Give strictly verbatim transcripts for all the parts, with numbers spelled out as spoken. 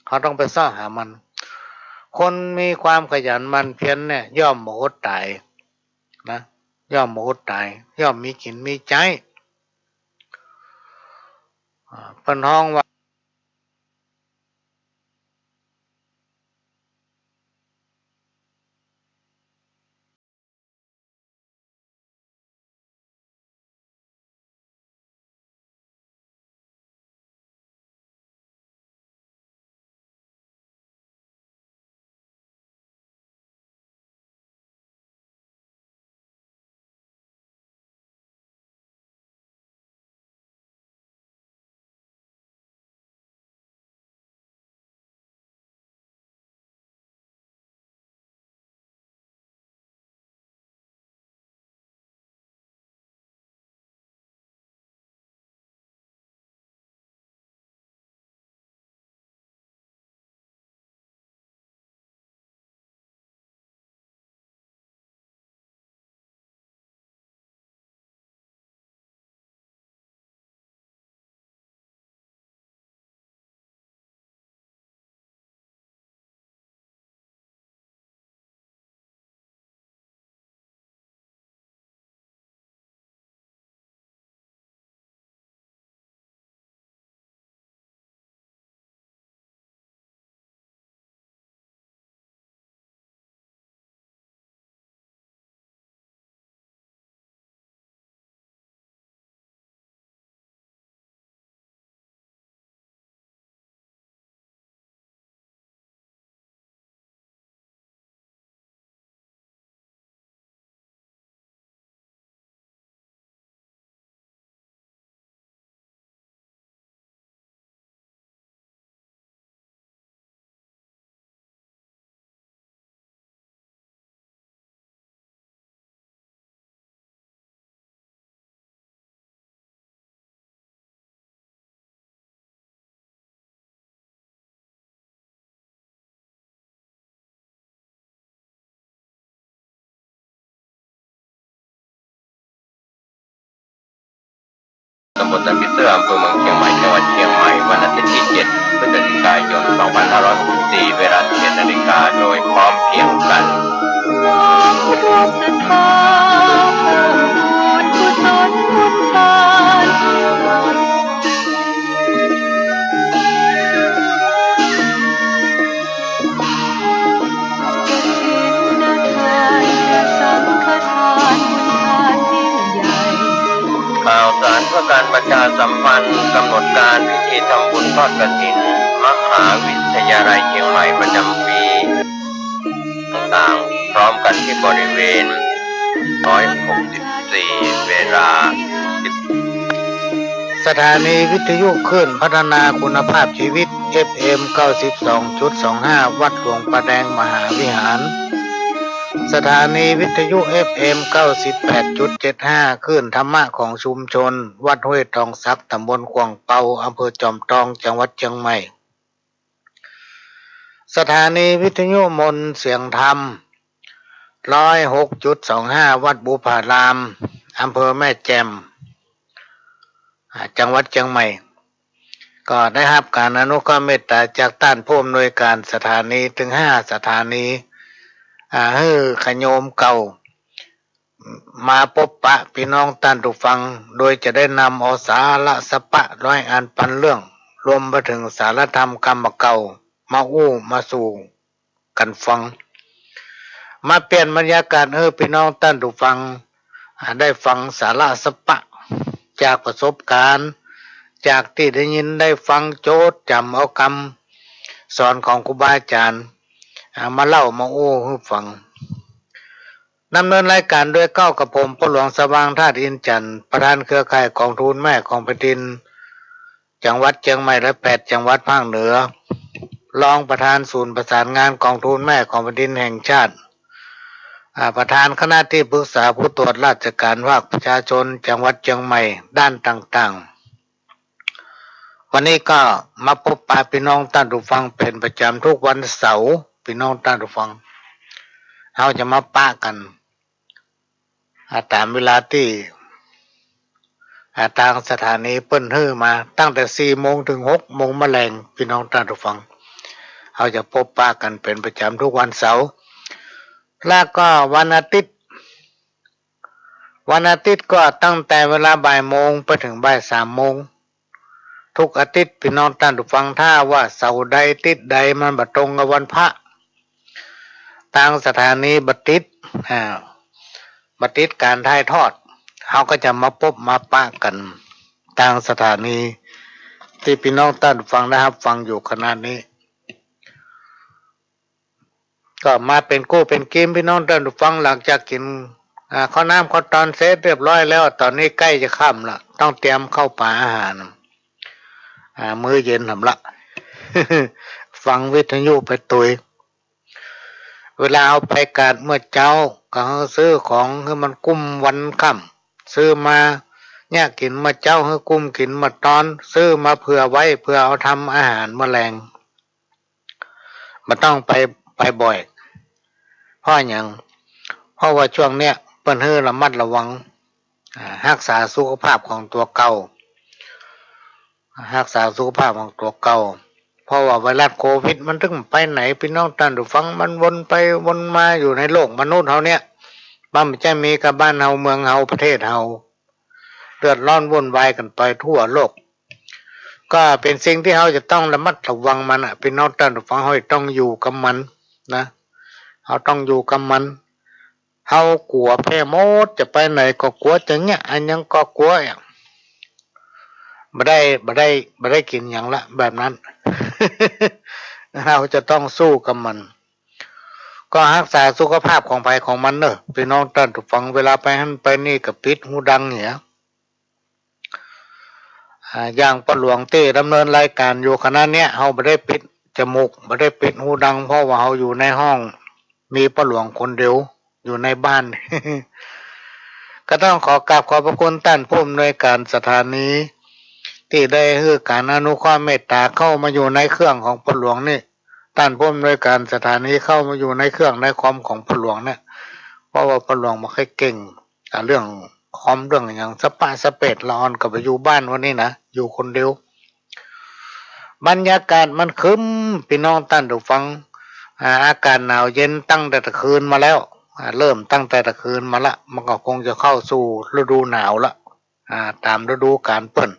เขาต้องไปเซาะหามัน คนมีความขยันหมั่นเพียรเนี่ย ย่อมบ่อดต๋ายนะ ย่อมบ่อดต๋าย ย่อมมีกิ๋นมีใจ๊ อ่า เปิ้นฮ้องว่า ตำบลสันผีเสื้อ อำเภอเมืองเชียงใหม่ จังหวัดเชียงใหม่ วันอาทิตย์ที่เจ็ดพฤศจิกายน สองพันห้าร้อยหกสิบสี่ เวลา สิบเอ็ดนาฬิกา โดยพร้อมเพรียงกัน น้อมรวมศรัทธา เพื่ออุทิศกุศลบุญทาน กฐินทานพระสังฆทาน บุญทานยิ่งใหญ่ ข่าวสารเพื่อการประชาสัมพันธ์ กำหนดการพิธีทำบุญทอดกฐิน มหาวิทยาลัยเชียงใหม่ประจำปี ต่างๆ พร้อมกันที่บริเวณ ร้อยหกสิบสี่ เวลา สถานีวิทยุคลื่นพัฒนาคุณภาพชีวิต เอฟเอ็ม เก้าสิบสองจุดสองห้า วัดหลวงป่าแดงมหาวิหาร สถานีวิทยุ เอฟเอ็ม เก้าสิบแปดจุดเจ็ดห้า คลื่นธรรมะของชุมชน วัดห้วยทองสัก ตำบลขวางเปา อำเภอจอมทอง จังหวัดเชียงใหม่ สถานีวิทยุมนต์เสียงธรรม ร้อยหกจุดสองห้า วัดบุพาราม อำเภอแม่แจ่ม อ่า จังหวัดเชียงใหม่ ก็ได้ฮับก๋านอนุเคราะห์เมตต๋าจากต้านผู้อำนวยก๋านสถานีเถิงห้าสถานี อ่า หื้อญาติโยมเก่า มาปบปะปี้น้องต้านผู้ฟัง โดยจะได้นำเอาสาระสะปะร้อยอันปันเรื่อง รวมไปเถิงสาระธรรมกำบ่าเก่า มาอู้มาสู่กั๋นฟัง มาเปลี่ยนบรรยากาศหื้อปี้น้องต้านผู้ฟัง อ่า ได้ฟังสาระสะปะ จากประสบการณ์ จากตี้ได้ยินได้ฟัง จดจ๋ำเอากำสอนของครูบาอาจ๋ารย์ อ่า มาเล่ามาอู้หื้อฟัง ดำเนินรายก๋านโดยเก้ากับผม พ่อหลวงสว่าง ธาตุอินทร์จันทร์ ประธานเครือข่ายก๋องทุนแม่ของแผ่นดิน จังหวัดเชียงใหม่และแปดจังหวัดภาคเหนือ รองประธานศูนย์ประสานงานก๋องทุนแม่ของแผ่นดินแห่งชาติ อ่า ประธานคณะตี้ปรึกษาผู้ตรวจราชการภาคประชาชนจังหวัดเชียงใหม่ด้านต่างๆ วันนี้ก็มาปบปะปี้น้องต้านผู้ฟังเป๋นประจ๋ำทุกวันเสาร์ ปี้น้องต้านผู้ฟัง เฮาจะมาปะกั๋น อ่า ต๋ามเวลาตี้ อ่า ตางสถานีเปิ้นหื้อมา ตั้งแต่สี่โมงเถิงหกโมงมะแลง ปี้น้องต้านผู้ฟัง เฮาจะปบปะกั๋นเป๋นประจ๋ำกู้วันเสาร์ แล้วก็วันอาทิตย์ วันอาทิตย์ก็ตั้งแต่เวลาบ่ายโมงไปเถิงบ่ายสามโมง กู้อาทิตย์ ปี้น้องต้านผู้ฟัง ถ้าว่าเสาร์ใดอาทิตย์ใดมันบ่ตรงกับวันพระ ตางสถานีบ่ติด อ่า บ่ติดก๋านถ่ายทอด เฮาก็จะมาปบมาปะกั๋นตางสถานี ตี้ปี้น้องต้านผู้ฟังได้ฮับฟังอยู่ขณะนี้ ก็มาเป๋นกู้เป๋นกีม ปี้น้องต้านผู้ฟัง หลังจากกิ๋น อ่า ข้าวน้ำข้าวตอนเสร็จเรียบร้อยแล้ว ต๋อนนี้ใก้จะค่ำละ ต้องเตรียมข้าวป๋าอาหาร อ่า มื้อเย็นหำละ ฟังวิทยุไปตวย เวลาเฮาไปกาดเมื่อเจ๊า ก็เฮาซื้อของหื้อมันกุ้มวันค่ำ ซื้อมาเยียะกิ๋นเมื่อเจ๊า หื้อกุ้มกิ๋นเมื่อตอน ซื้อมาเผื่อไว้ เผื่อเอาทำอาหารเมื่อแลง บ่ต้องไป ไปบ่อย เพราะหยัง เพราะว่าช่วงเนี้ยเปิ้นหื้อระมัดระวัง อ่า ฮักษาสุขภาพของตั๋วเก่า ฮักษาสุขภาพของตั๋วเก่า เพราะว่าไวรัสโควิดมันตึงไปไหน ปี้น้องต้านผู้ฟัง มันวนไปวนมาอยู่ในโลกมนุษย์เฮาเนี่ย มันบ่ใจ้มีก้าบ้านเฮา เมืองเฮา ประเทศเฮา เดือดร้อนวุ่นวายกั๋นไปทั่วโลก ก็เป๋นสิ่งตี้เฮาจะต้องระมัดระวังมันน่ะ ปี้น้องต้านผู้ฟัง เฮาต้องอยู่กับมันนะ เฮาต้องอยู่กับมัน เฮากั๋วแพร่หมด จะไปไหนก็กั๋ว จะเยียะอะหยังก็กั๋ว บ่ได้ บ่ได้ บ่ได้กิ๋นหยังละ แบบนั้น เฮาจะต้องสู้กับมัน ก็ฮักษาสุขภาพของใผของมันเน่อ ปี้น้องต้านผู้ฟัง เวลาไปหั้นไปนี่ก็ปิดฮูดังเหีย อ่า อย่างป้อหลวงตี้ดำเนินรายก๋านอยู่ขณะเนี้ย เฮาบ่ได้ปิดจมูก บ่ได้ปิดฮูดัง เพราะว่าเฮาอยู่ในห้อง มีป้อหลวงคนเดียวอยู่ในบ้าน ก็ต้องขอกราบขอบพระคุณต้านผู้อำนวยก๋านสถานี ตี้ได้หื้อก๋านอนุเคราะห์เมตต๋าเข้ามาอยู่ในเครื่องของป้อหลวงนี่ ต้านผู้อำนวยก๋านสถานีเข้ามาอยู่ในเครื่องในคอมของป้อหลวงเนี่ย เพราะว่าป้อหลวงบ่ค่อยเก่ง อ่า เรื่องคอมเรื่องอะหยัง สะปะสะเปด ละอ่อนก็ไปอยู่บ้านวันนี้นะ อยู่คนเดียว บรรยากาศมันครึ้ม ปี้น้องต้านผู้ฟัง อ่า อากาศหนาวเย็นตั้งแต่ตะคืนมาแล้ว อ่า เริ่มตั้งแต่ตะคืนมาละ มันก็คงจะเข้าสู่ฤดูหนาวละ อ่า ต๋ามฤดูก๋าลเปิ้น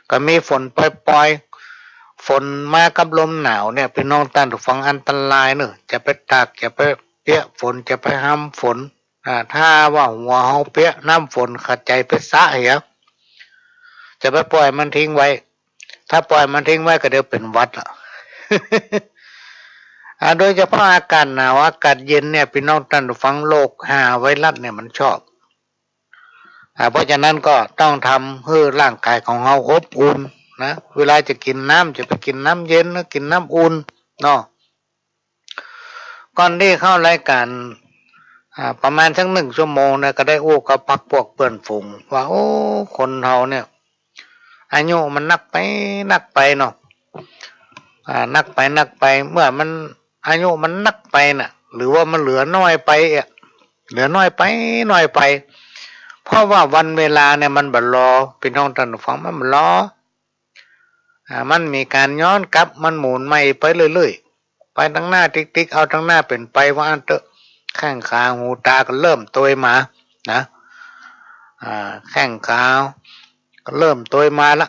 ก็มีฝนปอยๆ ฝนมากับลมหนาวเนี่ย ปี้น้องต้านผู้ฟัง อันตรายเน่อ จะไปตาก จะไปเปียกฝน จะไปหำฝน อ่า ถ้าว่าหัวเฮาเปียกน้ำฝน ขะใจ๋ไปสระเหีย จะไปปล่อยมันทิ้งไว้ ถ้าปล่อยมันทิ้งไว้ก็เดี๋ยวเป๋นหวัดละ อ่า โดยเฉพาะอากาศหนาว อากาศเย็นเนี่ย ปี้น้องต้านผู้ฟัง โรคฮาไวรัสเนี่ยมันชอบ อ่า เพราะฉะนั้นก็ต้องทำหื้อร่างก๋ายของเฮาอบอุ่นนะ เวลาจะกิ๋นน้ำ จะไปกิ๋นน้ำเย็นหรือกิ๋นน้ำอุ่นเนาะ ก่อนตี้เข้ารายก๋าน อ่า ประมาณสักหนึ่งชั่วโมงนะ ก็ได้อู้กับพรรคพวกเปื้อนฝูงว่า โอ้ คนเฮาเนี่ย อายุมันนักไปนักไปเนาะ อ่า นักไปนักไป เมื่อมันอายุมันนักไปน่ะ หรือว่ามันเหลือน้อยไปอะ เหลือน้อยไปน้อยไป เพราะว่าวันเวลาเนี่ยมันบ่รอ ปี้น้องต้านผู้ฟัง มันบ่รอ อ่า มันมีก๋านย้อนกลับ มันหมุนใหม่ไปเรื่อยๆ ไปตังหน้าติ๊กๆ เอาตังหน้าเป๋นไป ว่าอั้นเต๊อะ แข้งขาหูต๋าก็เริ่มตวยมานะ อ่า แข้งขาก็เริ่มตวยมาละ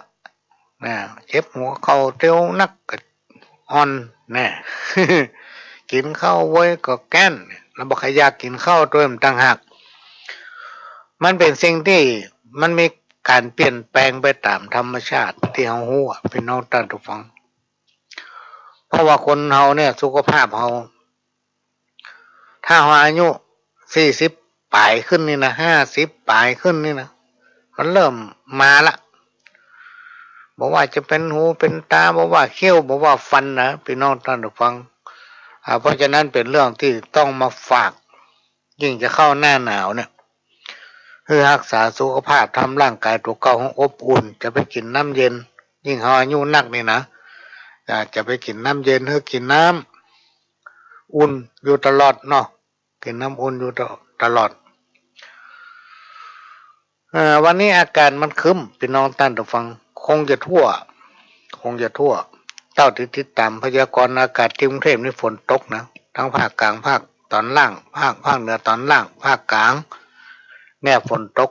นะ เจ็บหัวเข่าเตียวนักก็อ่อนแน่ กิ๋นข้าวเวยก็แก้น แล้วบ่ใค่อยากกิ๋นข้าวตวยมันต่างหาก มันเป๋นสิ่งตี้มันมีก๋านเปลี่ยนแปลงไปต๋ามธรรมชาติตี้เฮาฮู้อะ ปี้น้องต้านผู้ฟัง เพราะว่าคนเฮาเนี่ย สุขภาพเฮา ถ้าเฮาอายุสี่สิบป๋ายขึ้นนี่นะ ห้าสิบป๋ายขึ้นนี่นะ มันเริ่มมาละ บ่ว่าจะเป๋นหูเป๋นต๋า บ่ว่าเขี้ยว บ่ว่าฟันนะ ปี้น้องต้านผู้ฟัง อ่า เพราะฉะนั้นเป๋นเรื่องตี้ต้องมาฝาก ยิ่งจะเข้าหน้าหนาวเนี่ย หื้อฮักษาสุขภาพ ทำร่างก๋ายตั๋วเก่าหื้ออบอุ่น จะไปกิ๋นน้ำเย็น ยิ่งเฮาอายุนักนี่นะ อ่า จะไปกิ๋นน้ำเย็น หื้อกิ๋นน้ำอุ่นอยู่ตลอดเนาะ กิ๋นน้ำอุ่นอยู่ตะ ตลอด เอ่อ วันนี้อากาศมันครึ้ม ปี้น้องต้านผู้ฟัง คงจะทั่ว คงจะทั่ว เต้าตี้ติดต๋ามพยากรณ์อากาศตี้กรุงเทพฯนี่ฝนตกนะ ตึงภาคกลาง ภาคต๋อนล่าง ภาค ภาคเหนือต๋อนล่าง ภาคกลาง เนี่ยฝนตก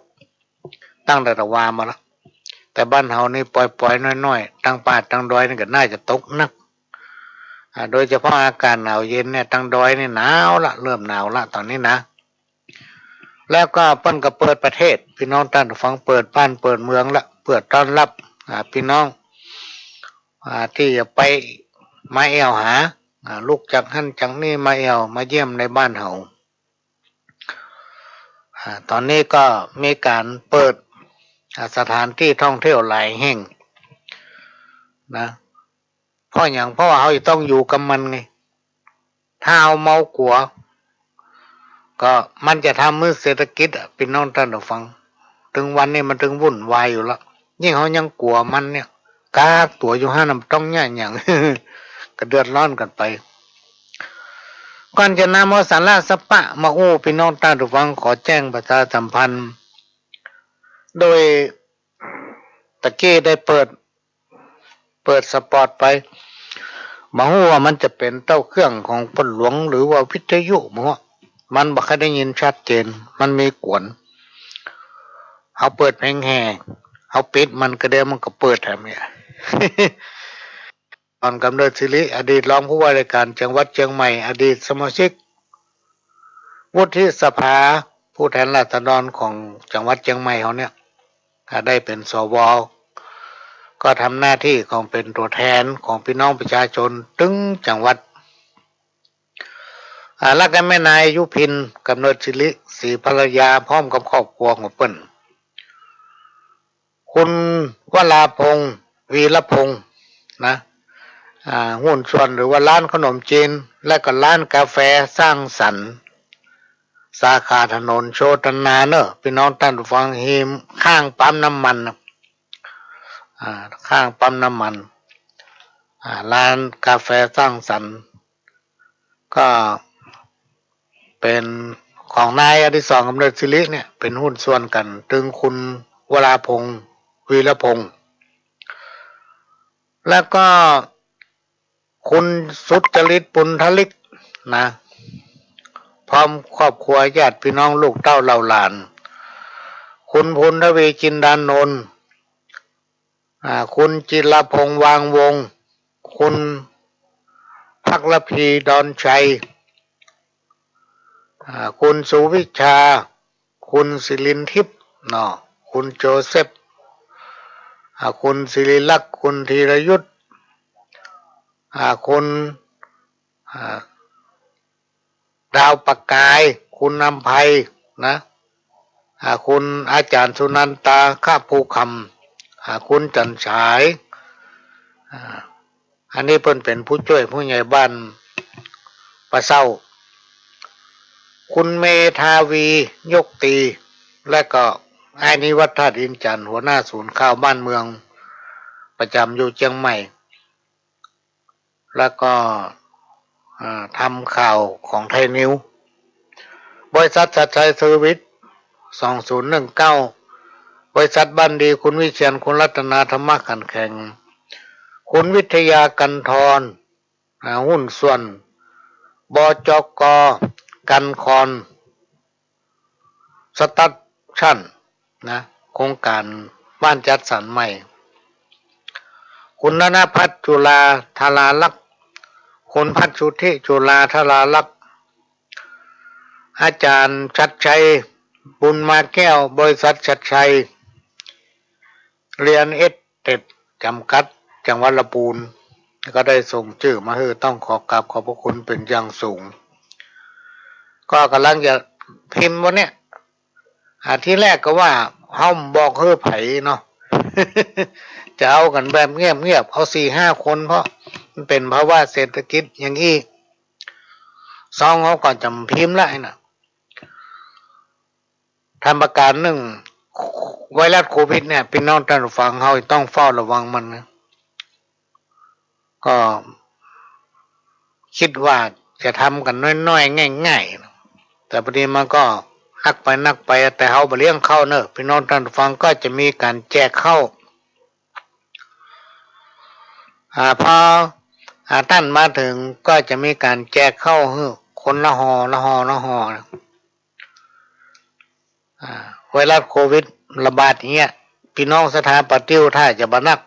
ตั้งแต่ตะวามาละ แต่บ้านเฮานี่ปอยๆ น้อยๆ ตางป่าตางดอยนี่ก็น่าจะตกนัก อ่า โดยเฉพาะอากาศหนาวเย็นเนี่ย ตางดอยนี่หนาวละ เริ่มหนาวละต๋อนนี้นะ แล้วก็เปิ้นก็เปิดประเทศ ปี้น้องต้านฟัง เปิดบ้านเปิดเมืองละ เปิดต้อนฮับ อ่า ปี้น้อง อ่า ตี้จะไปมาแอ่วหา อ่า ลุกจากหั้นจากนี่มาแอ่วมาเยี่ยมในบ้านเฮา อ่า ต๋อนนี้ก็มีก๋านเปิด อ่า สถานตี้ท่องเที่ยวหลายแห่งนะ เพราะหยัง เพราะว่าเฮาจะต้องอยู่กับมันไง ถ้าเฮาเมากั๋ว ก็มันจะทำหื้อเศรษฐกิจอะ ปี้น้องต้านฟัง ตึงวันนี้มันตึงวุ่นวายอยู่ละ ยิ่งเฮายังกั๋วมันเนี่ย กักตั๋วอยู่หั้นน่ะ บ่ต้องเยียะหยัง ก็เดือดร้อนกั๋นไป ก่อนจะนำเอาสาระสัปปะมาอู้ปี้น้องต้านฟัง ขอแจ้งประชาสัมพันธ์ โดยตะกี้ได้เปิด เปิดสปอตไป บ่ฮู้ว่ามันจะเป๋นเต้าเครื่องของฝนหลวง หรือว่าวิทยุบ่ฮู้ มันบ่ค่อยได้ยินชัดเจน มันมีกวน เฮาเปิดเพลงแห่ เฮาปิดมันก็เดี๋ยวมันก็เปิดแหมเนี่ย อ่อนกำเนิดศิริ อดีตรองผู้ว่าราชการจังหวัดเจียงใหม่ อดีตสมาชิกวุฒิสภาผู้แทนราษฎรของจังหวัดเจียงใหม่เฮาเนี่ย ถ้าได้เป๋น สว ก็ทำหน้าตี้ของเป๋นตั๋วแทนของปี้น้องประชาชนตึงจังหวัด อ่า แล้วก็แม่นายยุพิน กำเนิดศิริ ศรีภรรยา พร้อมกับครอบครัวของเปิ้น คุณวราพงษ์ วีรพงษ์ นะ อ่า หุ้นส่วนหรือว่าร้านขนมจีน และก็ร้านกาแฟสร้างสรรค์ สาขาถนนโชตนาเนอะ ปี้น้องต้านฟัง ฮิมข้างปั๊มน้ำมันนะ อ่า ข้างปั๊มน้ำมัน อ่า ร้านกาแฟสร้างสรรค์ ก็เป๋นของนายอดิศร กำเนิดศิริเนี่ย เป๋นหุ้นส่วนกั๋น ตึงคุณวราพงษ์ วีรพงษ์ แล้วก็คุณสุจริต ปุณณฤทธิ์ นะ พร้อมครอบครัวญาติพี่น้องลูกเต้าเหล่าหลาน คุณภูณทวี จินดานนท์ อ่า คุณจิรพงษ์ วางวงศ์ คุณภักรพี ดอนชัย อ่า คุณสุวิชา คุณศิรินทิพย์ เนาะ คุณโจเซฟ อ่า คุณศิริลักษณ์ คุณธีรยุทธ อ่า คุณ อ่า ดาวประกาย คุณอำไพ นะ อ่า คุณอาจารย์สุนันตา คะภูคำ อ่า คุณจันทร์ฉาย อ่า อันนี้เปิ้นเป๋นผู้จ้วยผู้ใหญ่บ้านป่าเซ้า คุณเมธาวี ยกตี และก็อ้ายนิวัฒน์ ธาตุอินทร์จันทร์ หัวหน้าศูนย์ข่าวบ้านเมือง ประจ๋ำอยู่เจียงใหม่ แล้วก็ อ่า ทำข่าวของไทยนิวส์ บริษัทชัดชัยเซอร์วิส สองศูนย์หนึ่งเก้า บริษัทบ้านดี คุณวิเชียร คุณรัตนา ธรรมะขันแข็ง คุณวิทยา กันทร อ่า หุ้นส่วน บจก กันคอน สตรัคชั่น นะ โครงก๋านบ้านจัดสรรใหม่ คุณธนพัฒน์ จุลาธารารักษ์ คุณพัฒน์สุทธิ จุลาธารารักษ์ อาจารย์ชัดชัย บุญมาแก้ว บริษัทชัดชัย เรียลเอสเตท จำกัด จังหวัดลำปูน ก็ได้ส่งจื้อมาหื้อ ต้องขอกราบขอบพระคุณเป๋นอย่างสูง ก็ก่ำลังจะพิมพ์วันเนี้ย อ่า ทีแรกก็ว่าเฮาบ่บอกหื้อใผเนาะ จะเอากั๋นแบบเงียบๆ เอาสี่ห้าคน เพราะมันเป๋นภาวะเศรษฐกิจอย่างอี้ สองเฮาก็จ๋ำพิมพ์ละไอ้น่ะ ทำประก๋านนึ่ง ไวรัสโควิดเนี่ย ปี้น้องต้านฟัง เฮาต้องเฝ้าระวังมันนะ ก็กึ๊ดว่าจะทำกั๋นน้อยๆ ง่ายๆ แต่พอดีมันก็นักไปนักไป แต่เฮาบ่เลี้ยงข้าวเนอะ ปี้น้องต้านฟัง ก็จะมีก๋านแจกข้าว อ่า พอ อ่า ต้านมาเถิงก็จะมีก๋านแจกข้าวหื้อคนละห่อ ละห่อ ละห่อ อ่า ไวรัสโควิดระบาดอย่างเงี้ย ปี้น้องศรัทธาป่าติ้วถ้าจะบ่หนัก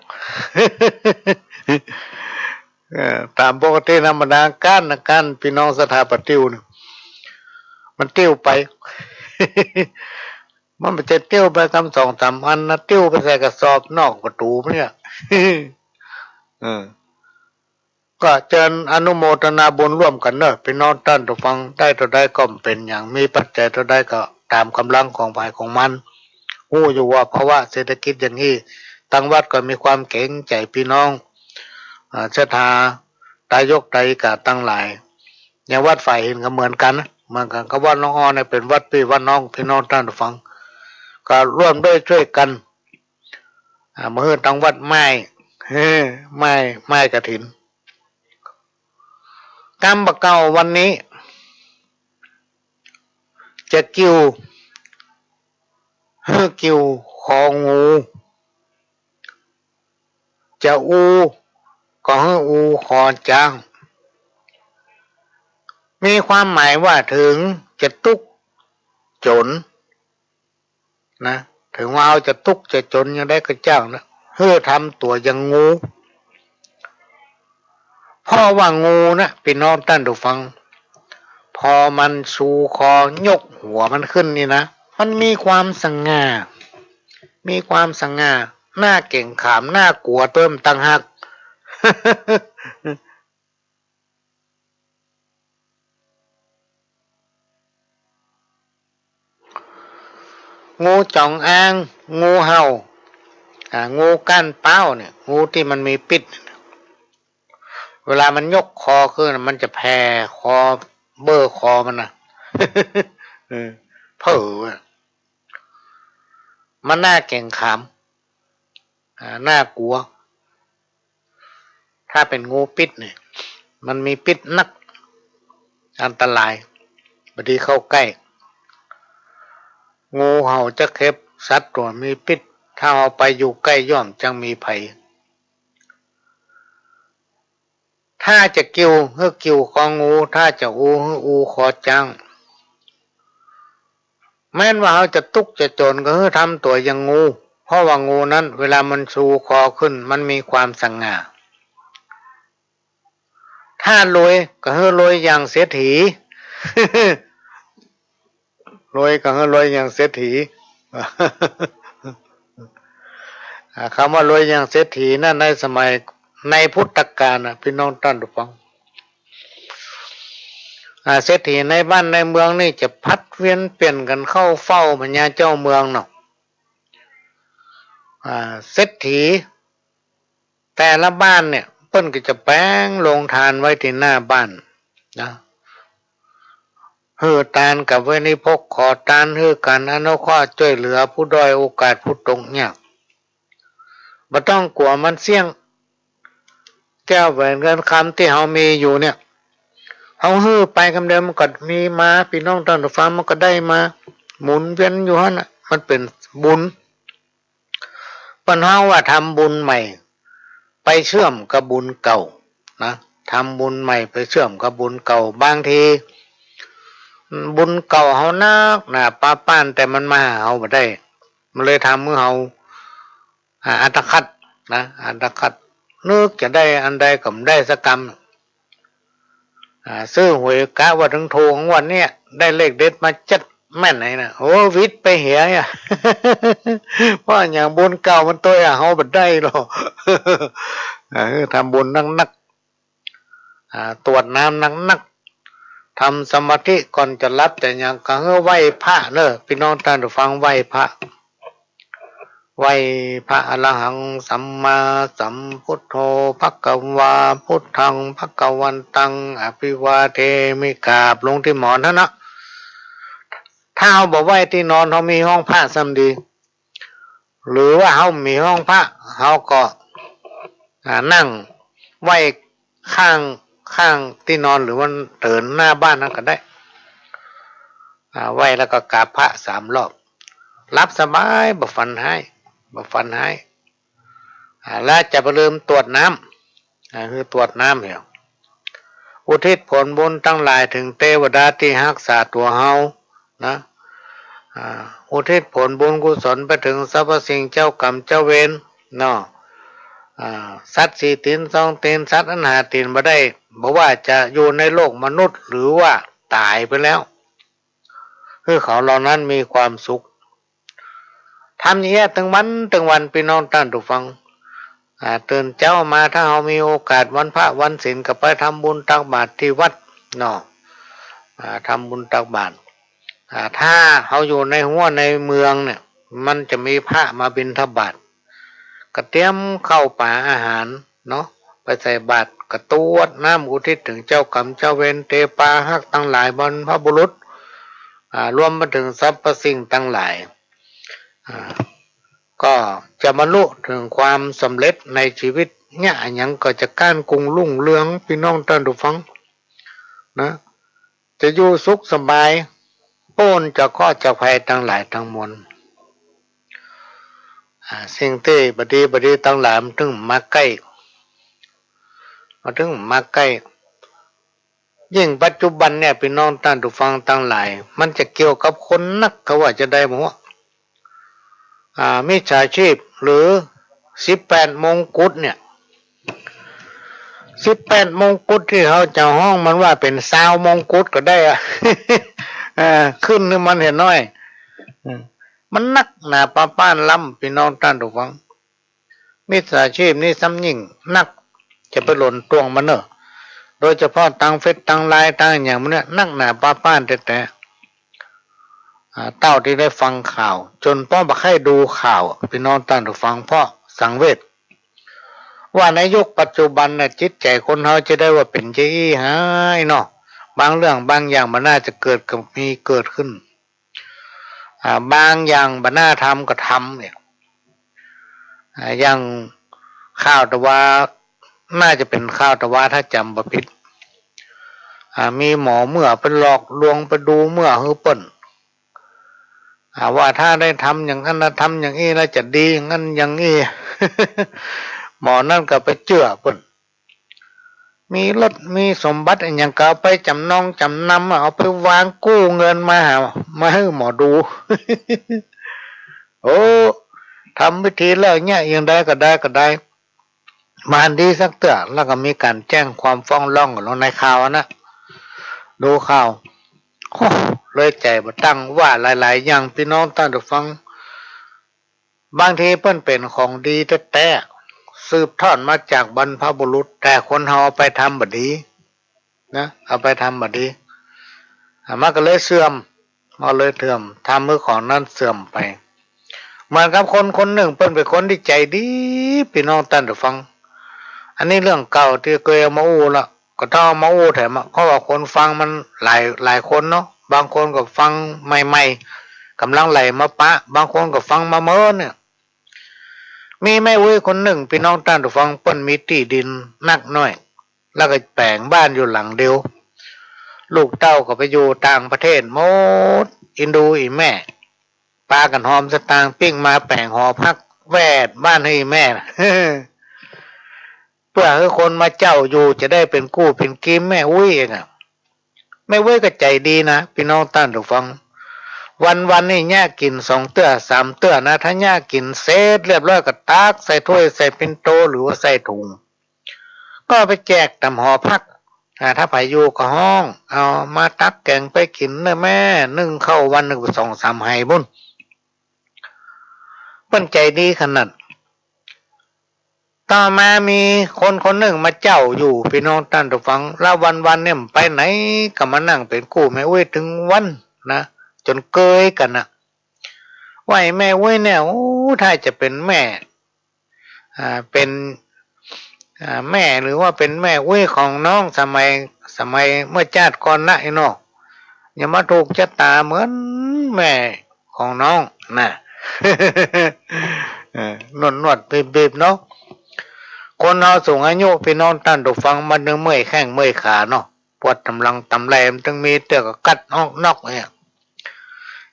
เออ ต๋ามปกติธรรมดา ก้านนะ ก้านปี้น้องศรัทธาป่าติ้วเนี่ย มันติ้วไป มันบ่ใจ้ติ้วไปกำสองสามอันนะ ติ้วไปใส่กระสอบนอกประตู๋เนี่ย เออ ก็เจิญอนุโมทนาบุญร่วมกั๋นเนาะ ปี้น้องต้านผู้ฟัง ได้เต้าใดก็บ่เป๋นหยัง มีปัจจัยเต้าใดก็ต๋ามก๋ำลังของใผของมัน ฮู้อยู่ว่าภาวะเศรษฐกิจอย่างอี้ ตังวัดก็มีความเก๋งใจ๋ปี้น้อง อ่า ศรัทธา ไตรยกไตรกาตังหลาย อย่างวัดฝ่ายหินก็เหมือนกั๋น เหมือนกั๋นกับวัดหนองอ้อเนี่ย เป๋นวัดปี้วัดน้อง ปี้น้องต้านผู้ฟัง ก็ร่วมด้วยช่วยกั๋น อ่า มาหื้อตังวัดไม้ เออ ไม้ ไม้กฐิน กำบ่าเก่าวันนี้ จะกิ่ว หื้อกิ่วของู จะอู ก็หื้ออูขอจ๊าง มีความหมายว่าเถิงจะตุ๊กจน นะ เถิงว่าเฮาจะตุ๊กจะจนอย่างใดก็จ้างนะ หื้อทำตั๋วอย่างงู เพราะว่างูนะ ปี้น้องต้านผู้ฟัง พอมันชูคอยกหัวมันขึ้นนี่นะ มันมีความสง่า มีความสง่า น่าเก๋งขาม น่ากลัวตวยมันต่างหาก งูจ๋องอาง งูเห่า อ่า งูก้านป๊าวเนี่ย งูตี้มันมีปิ๊ษ เวลามันยกคอขึ้น มันจะแผ่คอ เบ้อคอมันนะ เออ เผลออะ มันน่าเก๋งขาม อ่า น่ากลัว ถ้าเป๋นงูปิ๊ษเนี่ย มันมีปิ๊ษนัก อันตราย บ่ดีเข้าใก้ งูเห่าจะเข็บสัตว์ตั๋วมีปิ๊ษ ถ้าเฮาไปอยู่ใก้ย่อมจักมีภัย ถ้าจะกิ่ว หื้อกิ่วของู ถ้าจะอู หื้ออูขอจ๊าง แม้นว่าเฮาจะตุ๊กจะจ๋นก็หื้อทำตั๋วอย่างงู เพราะว่างูนั้นเวลามันชูคอขึ้นมันมีความสง่า ถ้ารวยก็หื้อรวยอย่างเศรษฐี รวยก็หื้อรวยอย่างเศรษฐี อ่า กำว่ารวยอย่างเศรษฐีนั้นในสมัยในพุทธกาลน่ะ ปี้น้องต้านผู้ฟัง อ่า เศรษฐีในบ้านในเมืองนี่จะผลัดเวียนเปลี่ยนกั๋นเข้าเฝ้าพญาเจ้าเมืองเนาะ อ่า เศรษฐีแต่ละบ้านเนี่ย เปิ้นก็จะแป๋งโฮงตานไว้ตี้หน้าบ้านนะ หื้อตานกับบริโภค ขอตานหื้อก๋านอนุเคราะห์จ้วยเหลือผู้ด้อยโอกาส ผู้ตกยาก บ่ต้องกั๋วมันเสี้ยง แก้วแหวนเงินคำตี้เฮามีอยู่เนี่ย เฮาหื้อไปกำเดียวมันก็มีมา ปี้น้องต้านผู้ฟัง มันก็ได้มา หมุนเวียนอยู่หั้นน่ะ มันเป๋นบุญ เปิ้นฮ้องว่าทำบุญใหม่ไปเชื่อมกับบุญเก่านะ ทำบุญใหม่ไปเชื่อมกับบุญเก่า บางทีบุญเก่าเฮานักหนาปาป๊าน แต่มันมาหาเฮาบ่ได้ มันเลยทำหื้อเฮา อ่า อัตคัดนะ อัตคัด นึกจะได้อันใดก็บ่ได้สักกำ อ่า ซื้อหวยกะว่าเถิงถูกงวดเนี่ย ได้เลขเด็ดมาจั๊ดแม่นไหนนะ โอ้ หวิดไปเหียอะ เพราะอย่างบุญเก่ามันตวยอะ เฮาบ่ได้หรอก เออ ทำบุญนักๆ อ่า ตวดน้ำนักๆ ทำสมาธิก่อนจะหลับจะหยัง ก็หื้อไหว้พระเนาะ ปี้น้องต้านผู้ฟัง ไหว้พระ ไหว้พระอรหังสัมมาสัมพุทโธ ภะคะวา พุทธัง ภะคะวันตัง อภิวาเทมิ กราบลงตี้หมอนหั้นนะ ถ้าเฮาบ่ไหว้ตี้นอน เฮามีห้องพระซ้ำดี หรือว่าเฮาบ่มีห้องพระ เฮาก็ อ่า นั่งไหว้ข้าง ข้างตี้นอน หรือว่าเถิงหน้าบ้านหั้นก็ได้ อ่า ไหว้แล้วก็กราบพระสามรอบ หลับสบาย บ่ฝันฮ้าย บ่ฝันฮ้าย อ่า แล้วจะบ่ลืมตวดน้ อ่า หื้อตรวจน้ำเหีย อุทิศผลบุญตังหลายเถิงเตวดาตี้ฮักษาตั๋วเฮานะ อ่า อุทิศผลบุญกุศลไปเถิงสรรพสิ่งเจ้ากรรมเจ้าเวรเนาะ อ่า สัตว์สี่ตี๋นสองตี๋น สัตว์อันหาตี๋นบ่ได้ บ่ว่าจะอยู่ในโลกมนุษย์หรือว่าต๋ายไปแล้ว หื้อเขาเหล่านั้นมีความสุข ทำอย่างเงี้ยตึงวันตึงวัน ปี้น้องต้านผู้ฟัง อ่า ตื่นเจ๊ามา ถ้าเฮามีโอกาสวันพระวันศีล ก็ไปทำบุญตักบาตรตี้วัดเนาะ อ่า ทำบุญตักบาตร อ่า ถ้าเฮาอยู่ในฮั้วในเมืองเนี่ย มันจะมีพระมาบิณฑบาต ก็เตรียมข้าวป๋าอาหารเนาะ ไปใส่บาตร ก็ตรวจน้ำอุทิศเถิงเจ้ากรรมเจ้าเวร เตปาฮักตังหลาย บรรพบุรุษ อ่า รวมไปเถิงสรรพสิ่งตังหลาย อ่า ก็จะบรรลุเถิงความสำเร็จในชีวิตเนี่ย อะหยังก็จะก้านกุงรุ่งเรือง ปี้น้องต้านผู้ฟังนะ จะอยู่สุขสบาย ป๊นจากเคราะห์จากภัยตังหลายตังมวล อ่า สิ่งตี้บ่ดีบ่ดีตังหลายมันถึงมาใก้ มันถึงมาใก้ ยิ่งปัจจุบันเนี่ย ปี้น้องต้านผู้ฟังตังหลาย มันจะเกี่ยวกับคนนัก เขาว่าจะใดบ่ฮู้ อ่า มิจฉาชีพหรือสิบแปดมงกุฎเนี่ย สิบแปดมงกุฎตี้เขาจะฮ้องมันว่าเป๋นซาวมงกุฎก็ได้อะ เออ ขึ้นหื้อมันเหียน้อย อืม มันนักหนาปาป้านล้ำ ปี้น้องต้านผู้ฟัง มิจฉาชีพนี่ซ้ำยิ่งนัก จะไปหล่นต้วงมันเน่อ โดยเฉพาะตางเฟซตางไลน์ตางอะหยังมันเนี่ย นักหนาปาป้านแต๊ๆ อ่า เต้าตี้ได้ฟังข่าว จ๋นป้อบ่ใค่ดูข่าว ปี้น้องต้านผู้ฟัง เพราะสังเวช ว่าในยุคปัจจุบันเนี่ย จิตใจ๋คนเฮาจะได้ว่าเป๋นจะอี้หายเนาะ บางเรื่องบางอย่างบ่น่าจะเกิดก็มีเกิดขึ้น อ่า บางอย่างบ่น่าทำก็ทำเนี่ย อ่า อย่างข่าวตะวา น่าจะเป๋นข่าวตะวา ถ้าจ๋ำบ่ผิด อ่า มีหมอเมื่อไปหลอกลวงไปดูเมื่อหื้อเปิ้น อ่า ว่าถ้าได้ทำอย่างนั้นนะ ทำอย่างอี้แล้วจะดีอย่างนั้นอย่างอี้ หมอนั่นก็ไปเจื้อเปิ้น มีรถมีสมบัติอะหยังก็เอาไปจ๋ำนองจ๋ำนำอะ เอาไปวางกู้เงินมาหา มาหื้อหมอดู โอ้ ทำวิธีแล้วเนี่ย อย่างใดก็ได้ก็ได้ บ่ดีสักเตื้อ แล้วก็มีก๋านแจ้งความฟ้องร้องกั๋นลงในข่าวอะนะ ดูข่าว โอ้ เลยใจ๋บ่ตั้ง ว่าหลายๆ อย่าง ปี้น้องต้านผู้ฟัง บางทีเปิ้นเป๋นของดีแต๊ๆ สืบทอดมาจากบรรพบุรุษ แต่คนเฮาเอาไปทำบ่ดีนะ เอาไปทำบ่ดี อ่ะ มันก็เลยเสื่อม มันเลยเสื่อม ทำหื้อของนั้นเสื่อมไป เหมือนกับคนคนนึ่ง เปิ้นเป๋นคนตี้ใจ๋ดี ปี้น้องต้านผู้ฟัง อันนี้เรื่องเก่าตี้เกยเอามาอู้ละ ก็ต้องเอามาอู้แถมอะ เพราะว่าคนฟังมันหลาย หลายคนเนาะ บางคนก็ฟังใหม่ๆ ก่ำลังไหลมาปะ บางคนก็ฟังมาเมินเนี่ย มีแม่อุ๊ยคนนึ่ง ปี้น้องต้านผู้ฟัง เปิ้นมีตี้ดินนักน้อย แล้วก็แป๋งบ้านอยู่หลังเดียว ลูกเต้าก็ไปอยู่ต่างประเทศหมด อินดูอีแม่ ปากั๋นหอมสตางค์ปิ๊กมาแป๋งหอพักแวดบ้านหื้ออีแม่ เปื้อหื้อคนมาเจ้าอยู่จะได้เป๋นกู้เป๋นกีมแม่อุ๊ยเองอะ แม่อุ๊ยก็ใจ๋ดีนะ ปี้น้องต้านผู้ฟัง วันๆ นี่เยียะกิ๋นสองเตื้อสามเตื้อนะ ถ้าเยียะกิ๋นเสร็จเรียบร้อยก็ตักใส่ถ้วยใส่ปิ่นโตหรือว่าใส่ถุง ก็ไปแจกต๋ามหอพัก อ่า ถ้าใผอยู่ก็ฮ้อง เอามาตักแก๋งไปกิ๋นเน่อแม่ นึ่งข้าววันนึ่งสองสามไหปุ้น เปิ้นใจ๋ดีขนาด ต่อมามีคนคนนึ่งมาเจ้าอยู่ ปี้น้องต้านผู้ฟัง แล้ววันๆ เนี่ยไปไหนก็มานั่งเป๋นกู้แม่อุ๊ยตึงวันนะ จ๋นเกยกั๋นนะ ว่าไอ้แม่อุ๊ยเนี่ย โอ้ ถ้าจะเป๋นแม่ อ่า เป๋น อ่า แม่หรือว่าเป๋นแม่อุ๊ยของน้องสมัย สมัยเมื่อจาติก่อนนะไอ้น้อง อย่ามาถูกจะต๋าเหมือนแม่ของน้องนะ เออ นวดๆ บีบๆ เนาะ คนเฮาสูงอายุ ปี้น้องต้านผู้ฟัง มันนึ่งเมื่อยแข้งเมื่อยขาเนาะ ปวดต๋ามหลังต๋ามไหล่ มันตึงมีเตื้อก็กัดออกนอกเนี่ย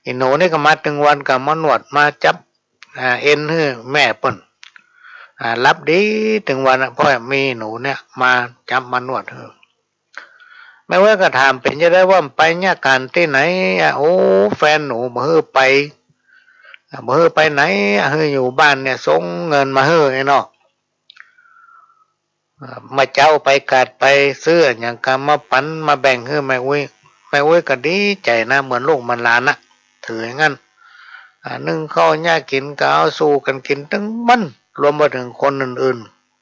อีหนูนี่ก็มาตึงวันก็มานวดมาจับ อ่า เอ็นหื้อแม่เปิ้น อ่า หลับดีตึงวันน่ะ เพราะมีหนูเนี่ยมาจับมานวดหื้อ แม่อุ๊ยก็ถาม เป๋นจะใดว่าไปเยียะก๋านตี้ไหนอะ โอ้ แฟนหนูบ่หื้อไป อ่า บ่หื้อไปไหน หื้ออยู่บ้านเนี่ย ส่งเงินมาหื้อไอ้เนาะ อ่า เมื่อเจ๊าไปก๋าดไปซื้ออะหยังก็มาปั๋นมาแบ่งหื้อแม่อุ๊ย แม่อุ๊ยก็ดีใจ๋นะ เหมือนลูกเหมือนหลานน่ะ ถืออย่างงั้น อ่า นึ่งข้าวเยียะกิ๋นก็เอาสู่กั๋นกิ๋นตึงวัน รวมไปเถิงคนอื่น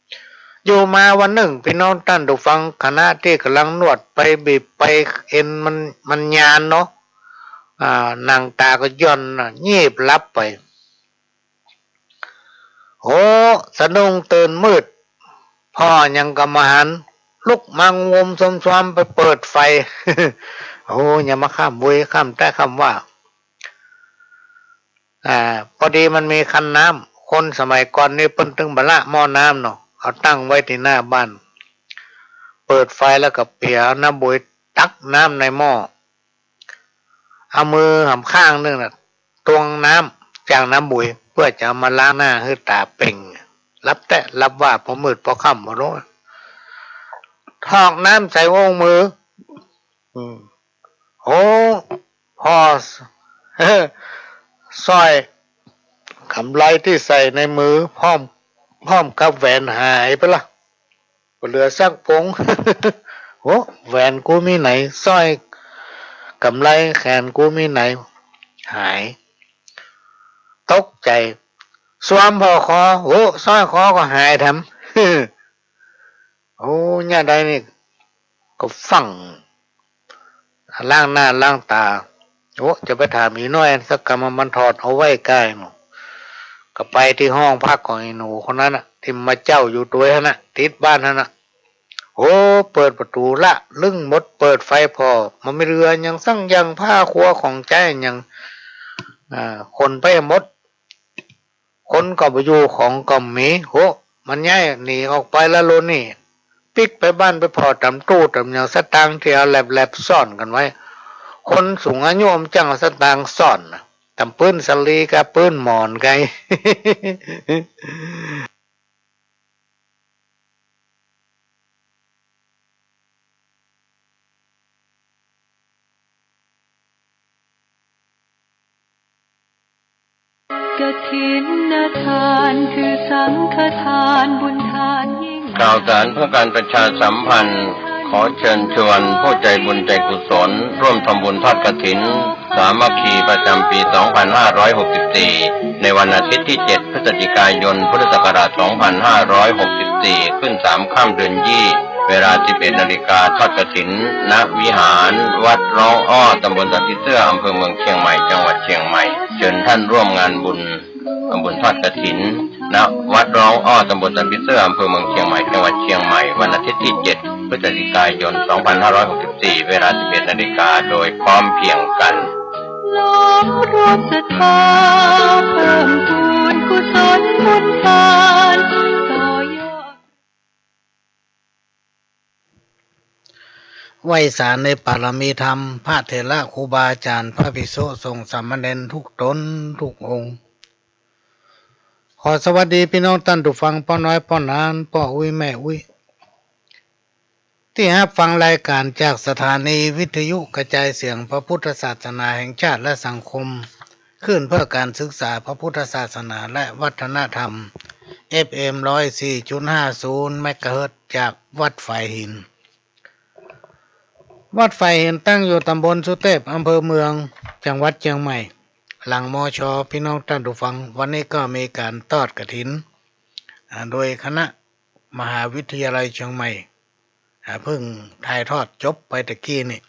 ๆ อยู่มาวันนึ่ง ปี้น้องต้านผู้ฟัง ขณะตี้ก่ำลังนวดไปบีบไปเอ็นมัน มันยานเนาะ อ่า หนังต๋าก็หย่อนน่ะ ยีบหลับไป โห สะดุ้งตื่นมืด ผ่อหยังก็บ่หัน ลุกมางุมซวมๆ ไปเปิดไฟ โห ยังบ่ค่ำเว้ย ค่ำแต๊ค่ำว่า อ่า ปอดีมันมีคันน้ำ คนสมัยก่อนนี่เปิ้นตึงบ่ละหม้อน้ำเนาะ เอาตั้งไว้ตี้หน้าบ้าน เปิดไฟแล้วก็เปียเอาน้ำบุ๋ยตักน้ำในหม้อ เอามือหำข้างนึ่งน่ะ ตวงน้ำจากน้ำบุ๋ย เปื้อจะเอามาล้างหน้าหื้อต๋าเป่ง หลับแต๊หลับว่า ปอมืดปอค่ำบ่ฮู้ ถอกน้ำใส่โอ้งมือ อืม โห ผ่อ สร้อยก๋ำไรตี้ใส่ในมือ พร้อม พร้อมกับแหวนหายไปละ บ่เหลือสักวง โห แหวนกูมีไหน สร้อยก๋ำไรแขนกูมีไหน หาย ตกใจ๋ ซวมผ่อคอ โห สร้อยคอก็หายแถม โอ้ ยามใดนี่ก็ฟั่ง ล้างหน้าล้างต๋า โอ้ จะไปถามอีน้อยสักกำ มันถอดเอาไว้ก้าเนาะ ก็ไปตี้ห้องพักของอีหนูคนนั้นน่ะ ตี้มาเจ้าอยู่ตวยหั้นน่ะ ติดบ้านหั้นน่ะ โอ้ เปิดประตูละลึ้งหมด เปิดไฟผ่อ มันบ่เหลือหยังสักอย่าง ผ้าครัวของใจ๊หยัง อ่า ขนไปหมด คนก็บ่อยู่ ของก็บ่มี โห มันย้ายหนีออกไปละโลนี่ ปิ๊กไปบ้านไปผ่อต๋ามตู้ต๋ามหยัง สตางค์ตี้เอาแหลบๆ ซ่อนกั๋นไว้ คนสูงอายุมันจั้งเอาสตางค์ซ่อนน่ะ ต๋ามปื้นสะลีกับปื้นหมอนไก กฐินทานคือสังฆทานบุญทานยิ่ง ข่าวสารเพื่อการประชาสัมพันธ์ ขอเชิญชวนผู้ใจบุญใจกุศลร่วมทำบุญทอดกฐิน สามัคคีประจำปีสองพันห้าร้อยหกสิบสี่ ในวันอาทิตย์ที่เจ็ดพฤศจิกายนพุทธศักราชสองพันห้าร้อยหกสิบสี่ ขึ้นสามค่ำเดือนยี่ เวลาสิบเอ็ดนาฬิกา ทอดกฐิน ณ วิหารวัดร้องอ้อ ตำบลสันผีเสื้อ อำเภอเมืองเชียงใหม่ จังหวัดเชียงใหม่ เชิญท่านร่วมงานบุญ ทำบุญทอดกฐิน ณ วัดร้องอ้อ ตำบลสันผีเสื้อ อำเภอเมืองเชียงใหม่ จังหวัดเชียงใหม่ วันอาทิตย์ที่เจ็ดพฤศจิกายนสองพันห้าร้อยหกสิบสี่ เวลาสิบเอ็ดนาฬิกา โดยพร้อมเพรียงกัน น้อมรวมศรัทธา เพิ่มพูนกุศลบุญทาน ต่อยอด ไหว้สาในปารมีธรรม พระเถระครูบาอาจารย์ พระภิกษุสงฆ์สามเณรทุกต๋นทุกองค์ ขอสวัสดีปี้น้องต้านผู้ฟัง ป้อน้อย ป้อหนาน ป้ออุ๊ย แม่อุ๊ย ตี้ฮับฟังรายก๋านจากสถานีวิทยุกระจายเสียงพระพุทธศาสนาแห่งชาติและสังคม คลื่นเพื่อการศึกษาพระพุทธศาสนาและวัฒนธรรม เอฟเอ็ม ร้อยสี่จุดห้าศูนย์ เมกะเฮิรตซ์ จากวัดฝายหิน วัดฝายหินตั้งอยู่ตำบลสุเตพ อำเภอเมือง จังหวัดเชียงใหม่ หลัง มช. ปี้น้องต้านผู้ฟัง วันนี้ก็มีก๋านทอดกฐิน อ่า โดยคณะมหาวิทยาลัยเชียงใหม่ อ่า เพิ่งถ่ายทอดจบไปตะกี้นี่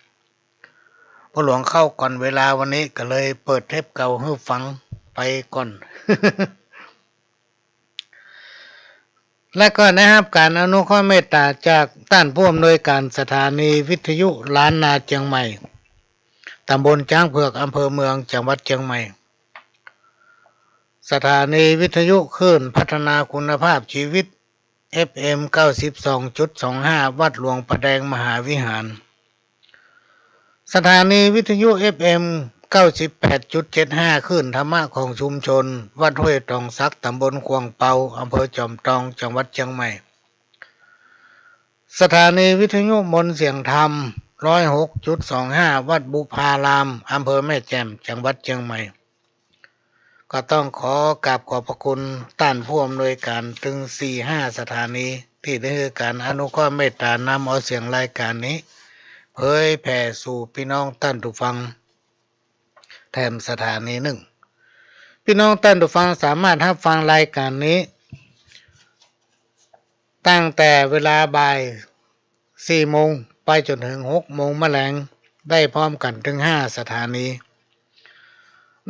พ่อหลวงเข้าก่อนเวลาวันนี้ ก็เลยเปิดเทปเก่าหื้อฟังไปก่อน และก็ได้ฮับก๋านอนุเคราะห์เมตต๋าจากต้านผู้อำนวยก๋านสถานีวิทยุล้านนาเชียงใหม่ ตำบลจ๊างเผือก อำเภอเมือง จังหวัดเชียงใหม่ สถานีวิทยุคลื่นพัฒนาคุณภาพชีวิต เอฟเอ็ม เก้าสิบสองจุดสองห้า วัดหลวงพระแดงมหาวิหาร สถานีวิทยุ เอฟเอ็ม เก้าสิบแปดจุดเจ็ดห้า คลื่นธรรมะของชุมชน วัดห้วยตองสัก ตำบลขวางเปา อำเภอจอมตอง จังหวัดเจียงใหม่ สถานีวิทยุมนต์เสียงธรรม ร้อยหกจุดสองห้า วัดบุพาราม อำเภอแม่แจ่ม จังหวัดเจียงใหม่ ก็ต้องขอกราบขอบพระคุณต้านผู้อำนวยก๋านตึงสี่ห้าสถานี ตี้ได้หื้อก๋านอนุเคราะห์เมตตานำเอาเสียงรายก๋านนี้ เผยแผ่สู่ปี้น้องต้านผู้ฟัง แถมสถานีนึ่ง ปี้น้องต้านผู้ฟังสามารถฮับฟังรายก๋านนี้ ตั้งแต่เวลาบ่ายสี่โมงไปจ๋นเถิงหกโมงมะแลง ได้พร้อมกั๋นตึงห้าสถานี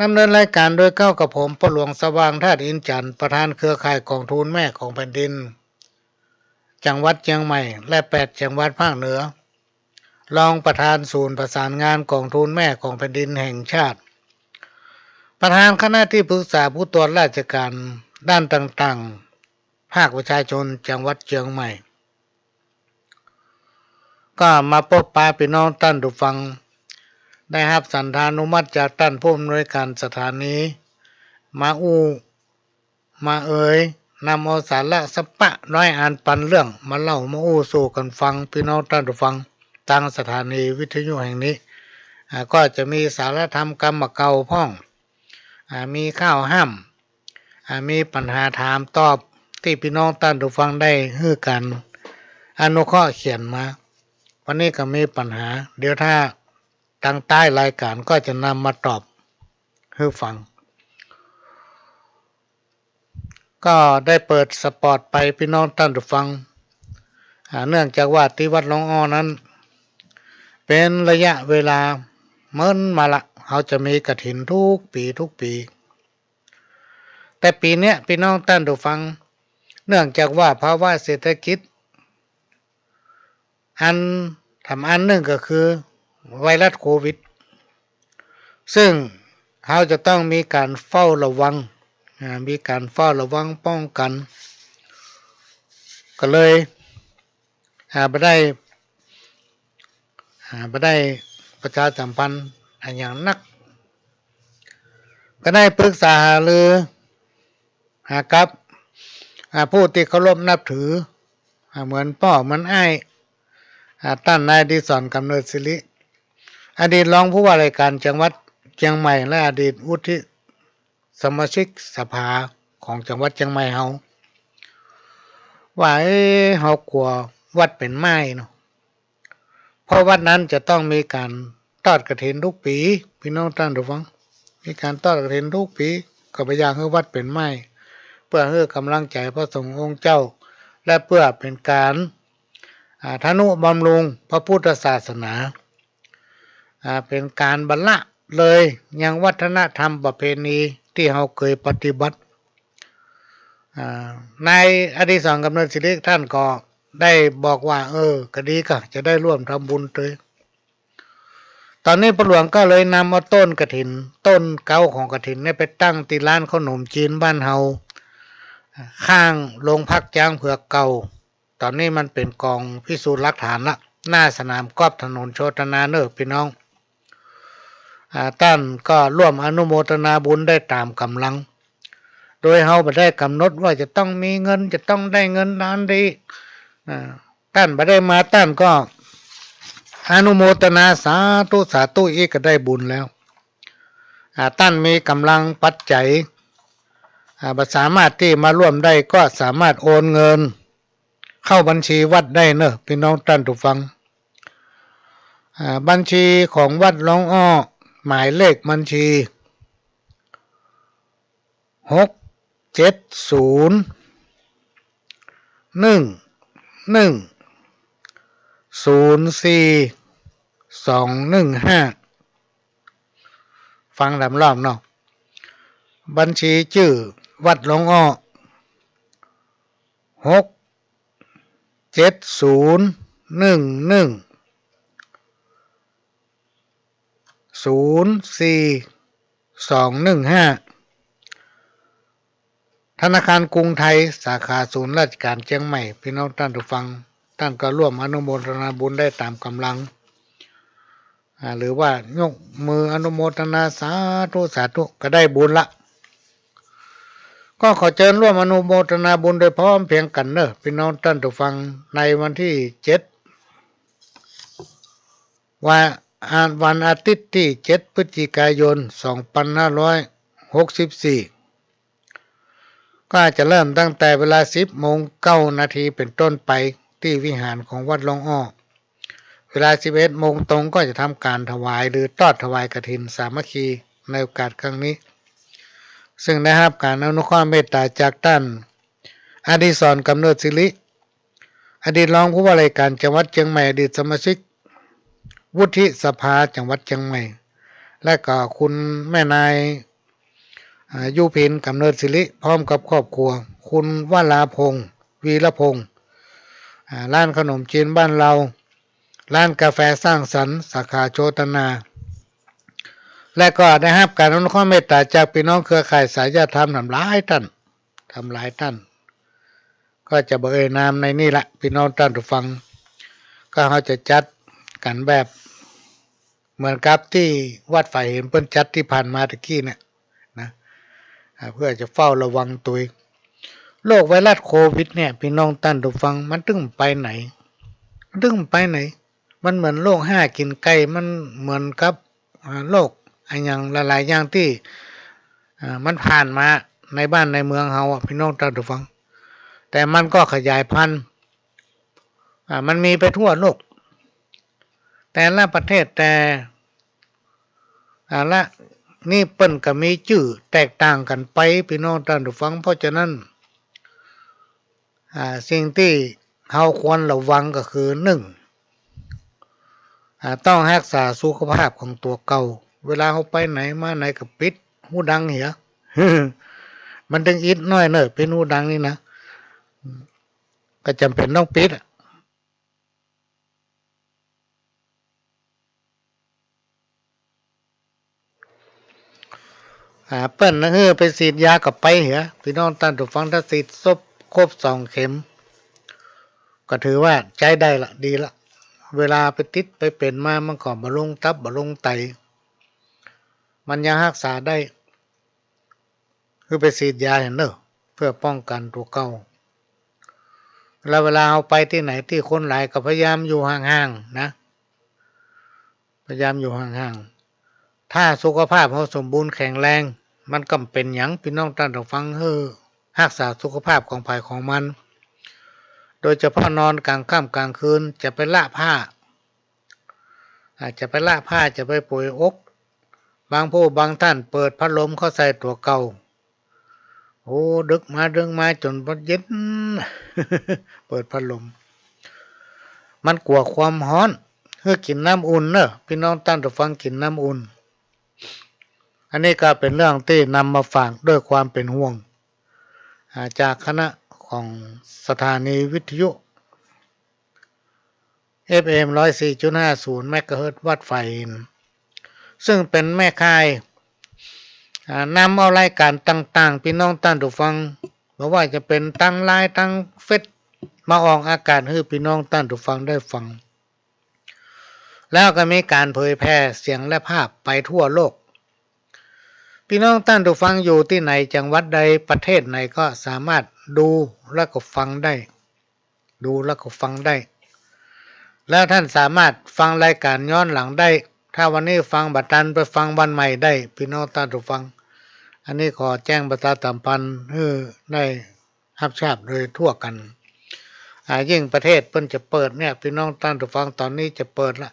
ดำเนินรายก๋านโดยเก๊ากับผม ป้อหลวงสว่าง ธาตุอินทร์จันทร์ ประธานเครือข่ายก๋องทุนแม่ของแผ่นดิน จังหวัดเจียงใหม่ และแปดจังหวัดภาคเหนือ รองประธานศูนย์ประสานงานก๋องทุนแม่ของแผ่นดินแห่งชาติ ประธานคณะตี้ปรึกษาผู้ตรวจราชก๋านด้านต่างๆ ภาคประชาชนจังหวัดเจียงใหม่ ก็มาปบปะปี้น้องต้านผู้ฟัง ได้ฮับสันธานุมัติจากต้านผู้อำนวยก๋านสถานี มาอู้ มาเอ่ย นำเอาสาระสักปะน้อยอันปันเรื่อง มาเล่ามาอู้สู่กั๋นฟัง ปี้น้องต้านผู้ฟัง ตางสถานีวิทยุแห่งนี้ อ่า ก็จะมีสาระธรรมกำบ่าเก่าพ่อง อ่า มีข้าวห้าม อ่า มีปัญหาถามตอบตี้ปี้น้องต้านผู้ฟังได้หื้อก๋านอนุเคราะห์เขียนมา วันนี้ก็มีปัญหา เดี๋ยวถ้าตางต้ายรายก๋านก็จะนำมาตอบหื้อฟัง ก็ได้เปิดสปอตไปปี้น้องต้านผู้ฟัง อ่า เนื่องจากว่าตี้วัดหลวงอ้อนั้น เป๋นระยะเวลาเมินมาละ เฮาจะมีกฐินกู้ปี๋กู้ปี๋ แต่ปี๋เนี้ยปี้น้องต้านผู้ฟัง เนื่องจากว่าภาวะเศรษฐกิจ อันสำคัญนึ่งก็คือไวรัสโควิด ซึ่งเฮาจะต้องมีก๋านเฝ้าระวัง อ่า มีก๋านเฝ้าระวังป้องกั๋น ก็เลย อ่า บ่ได้ อ่า บ่ได้ประชาสัมพันธ์อะหยังนัก ก็ได้ปรึกษาหารือ อ่า กับ อ่า ผู้ตี้เคารพนับถือ อ่า เหมือนป้อเหมือนอ้าย อ่า ต้านนายอดิศร กำเนิดศิริ อดีตรองผู้ว่ารายก๋านจังหวัดเจียงใหม่ และอดีตวุฒิสมาชิกสภาของจังหวัดเจียงใหม่เฮา ว่า เอ๊ะ เฮากั๋ววัดเป๋นไม้เนาะ เพราะวัดนั้นจะต้องมีก๋านทอดกฐินกู้ปี๋ ปี้น้องต้านผู้ฟัง มีก๋านทอดกฐินกู้ปี๋ ก็บ่อยากหื้อวัดเป๋นไม้ เปื้อหื้อก๋ำลังใจ๋พระสงฆ์องค์เจ้า และเปื้อเป๋นก๋าน อ่า ทนุบำรุงพระพุทธศาสนา อ่า เป๋นก๋านบ่ละเลยยังวัฒนธรรมประเพณีตี้เฮาเกยปฏิบัติ อ่า นายอดิศร กำเนิดศิริ ต้านก็ได้บอกว่า เออ ก็ดีก่ะ จะได้ร่วมทำบุญตวย ต๋อนนี้ป้อหลวงก็เลยนำเอาต้นกฐิน ต้นเก๊าของกฐินเนี่ยไปตั้งตี้ร้านเข้าหนมจีนบ้านเฮา ข้างโรงพักจ๊างเผือกเก่า ต๋อนนี้มันเป๋นก๋องพิสูจน์หลักฐานละ หน้าสนามกอล์ฟถนนโชตนาเน่อปี้น้อง อ่า ต้านก็ร่วมอนุโมทนาบุญได้ต๋ามก๋ำลัง โดยเฮาบ่ได้ก๋ำหนดว่าจะต้องมีเงิน จะต้องได้เงินล้านดี อ่า ต้านบ่ได้มา ต้านก็อนุโมทนาสาธุ สาธุ อี้ก็ได้บุญแล้ว อ่า ต้านมีก๋ำลังปัจจัย อ่า บ่สามารถตี้มาร่วมได้ ก็สามารถโอนเงินเข้าบัญชีวัดได้เน่อ ปี้น้องต้านผู้ฟัง อ่า บัญชีของวัดหลวงอ้อ หมายเลขบัญชี หกเจ็ดศูนย์ หนึ่ง หนึ่ง ศูนย์สี่ สอง หนึ่ง ห้า ฟังต๋ามรอบเนาะ บัญชีจื้อวัดหลวงอ้อ หกเจ็ดศูนย์ หนึ่ง หนึ่ง ศูนย์สี่ สอง หนึ่ง ห้า ธนาคารกรุงไทย สาขาศูนย์ราชก๋านเจียงใหม่ ปี้น้องต้านผู้ฟัง ต้านก็ร่วมอนุโมทนาบุญได้ต๋ามก๋ำลัง อ่า หรือว่ายกมืออนุโมทนาสาธุสาธุก็ได้บุญละ ก็ขอเจิญร่วมอนุโมทนาบุญโดยพร้อมเพรียงกั๋นเน่อ ปี้น้องต้านผู้ฟัง ในวันตี้เจ็ด วัน อ่า วันอาทิตย์ตี้เจ็ดพฤศจิกายนสองปันห้าร้อยหกสิบสี่ ก็จะเริ่มตั้งแต่เวลาสิบโมงเก้านาทีเป๋นต้นไป ตี้วิหารของวัดล่องอ้อ เวลาสิบเอ็ดโมงตรงก็จะทำก๋านถวายหรือตอดถวายกฐินสามัคคีในโอกาสครั้งนี้ ซึ่งได้ฮับก๋านอนุเคราะห์เมตต๋าจากต้านอดิศร กำเนิดศิริ อดีตรองผู้ว่าราชก๋านจังหวัดเจียงใหม่ อดีตสมาชิกวุฒิสภาจังหวัดเจียงใหม่ และก็คุณแม่นาย อ่า ยุพิน กำเนิดศิริ พร้อมกับครอบครัว คุณวราพงษ์ วีรพงษ์ อ่า ร้านขนมจีนบ้านเรา ร้านกาแฟสร้างสรรค์ สาขาโชตนา และก็ได้ฮับก๋านอนุเคราะห์เมตต๋าจากปี้น้องเครือข่ายสายญาติธรรมหลายต้าน หลายต้าน ก็จะบ่เอ่ยนามในนี้ละ ปี้น้องต้านผู้ฟัง ก็เฮาจะจัดกั๋นแบบเหมือนกับตี้วัดฝายหินเปิ้นจัดตี้ผ่านมาตะกี้เนี่ยนะ อ่า เปื้อจะเฝ้าระวังตวย โรคไวรัสโควิดเนี่ย ปี้น้องต้านผู้ฟัง มันตึงไปไหน มันตึงไปไหน มันเหมือนโรคฮ่ากิ๋นไก่ มันเหมือนกับ อ่า โรคอะหยังหลายๆ อย่างตี้ อ่า มันผ่านมาในบ้านในเมืองเฮาอะ ปี้น้องต้านผู้ฟัง แต่มันก็ขยายพันธุ์ อ่า มันมีไปทั่วโลก แต่ละประเทศ แต่ อ่า ละ นี่เปิ้นก็มีจื้อแตกต่างกั๋นไป ปี้น้องต้านผู้ฟัง เพราะฉะนั้น อ่า สิ่งตี้เฮาควรระวังก็คือ นึ่ง อ่า ต้องฮักษาสุขภาพของตั๋วเก่า เวลาเฮาไปไหนมาไหนก็ปิดฮูดังเหีย มันตึงอิดหน้อยเน่อ ปิดฮูดังนี่นะ ก็จ๋ำเป๋นต้องปิดอะ อ่า เปิ้นนะ หื้อไปฉีดยาก็ไปเหีย ปี้น้องต้านผู้ฟัง ถ้าฉีดซบครบสองเข็ม ก็ถือว่าใจ๊ได้ละ ดีละ เวลาไปติดไปเป๋นมา มันก็บ่ลงตับ บ่ลงไต มันยังฮักษาได้ หื้อไปฉีดยาหั้นเน่อ เปื้อป้องกั๋นตั๋วเก่า แล้วเวลาเฮาไปตี้ไหนตี้คนหลายก็พยายามอยู่ห่างๆ นะ พยายามอยู่ห่างๆ ถ้าสุขภาพเฮาสมบูรณ์แข็งแรง มันก็บ่เป๋นหยัง ปี้น้องต้านผู้ฟัง หื้อฮักษาสุขภาพของใผของมัน โดยเฉพาะนอนก๋างค่ำก๋างคืน จะไปละผ้า อ่า จะไปละผ้า จะไปโป๋ยอก บางผู้บางต้านเปิดพัดลมเข้าใส่ตั๋วเก่า โอ้ ดึกมา ดึกมาจ๋นบ่เย็น เปิดพัดลม มันกั๋วความฮ้อน หื้อกิ๋นน้ำอุ่นเน่อ ปี้น้องต้านผู้ฟัง กิ๋นน้ำอุ่น อันนี้ก็เป๋นเรื่องตี้นำมาฝากด้วยความเป๋นห่วง อ่า จากคณะของสถานีวิทยุ เอฟเอ็ม ร้อยสี่จุดห้าศูนย์ เมกะเฮิรตซ์ วัดฝายหิน ซึ่งเป๋นแม่ข่าย อ่า นำเอารายก๋านต่างๆ ปี้น้องต้านผู้ฟัง บ่ว่าจะเป๋นตางไลน์ ตางเฟซ มาออกอากาศหื้อปี้น้องต้านผู้ฟังได้ฟัง แล้วก็มีก๋านเผยแผ่เสียงและภาพไปทั่วโลก ปี้น้องต้านผู้ฟังอยู่ตี้ไหน จังหวัดใด ประเทศไหนก็สามารถดูแล้วก็ฟังได้ ดูแล้วก็ฟังได้ แล้วต้านสามารถฟังรายก๋านย้อนหลังได้ ถ้าวันนี้ฟังบ่ตัน ไปฟังวันใหม่ได้ ปี้น้องต้านผู้ฟัง อันนี้ขอแจ้งประชาสัมพันธ์หื้อได้ฮับทราบโดยทั่วกั๋น อ่า ยิ่งประเทศเปิ้นจะเปิดเนี่ย ปี้น้องต้านผู้ฟัง ต๋อนนี้จะเปิดละ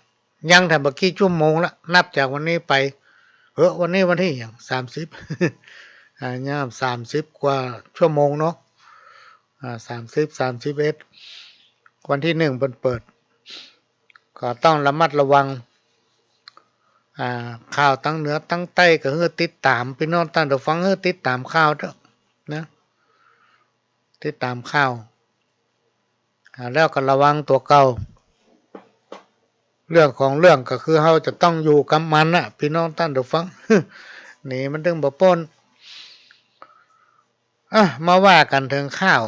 ยังแถมบ่กี่ชั่วโมงละ นับจากวันนี้ไป เออ วันนี้วันตี้หยัง สามสิบ อ่า ยังสามสิบกว่าชั่วโมงเนาะ อ่า สามสิบ สามสิบเอ็ด วันตี้หนึ่งเปิ้นเปิด ก็ต้องระมัดระวัง อ่า ข่าวตางเหนือตางใต้ก็หื้อติดต๋าม ปี้น้องต้านผู้ฟัง หื้อติดต๋ามข่าวเต๊อะนะ ติดต๋ามข่าว อ่า แล้วก็ระวังตั๋วเก่า เรื่องของเรื่องก็คือเฮาจะต้องอยู่กับมันน่ะ ปี้น้องต้านผู้ฟัง หนีมันตึงบ่ป๊น อ่ะ มาว่ากั๋นเถิงข่าว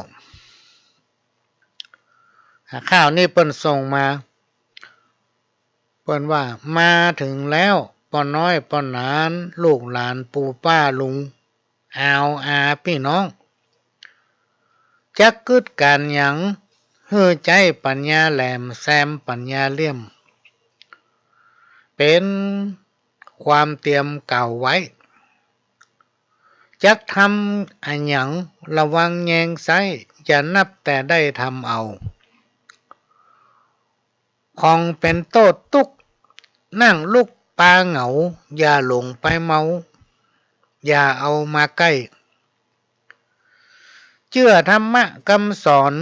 อ่า ข่าวนี้เปิ้นส่งมา เปิ้นว่า มาเถิงแล้ว ป้อน้อยป้อหลาน ลูกหลานปู่ป้าลุง อาวอาปี้น้อง จักกึ๊ดก๋านหยัง หื้อใจ๊ปั๋ญญาแหลม แซมปั๋ญญาเหลี่ยม เป๋นความเตียมกล่าวไว้ จักทำอะหยัง ระวังแยงใซ้ อย่านับแต่ได้ทำเอา ของเป๋นโต้ษตุ๊กข์ นั่งลุกปาเหงา อย่าหลงไปเมา อย่าเอามาใก้ เจื้อธรรมะกำสอน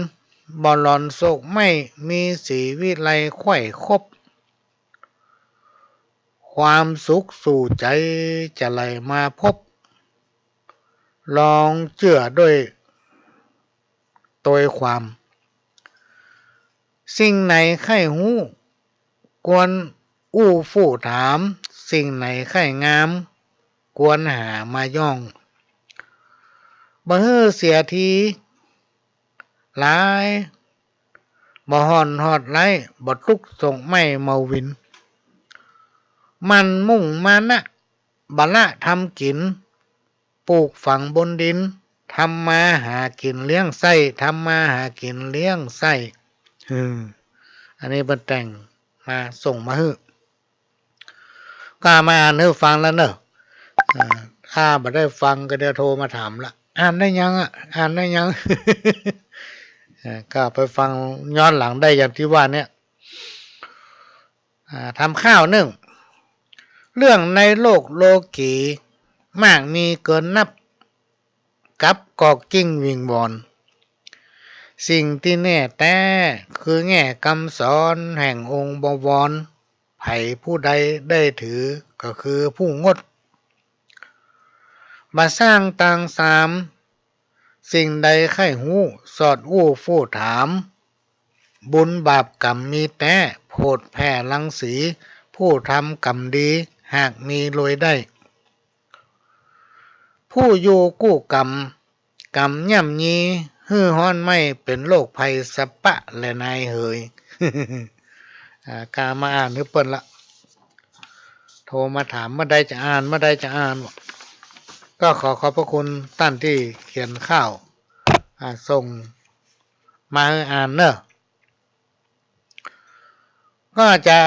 บ่หลอนโศกไหม้ มีศรีวิไลไขว่คบ ความสุขสู่ใจ๋จะไหลมาพบ ลองเจื้อด้วย โตยความ สิ่งไหนใค่ฮู้ ควรอู้ฟู้ถาม สิ่งไหนใค่งาม ควรหามาย้อง บ่หื้อเสียทีหลาย บ่ฮ้อนฮอดไร้ บ่ตุ๊กข์โศกไหม้เมาวิน หมั่นมุ่งมานะ บ่ละทำกิ๋น ปลูกฝังบนดิน ทำมาหากิ๋นเลี้ยงไส้ ทำมาหากิ๋นเลี้ยงไส้ อืม อันนี้เปิ้นแต่งมาส่งมาหื้อ ก็มาอ่านหื้อฟังแล้วเน่อ อ่า ถ้าบ่ได้ฟังก็เดี๋ยวโทรมาถามละ อ่านได้ยังอะ อ่านได้ยัง อ่า ก็ไปฟังย้อนหลังได้อย่างตี้ว่าเนี่ย อ่า ทำข้าวนึ่ง เรื่องในโลกโลกี มากมีเกินนับ กับก็กลิ้งวิงวอน สิ่งตี้แน่แต๊ คือแง่กำสอน แห่งองค์บวร ใผผู้ใดได้ถือ ก็คือผู้งด บ่สร้างตางสาม สิ่งใดใค่ฮู้ สอดอู้ฟู้ถาม บุญบาปกรรมมีแต๊ โผดแผ่รังสี ผู้ทำกรรมดี หากมีรวยได้ ผู้อยู่กู้กรรม กรรมย่ำยี หื้อฮ้อนไหม้ เป๋นโรคภัยสะปะแลนายเหย อ่า กามาอ่านหื้อเปิ้นละ โทรมาถามเมื่อใดจะอ่าน เมื่อใดจะอ่าน ก็ขอขอบพระคุณต้านตี้เขียนข้าว อ่า ส่งมาหื้ออ่านเน่อ ก็จะ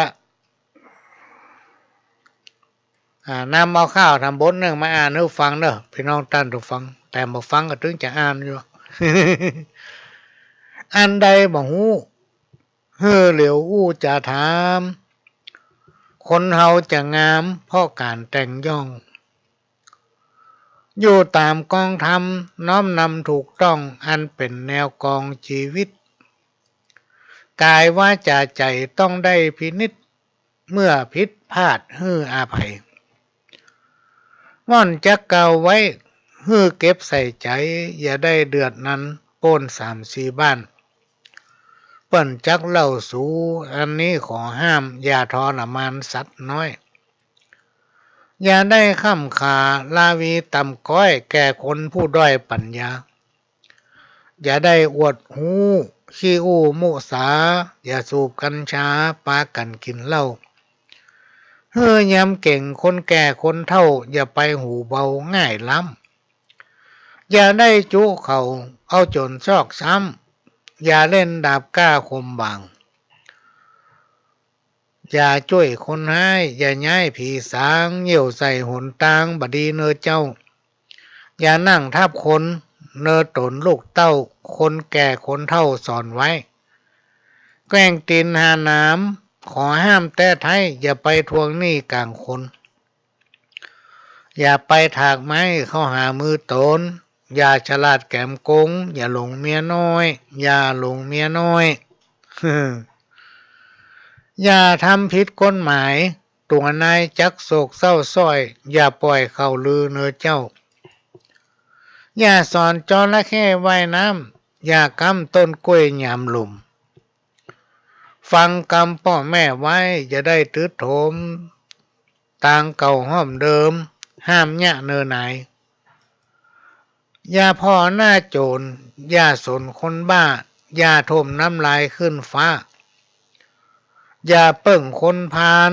อ่า นำเอาข้าวทำบทนึ่งมาอ่านหื้อฟังเน่อ ปี้น้องต้านผู้ฟัง แต่บ่ฟังก็ตึงจะอ่านอยู่ อันใดบ่ฮู้ หื้อเหลียวอู้จะถาม คนเฮาจะงาม เพราะก๋านแต่งย้อง อยู่ต๋ามกองธรรม น้อมนำถูกต้อง อันเป๋นแนวกองจีวิต ก๋ายวาจ๋าใจ๋ต้องได้พินิจ เมื่อผิดพลาดหื้ออภัย ม่อนจักกล่าวไว้ หื้อเก็บใส่ใจ๋ อย่าได้เดือดนั้น โป้นสามสี่บ้าน เปิ้นจักเล่าสู อันนี้ขอห้าม อย่าทรมานสัตว์น้อย อย่าได้ค่ำขาลาวีต่ำก๊อย แก่คนผู้ด้อยปั๋ญญา อย่าได้อวดฮู้ ขี้อู้มุสา อย่าสูบกัญชา ปากั๋นกิ๋นเหล้า หื้อยำเก่งคนแก่คนเฒ่า อย่าไปหูเบาง่ายล้ำ อย่าได้จุเขา เอาจ๋นซอกซ้ำ อย่าเล่นดาบกล้าคมบาง อย่าจ้วยคนฮ้าย อย่าย้ายผีสาง เยี่ยวใส่หนตางบ่ดีเน่อเจ้า อย่านั่งทับคน เน่อต๋นลูกเต้า คนแก่คนเฒ่าสอนไว้ แกว่งตี๋นหาหนาม ขอห้ามแต๊ไท้ อย่าไปทวงหนี้ก๋างคน อย่าไปถากไม้เข้าหามือต๋น อย่าฉลาดแก๋มโกง อย่าหลงเมียน้อย อย่าหลงเมียน้อย อย่าทำผิดกฎหมาย ตั๋วนายจักโศกเศร้าซ้อย อย่าป่อยข่าวลือเน่อเจ้า อย่าสอนจระเข้ว่ายน้ำ อย่าก๊ำต้นกล้วยยามลม ฟังกำป้อแม่ไว้ อย่าได้ตึ๊ดโถม ตางเก่าห้อมเดิม ห้ามเยียะเน่อหนาย อย่าผ่อหน้าโจ๋ร อย่าสนคนบ้า อย่าถมน้ำลายขึ้นฟ้า อย่าเปิ้งคนพาล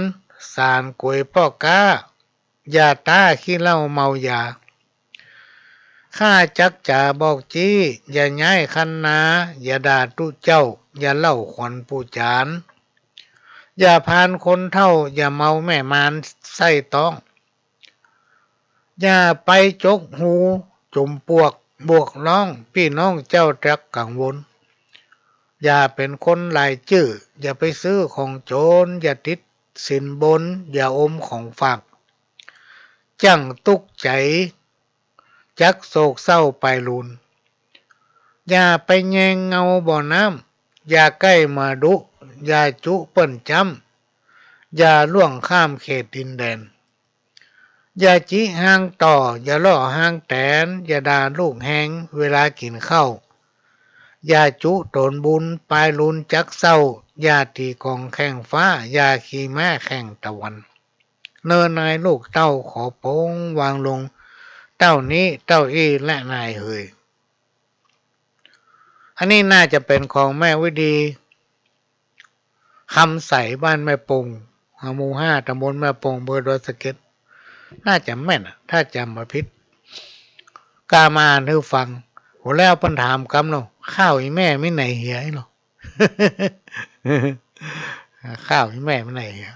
สานก๋วยป้อก๊า อย่าต้าขี้เหล้าเมายา ข้าจักจ๋าบอกจี้ อย่าย้ายคันนา อย่าด่าตุ๊เจ้า อย่าเล่าขวัญปู่จ๋าร อย่าพาลคนเฒ่า อย่าเมาแม่มารใส่ต๊อง อย่าไปจกหูจุ่มปวกบวกร้อง ปี้น้องเจ้าจักกังวล อย่าเป๋นคนหลายจื้อ อย่าไปซื้อของโจ๋ร อย่าติดสินบน อย่าอมของฝาก จั้งตุ๊กใจ๋ จักโศกเศร้าไปลูน อย่าไปแยงเงาบ่อน้ำ อย่าใก้หมาดุ อย่าจุเปิ้นจ๊ำ อย่าล่วงข้ามเขตดินแดน อย่าจิฮางต่อ อย่าล่อฮางแตน อย่าด่าลูกแฮงเวลากิ๋นข้าว อย่าจุต๋นบุญ ปายลูนจักเศร้า อย่าตี๋ก๋องแข่งฟ้า อย่าขี่ม้าแข่งตะวัน เน่อนายลูกเต้า ขอป๋งวางลง เต้านี้เต้าอี้แลนายเหย อันนี้น่าจะเป๋นของแม่วิดี คำใส บ้านแม่ปง หมู่ห้า ตำบลแม่ปง อำเภอดอยสะเก็ด น่าจะแม่นอะ ถ้าจ๋ำบ่ผิด ก้ามาอ่านหื้อฟัง โห แล้วเปิ้นถามกำเนาะ ข้าวอี่แม่มีไหนเหียเนาะ ข้าวอี่แม่มีไหนเหีย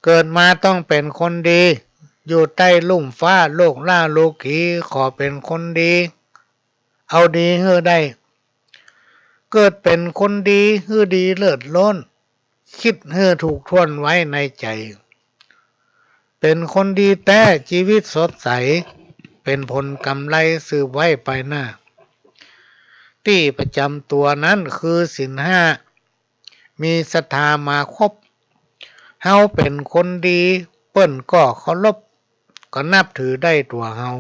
เกิดมาต้องเป๋นคนดี อยู่ใต้ลุ่มฟ้าโลกล้าโลกี ขอเป๋นคนดี เอาดีหื้อได้ เกิดเป๋นคนดีหื้อดีเลิศล้น กึ๊ดหื้อถูกถ้วนไว้ในใจ๋ เป๋นคนดีแต๊จีวิตสดใส เป๋นผลกำไรสืบไว้ไปหน้า ตี้ประจ๋ำตั๋วนั้นคือศีลห้า มีศรัทธามาครบ เฮาเป๋นคนดี เปิ้นก็เคารพ ก็นับถือได้ตั๋วเฮา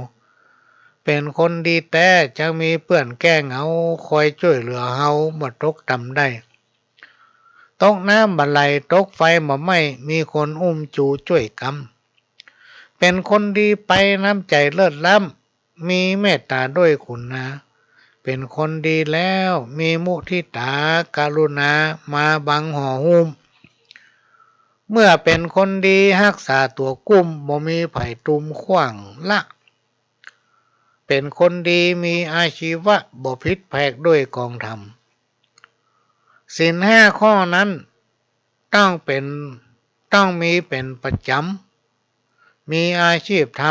เป๋นคนดีแต๊จักมีเปื้อนแก้เหงา คอยจ้วยเหลือเฮาบ่ตกต่ำได้ ตกน้ำบ่ไหล ตกไฟบ่ไหม้ มีคนอุ้มจูจ้วยกำ เป๋นคนดีไปน้ำใจ๋เลิศล้ำ มีเมตต๋าด้วยคุณนา เป๋นคนดีแล้วมีมุทิต๋ากรุณา มาบังห่อหุ้ม เมื่อเป๋นคนดีฮักษาตั๋วกุ้ม บ่มีใผตุ้มขว้างละ เป๋นคนดีมีอาชีวะ บ่ผิดแผกด้วยกองธรรม ศีลห้าข้อนั้นต้องเป๋น ต้องมีเป๋นประจ๋ำ มีอาชีพท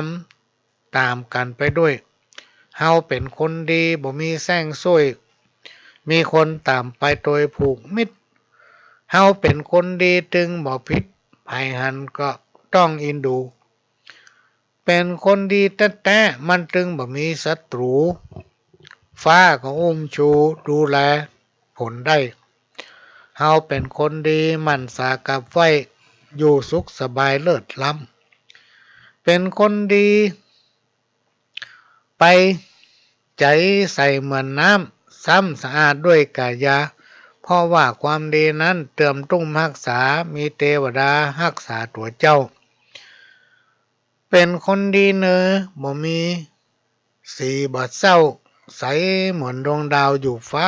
ำต๋ามกั๋นไปด้วย เฮาเป๋นคนดีบ่มีแส้งซ้วย มีคนต๋ามไปโตยผูกมิตร เฮาเป๋นคนดีตึงบ่ผิด ใผหันก็ต้องอินดู เป๋นคนดีแต๊ๆ มันตึงบ่มีศัตรู๋ ฟ้าก็อุ้มชูดูแลผลได้ เฮาเป๋นคนดีหมั่นสากับไหว้ อยู่สุขสบายเลิศล้ำ เป๋นคนดีไปใจ๋ใสเหมือนน้ำ ซ้ำสะอาดด้วยก๋ายา เพราะว่าความดีนั้นเติมตุ้มฮักษา มีเตวดาฮักษาตั๋วเจ้า เป๋นคนดีเน่อบ่มีสีบ่เศร้า ใสเหมือนดวงดาวอยู่ฟ้า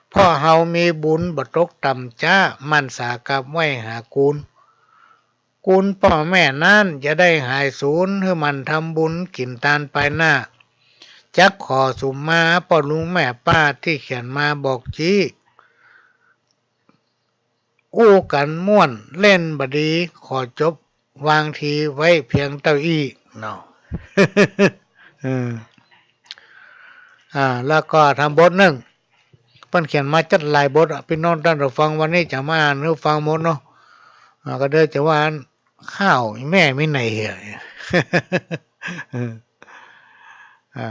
เพราะเฮามีบุญบ่ตกต่ำจ๊า หมั่นสากับไหว้หากูล กูลป้อแม่นั้นจะได้หายสูญ หื้อหมั่นทำบุญกิ๋นตานไปหน้า จักขอสุมมาป้อลุงแม่ป้าตี้เขียนมาบอกจี้ อู้กั๋นม่วนเล่นบ่ดี ขอจบวางทีไว้เพียงเต้าอี้เนาะ เออ อ่า แล้วก็ทำบทนึ่ง เปิ้นเขียนมาจั๊ดหลายบทอะ ปี้น้องต้านผู้ฟัง วันนี้จะมาอ่านหื้อฟังหมดเนาะ อ่า ก็เดี๋ยวจะว่าข้าวแม่มีไหนเหีย เออ อ่า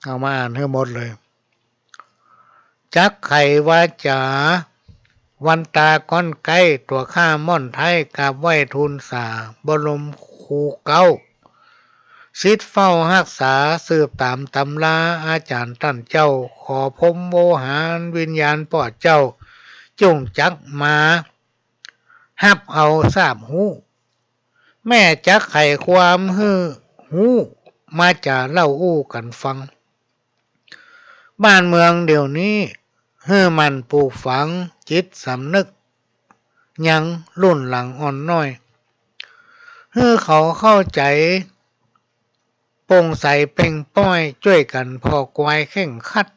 เอามาอ่านหื้อหมดเลย จักไขวาจ๋า วันตาก้อนใก้ ตั๋วข้าม่อนไท้ กราบไหว้ทูลสา บรมครูเก๊า ศิษย์เฝ้าฮักษา สืบต๋ามตำรา อาจ๋ารย์ต้านเจ้า ขอพรหมโวหาร วิญญาณป้อเจ้า จุ่งจักมาฮับเอาทราบฮู้ แม่จักไขความหื้อฮู้ มาจ๋าเล่าอู้กั๋นฟัง บ้านเมืองเดี๋ยวนี้ หื้อหมั่นปลูกฝังจิตสำนึกยังรุ่นหลังอ่อนน้อย หื้อเขาเข้าใจ๋โป่งใสเป่งป้อย จ้วยกั๋นผ่อกวายเข่งครัด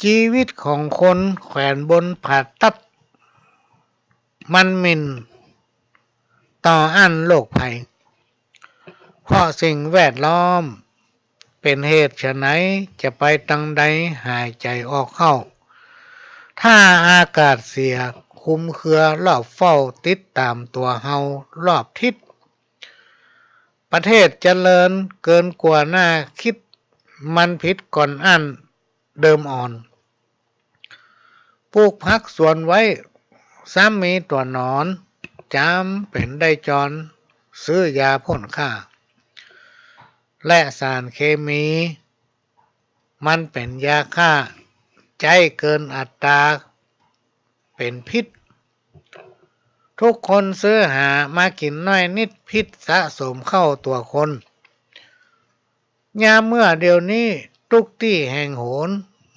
จีวิตของคนแขวนบนผาตัด มันหมิ่นต่ออั้นโรคภัย เพราะสิ่งแวดล้อมเป๋นเหตุฉะไหน จะไปตางใดหายใจ๋ออกเข้า ถ้าอากาศเสียคลุมเครือรอบเฝ้า ติดต๋ามตั๋วเฮารอบทิศ ประเทศเจริญเกินกว่าน่าคิด มันผิดก่อนอั้นเดิมอ่อน ปลูกผักสวนไว้ ซ้ำมีตั๋วหนอน จ๋ำเป๋นได้จร ซื้อยาพ่นฆ่า และสารเคมี มันเป๋นยาฆ่า ใจ๊เกินอัตรา เป๋นพิษ ทุกคนซื้อหามากิ๋นน้อยนิด พิษสะสมเข้าตั๋วคน ยามเมื่อเดี๋ยวนี้ ตุ๊กตี้แห่งหน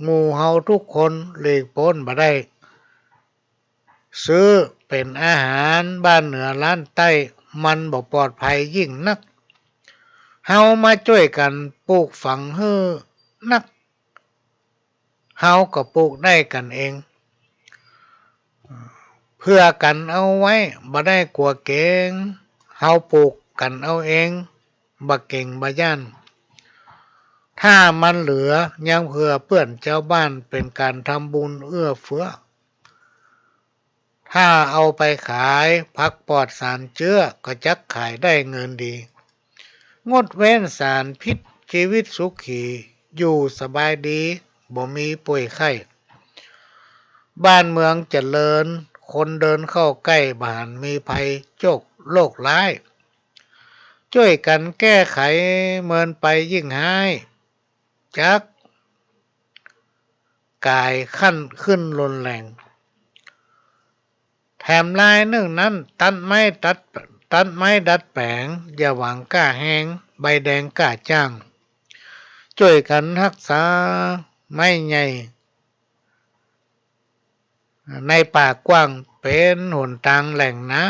หมู่เฮาทุกคนหลีกป๊นบ่ได้ ซื้อเป๋นอาหารบ้านเหนือล้านใต้ มันบ่ปลอดภัยยิ่งนัก เฮามาจ้วยกั๋นปลูกฝังหื้อนัก เฮาก็ปลูกได้กั๋นเอง เผื่อกั๋นเอาไว้ บ่ได้กั๋วเก๋ง เฮาปลูกกั๋นเอาเอง บ่เก๋งบ่ย้าน ถ้ามันเหลือยังเผื่อเปื้อนจาวบ้าน เป๋นก๋านทำบุญเอื้อเฟื้อ ถ้าเอาไปขาย ผักปลอดสารเจื้อ ก็จักขายได้เงินดี งดเว้นสารพิษ จีวิตสุขี อยู่สบายดี บ่มีป่วยไข้ บ้านเมืองเจริญ คนเดินเข้าใก้ บ่หันมีภัยโจคโรคร้าย จ้วยกั๋นแก้ไข เมินไปยิ่งฮ้าย จักก๋ายขั้นขึ้นรุนแรง แถมลายนึ่งนั้น ตัดไม้ดัด ตัดไม้ดัดแป๋ง อย่าหวังก้าแฮง ใบแดงก้าจ้าง จ้วยกั๋นฮักษาไม้ใหญ่ ในป่ากว้าง เป๋นหนตางแหล่งน้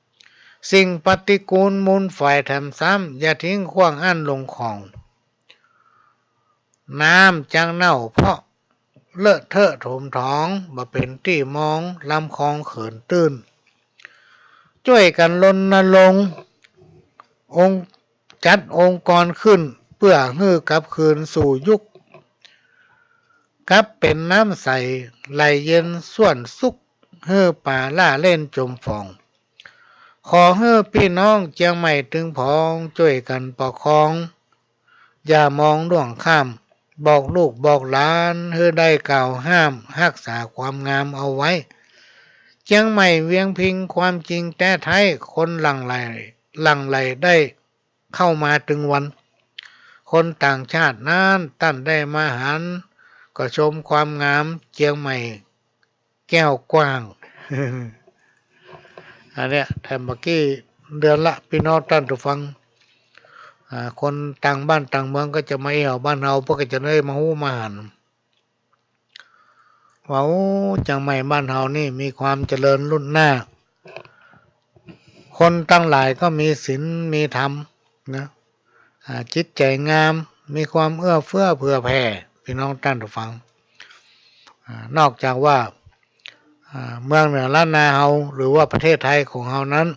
ำ สิ่งปฏิกูลมูลฝอยแถมซ้ำ อย่าทิ้งขว้างอั้นลงของ น้ำจักเน่าเพราะเลอะเทอะถมถอง บ่เป๋นตี้มอง ลำคลองเขินตื้น จ้วยกั๋นรณรงค์ องค์ จัดองค์กรขึ้น เปื้อหื้อกลับคืนสู่ยุค กลับเป๋นน้ำใส ไหลเย็นส่วนสุข หื้อป๋าล่าเล่นจมฟอง ขอหื้อปี้น้องเจียงใหม่ตึงผอง จ้วยกั๋นปกครอง อย่ามองล่วงข้าม บอกลูกบอกหลาน หื้อได้กล่าวห้าม ฮักษาความงามเอาไว้ เจียงใหม่เวียงพิงค์ ความจริงแต๊ไท้ คนหลั่งไหล หลั่งไหลได้เข้ามาตึงวัน คนต่างชาตินั้น ต้านได้มาหัน ก็ชมความงามเจียงใหม่แก้วกว้าง อันเนี้ยแถมเมื่อกี้เดือนละ ปี้น้องต้านผู้ฟัง อ่า คนต่างบ้านต่างเมืองก็จะมาเอี่ยวบ้านเฮา เปื้อก็จะได้มาฮู้มาหัน ว่า โอ้ เจียงใหม่บ้านเฮานี่มีความเจริญรุ่นหน้า คนตังหลายก็มีศีลมีธรรมนะ อ่า จิตใจ๋งาม มีความเอื้อเฟื้อเผื่อแผ่ ปี้น้องต้านผู้ฟัง อ่า นอกจากว่า อ่า เมืองเหนือล้านนาเฮา หรือว่าประเทศไทยของเฮานั้น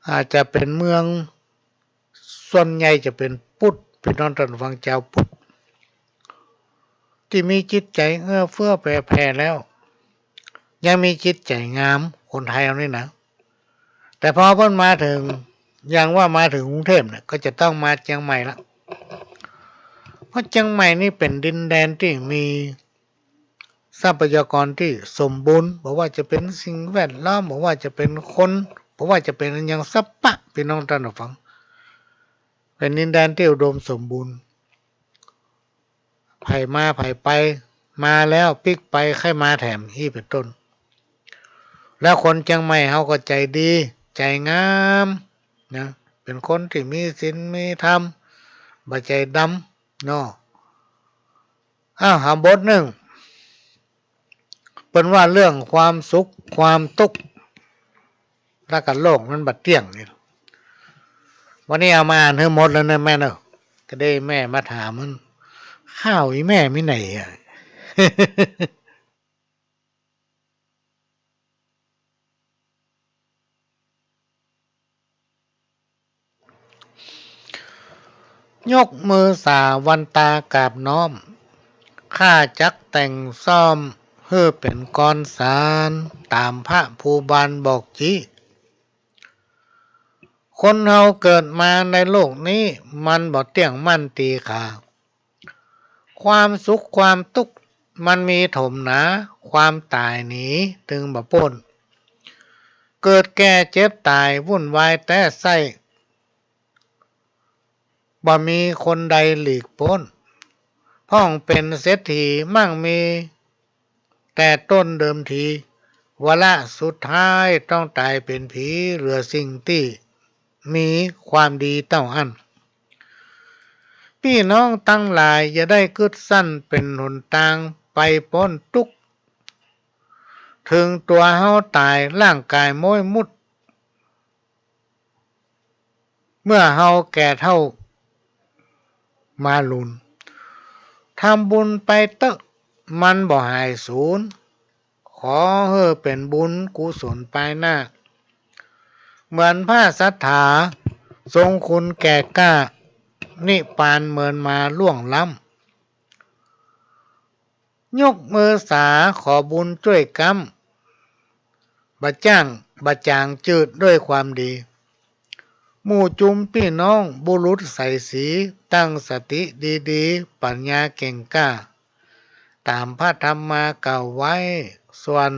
อาจจะเป๋นเมือง ส่วนใหญ่จะเป๋นพุทธ ปี้น้องต้านผู้ฟัง จาวพุทธ ตี้มีจิตใจ๋เอื้อเฟื้อเผื่อแผ่แล้ว ยังมีจิตใจ๋งาม คนไทยเฮานี่นะ แต่พอเปิ้นมาเถิง อย่างว่ามาเถิงกรุงเทพฯเนี่ย ก็จะต้องมาเจียงใหม่ละ เพราะเจียงใหม่นี่เป๋นดินแดนตี้มี ทรัพยากรตี้สมบูรณ์ บ่ว่าจะเป๋นสิ่งแวดล้อม บ่ว่าจะเป๋นคน บ่ว่าจะเป๋นอะหยังสะปะ ปี้น้องต้านผู้ฟัง เป๋นดินแดนตี้อุดมสมบูรณ์ ใผมาใผไป มาแล้วปิ๊กไป ใค่มาแถม อี้เป๋นต้น แล้วคนเจียงใหม่เฮาก็ใจ๋ดี ใจ๋งามนะ เป๋นคนตี้มีศีลมีธรรม บ่ใจ๋ดำเนาะ อ้าว หาบทนึ่ง เปิ้นว่าเรื่องความสุขความตุ๊กข์ แล้วก็โลกมันบ่เตี้ยงนี่ วันนี้เอามาอ่านหื้อหมดแล้วเน่อแม่เน่อ ก็ได้แม่มาถามมัน ข้าวอีแม่มีไหนอะ ยกมือสาวันตากราบน้อม ข้าจักแต่งซ่อมหื้อเป๋นกลอนสรร ต๋ามพระภูบาลบอกจี้ คนเฮาเกิดมาในโลกนี้ มันบ่เตี้ยงมั่นตีขา ความสุขความตุ๊กข์มันมีถมหนา ความต๋ายหนีตึงบ่ป๊น เกิดแก่เจ็บต๋ายวุ่นวายแต๊ไส้ บ่มีคนใดหลีกป๊น พ่องเป๋นเศรษฐีมั่งมี แต่ต้นเดิมที วาระสุดท้ายต้องต๋ายเป๋นผี เหลือสิ่งตี้มีความดีเต้าอั้น ปี้น้องตังหลายอย่าได้กึ๊ดสั้นเป๋นหนตางไปป๊นตุ๊กข์ เถิงตั๋วเฮาต๋ายร่างก๋ายม้อยมุด เมื่อเฮาแก่เฒ่ามาลุน ทำบุญไปเต๊อะ มันบ่หายสูญ ขอหื้อเป๋นบุญกุศลปายหน้า เหมือนพระศรัทธาทรงคุณแก่กล้า นิพพานเมินมาล่วงล้ำ ยกมือสาขอบุญจ้วยก๊ำ บ่จ้างบ่จ๋างจืดด้วยความดี หมู่จุมปี้น้องบุรุษใสศรี ตั้งสติดีๆ ปัญญาเก่งกล้า ต๋ามพระธรรมมากล่าวไว้ ส่วน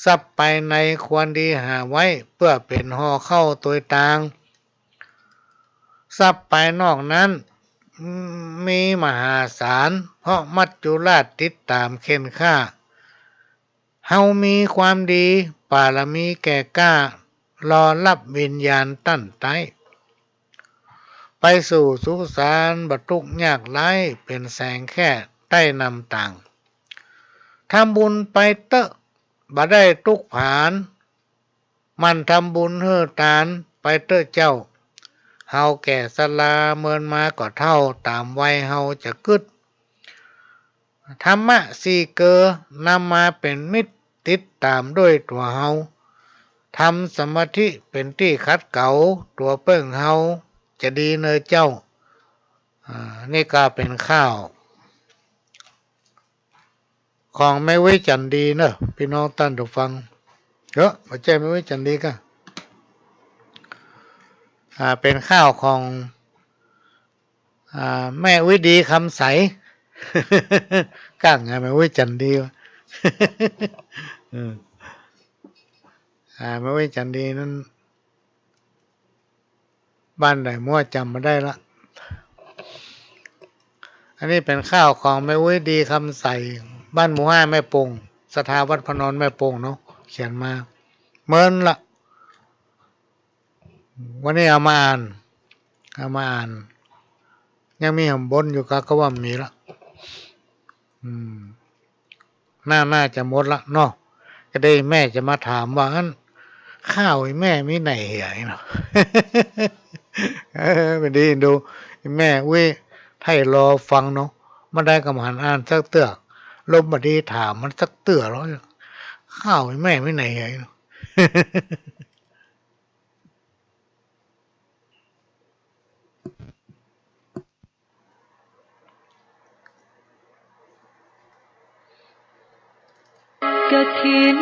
ทรัพย์ภายในควรดีหาไว้ เปื้อเป๋นห่อข้าวตวยตาง ทรัพย์ภายนอกนั้นมีมหาศาล เพราะมัจจุราชติดต๋ามเข่นฆ่า เฮามีความดี ปารมีแก่กล้า รอฮับวิญญาณต้านใต้ ไปสู่สุสานบ่ตุ๊กข์ยากไร้ เป๋นแสงแค่ใต้นำตาง ทำบุญไปเต๊อะ บ่ได้ตุ๊กข์ผาน หมั่นทำบุญหื้อตานไปเต๊อะเจ้า เฮาแก่ชราเมินมาก็เฒ่า ต๋ามวัยเฮาจะกึ๊ด ธรรมะสี่เกลอนำมาเป๋นมิตร ติดต๋ามด้วยตั๋วเฮา ทำสมาธิเป๋นตี้ขัดเกลาตั๋วเปิ้งเฮา จะดีเน่อเจ้า อ่า นี่ก็เป๋นข้าว ของแม่อุ๊ยจันดีเนอะ ปี้น้องต้านผู้ฟัง เออ บ่ใจ้แม่อุ๊ยจันดีก้า อ่า เป๋นข้าวของ อ่า แม่อุ๊ยดีคำใส ก้างไง แม่อุ๊ยจันดีวะ เออ อ่า แม่อุ๊ยจันดีนั้น บ้านใดมั่วจ๋ำบ่ได้ละ อันนี้เป๋นข้าวของแม่อุ๊ยดีคำใส บ้านหมู่ห้าแม่ปง ศรัทธาวัดพระนอนแม่ปงเนาะ เขียนมา เมินละ วันนี้เอามาอ่าน เอามาอ่าน ยังมีหำบนอยู่กา ก็ว่ามีละ อืม น่า น่าจะหมดละเนาะ ก็ได้แม่จะมาถามว่า อั้น ข้าวอีแม่มีไหนเหียเนาะ เออ ไปดีดู แม่อุ๊ยไถ่รอฟังเนาะ บ่ได้กำหันอ่านสักเตื้อ ลมบ่ดีถามมันสักเตื้อแล้ว ข้าวอีแม่มีไหนเหียเนาะ กฐิน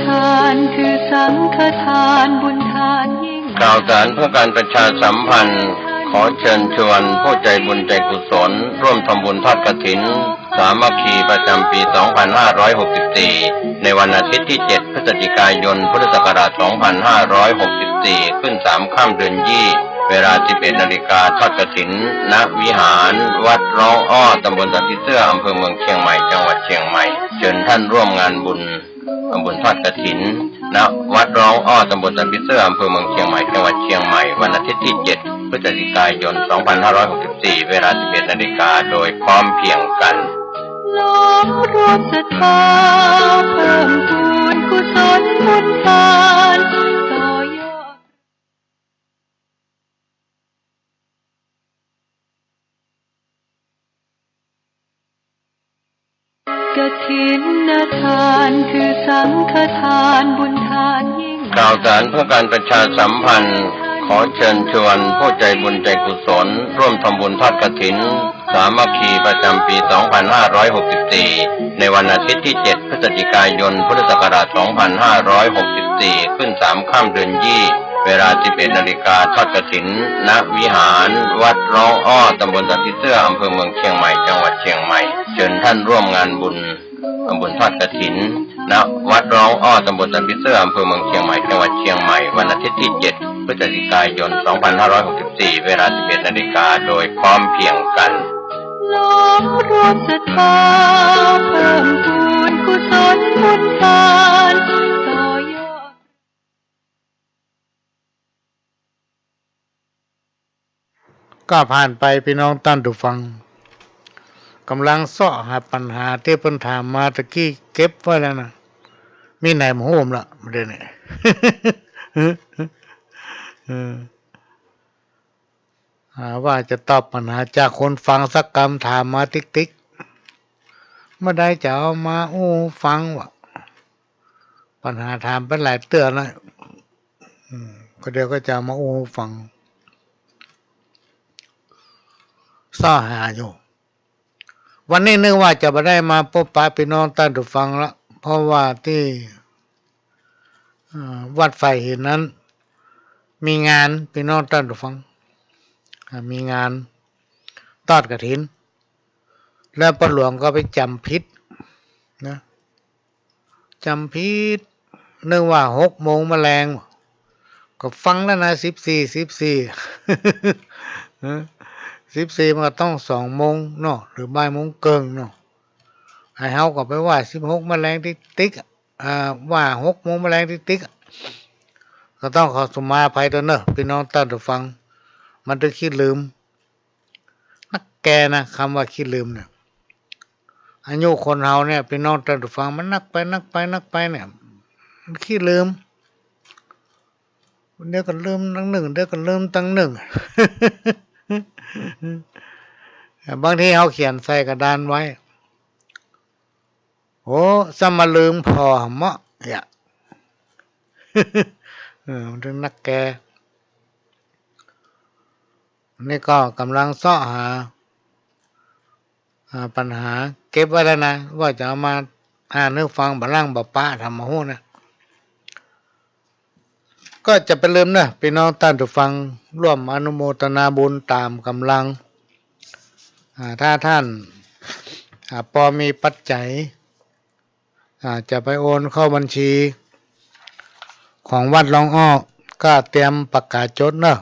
ทานคือสังฆทานบุญทานยิ่ง ข่าวสารเพื่อการประชาสัมพันธ์ ขอเชิญชวนผู้ใจบุญใจกุศล ร่วมทำบุญทอดกฐิน สามัคคีประจำปี สองพันห้าร้อยหกสิบสี่ ในวันอาทิตย์ที่ เจ็ด พฤศจิกายน พุทธศักราช สองพันห้าร้อยหกสิบสี่ ขึ้น สาม ค่ำเดือนยี่ เวลา สิบเอ็ด นาฬิกา ทอดกฐิน ณ วิหารวัดร้องอ้อ ตำบลสันผีเสื้อ อำเภอเมืองเชียงใหม่ จังหวัดเชียงใหม่ เชิญท่านร่วมงานบุญ ทำบุญทอดกฐิน ณ วัดร้องอ้อ ตำบลสันผีเสื้อ อำเภอเมืองเชียงใหม่ จังหวัดเชียงใหม่ วันอาทิตย์ที่ เจ็ด พฤศจิกายน สองพันห้าร้อยหกสิบสี่ เวลา สิบเอ็ด นาฬิกา โดยพร้อมเพรียงกัน ล้อมรวมศรัทธา เพิ่มพูนกุศลบุญทาน ต่อยอด กฐินทานคือสังฆทาน บุญทานยิ่ง ข่าวสารเพื่อการประชาสัมพันธ์ ขอเชิญชวนผู้ใจบุญใจกุศล ร่วมทำบุญทอดกฐินสามัคคีประจำปี สองพันห้าร้อยหกสิบสี่ ในวันอาทิตย์ที่ เจ็ด พฤศจิกายน พุทธศักราช สองพันห้าร้อยหกสิบสี่ ขึ้นสามค่ำเดือนยี่ เวลา สิบเอ็ดนาฬิกา ทอดกฐิน ณ วิหารวัดร้องอ้อ ตำบลสันผีเสื้อ อำเภอเมืองเชียงใหม่ จังหวัดเชียงใหม่ เชิญท่านร่วมงานบุญ ทำบุญทอดกฐิน ณ วัดร้องอ้อ ตำบลสันผีเสื้อ อำเภอเมืองเชียงใหม่ จังหวัดเชียงใหม่ วันอาทิตย์ที่ เจ็ด พฤศจิกายน สองพันห้าร้อยหกสิบสี่ เวลา สิบเอ็ดนาฬิกา โดยพร้อมเพรียงกัน ล้อมรวมศรัทธา เพิ่มพูนกุศลบุญทาน ต่อยอด ก็ผ่านไป ปี้น้องต้านผู้ฟัง ก่ำลังเซาะหาปัญหาตี้เปิ้นถามมาตะกี้ เก็บไว้แล้วนะ มีไหนมาฮู้ละ บ่าเดี่ยวนี้ เออ อ่า ว่าจะตอบปัญหาจากคนฟังสักกำ ถามมาติ๊กๆ บ่าได้จะเอามาอู้ฟังว่า ปัญหาถามไปหลายเตื้อแล้ว อืม ก็เดี๋ยวก็จะเอามาอู้ฟัง เซาะหาอยู่ วันนี้นึกว่าจะบ่ได้มาปบปะปี้น้องต้านผู้ฟังละ เพราะว่าตี้ เอ่อ วัดฝ่ายหินนั้น มีงาน ปี้น้องต้านผู้ฟัง อ่า มีงานทอดกฐิน แล้วป้อหลวงก็ไปจ๋ำผิดนะ จ๋ำผิด นึกว่าหกโมงมะแลง ก็ฟังแล้วนะ สิบสี่ สิบสี่ เออ สิบสี่มันก็ต้องสองโมงเนาะ หรือบ่ายโมงเกิ่งเนาะ ไอ้เฮาก็ไปว่าสิบหกมะแลงติ๊กๆ อ่า ว่าหกโมงมะแลงติ๊กๆ ก็ต้องขอสุมาอภัยตวยเนาะ ปี้น้องต้านผู้ฟัง มันต้องขี้ลืม นักแกนะ กำว่าขี้ลืมเนี่ย อายุคนเฮาเนี่ย ปี้น้องต้านผู้ฟัง มันนักไป นักไป นักไปเนี่ย มันขี้ลืม เดี๋ยวก็ลืมตังนึ่ง เดี๋ยวก็ลืมตังนึ่ง บางทีเฮาเขียนใส่กระดานไว้ โอ้ ซ้ำมาลืมผ่อเมาะ เหีย เออ มันต้องนักแก นี่ก็ก่ำลังเซาะหา อ่า ปัญหาเก็บไว้แล้วนะ ว่าจะเอามาอ่านหื้อฟัง บ่าล่างบ่าป๊า ถามมาฮู้นะ ก็จะบ่าลืมเนาะ ปี้น้องต้านผู้ฟัง ร่วมอนุโมทนาบุญต๋ามก่ำลัง อ่า ถ้าต้าน อ่า ปอมีปัจจัย อ่า จะไปโอนเข้าบัญชีของวัดร้องอ้อ ก็เตรียมปากก๋าจ๋ดเนาะ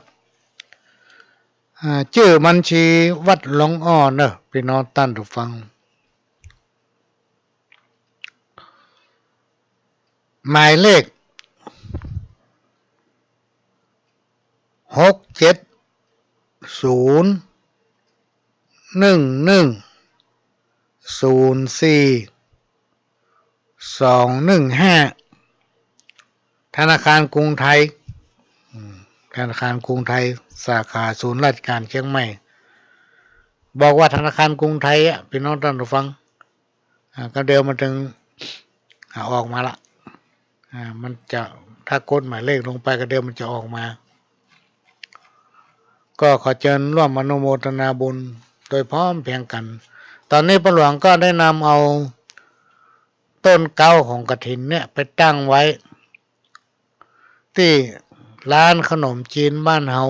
อ่า จื้อบัญชีวัดร้องอ้อเนาะ ปี้น้องต้านผู้ฟัง หมายเลข หกเจ็ดศูนย์ หนึ่งหนึ่ง ศูนย์สี่ สองหนึ่งห้า ธนาคารกรุงไทย อืม ธนาคารกรุงไทย สาขาศูนย์ราชการเชียงใหม่ บอกว่าธนาคารกรุงไทยอะ ปี้น้องต้านผู้ฟัง อ่า ก็เดี๋ยวมันตึง อ่า ออกมาละ อ่า มันจะ ถ้ากดหมายเลขลงไปก็เดี๋ยวมันจะออกมา ก็ขอเจิญร่วมอนุโมทนาบุญโดยพร้อมเพรียงกั๋น ต๋อนนี้ป้อหลวงก็ได้นำเอาต้นเก๊าของกฐินเนี่ยไปตั้งไว้ ตี้ร้านขนมจีนบ้านเฮา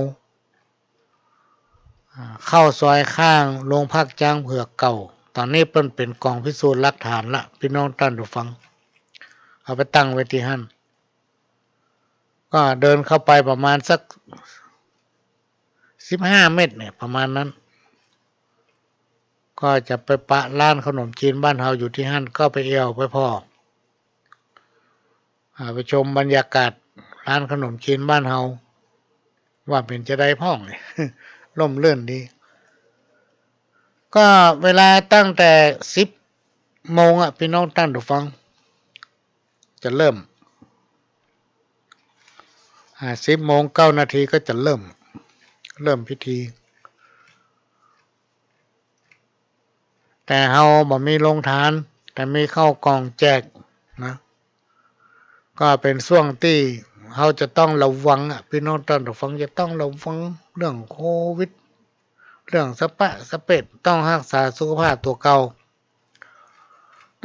อ่า เข้าซอยข้างโรงพักจ๊างเผือกเก่า ต๋อนนี้เปิ้นเป๋นก๋องพิสูจน์หลักฐานละ ปี้น้องต้านผู้ฟัง เอาไปตั้งไว้ตี้หั้น ก็เดินเข้าไปประมาณสักสิบห้าเมตรเนี่ย ประมาณนั้น ก็จะไปปะร้านขนมจีนบ้านเฮาอยู่ตี้หั้น ก็ไปแอ่วไปผ่อ อ่า ไปชมบรรยากาศร้านขนมจีนบ้านเฮา ว่าเป๋นจาใดพ่อง ร่มรื่นดี ก็เวลาตั้งแต่สิบ โมงอะ ปี้น้องต้านผู้ฟัง จะเริ่ม อ่า สิบโมงเก้านาทีก็จะเริ่ม เริ่มพิธี แต่เฮาบ่มีโฮงตาน แต่มีข้าวกล่องแจกนะ ก็เป๋นช่วงตี้เฮาจะต้องระวังอะ ปี้น้องต้านผู้ฟังจะต้องระวังเรื่องโควิด เรื่องสะปะสะเปด ต้องฮักษาสุขภาพตั๋วเก่า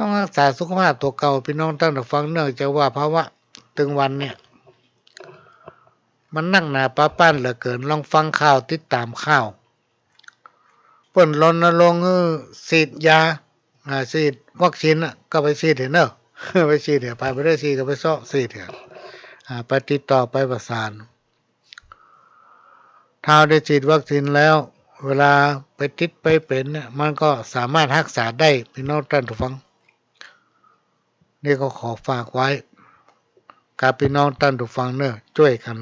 ต้องฮักษาสุขภาพตั๋วเก่า ปี้น้องต้านผู้ฟัง เนื่องจากว่าภาวะตึงวันเนี่ย มันนักหนาปาป๊านเหลือเกิน ลองฟังข่าว ติดต๋ามข่าว เปิ้นรณรงค์หื้อฉีดยา อ่า ฉีดวัคซีนน่ะ ก็ไปฉีดเถอะเนาะ ไปฉีดเถอะ ใผบ่ได้ฉีดก็ไปเซาะฉีดเถอะ อ่า ไปติดต่อไปประสาน ถ้าได้ฉีดวัคซีนแล้ว เวลาไปติดไปเป๋นเนี่ย มันก็สามารถฮักษาได้ ปี้น้องต้านผู้ฟัง นี่ก็ขอฝากไว้กับปี้น้องต้านผู้ฟังเนาะ จ้วยกั๋น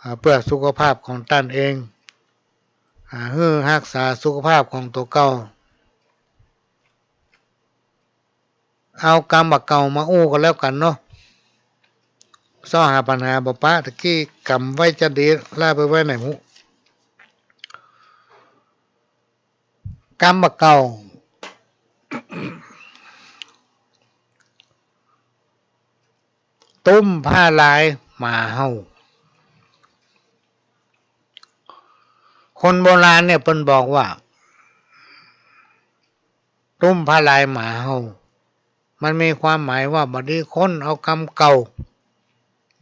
อ่า เปื้อสุขภาพของต้านเอง อ่า หื้อฮักษาสุขภาพของตั๋วเก่า เอากำบ่าเก่ามาอู้กั๋นแล้วกั๋นเนาะ เซาะหาปัญหาบ่ปะ ตะกี้กำไว้จะดี ละไปไว้ไหนบ่ฮู้ กำบ่าเก่า ตุ้มผ้าลายหมาเห่า คนโบราณเนี่ยเปิ้นบอกว่า ตุ้มผ้าลายหมาเห่า มันมีความหมายว่าบ่ดีคนเอากำเก่า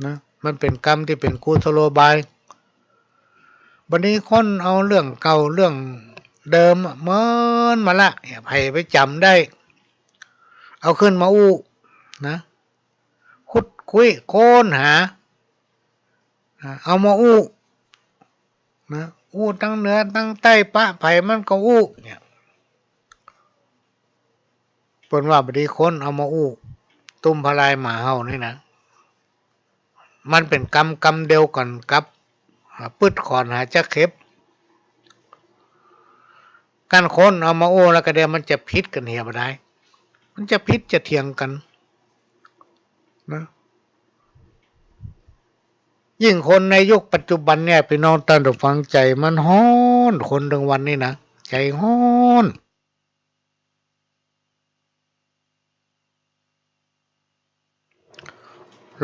นะ มันเป๋นกำตี้เป๋นกุศโลบาย บ่ดีคนเอาเรื่องเก่าเรื่องเดิมอะ เหมินมาละ ใผไปจ๋ำได้ เอาขึ้นมาอู้นะ ขุดคุ้ยค้นหา อ่า เอามาอู้นะ อู้ตังเหนือตังใต้ ปะใผมันก็อู้เนี่ย เปิ้นว่าบ่ดีคนเอามาอู้ ตุ้มผ้าลายหมาเห่านี่นะ มันเป๋นกำกำเดียวกั๋นกับ อ่า ปื๊ดขอนหาจักเข็บ กันคนเอามาอู้แล้วก็เดี๋ยวมันจะผิดกั๋นเหียบ่ดาย มันจะผิดจะเถียงกั๋นนะ ยิ่งคนในยุคปัจจุบันเนี่ย ปี้น้องต้านผู้ฟัง ใจ๋มันฮ้อน คนตึงวันนี้นะ ใจ๋ฮ้อน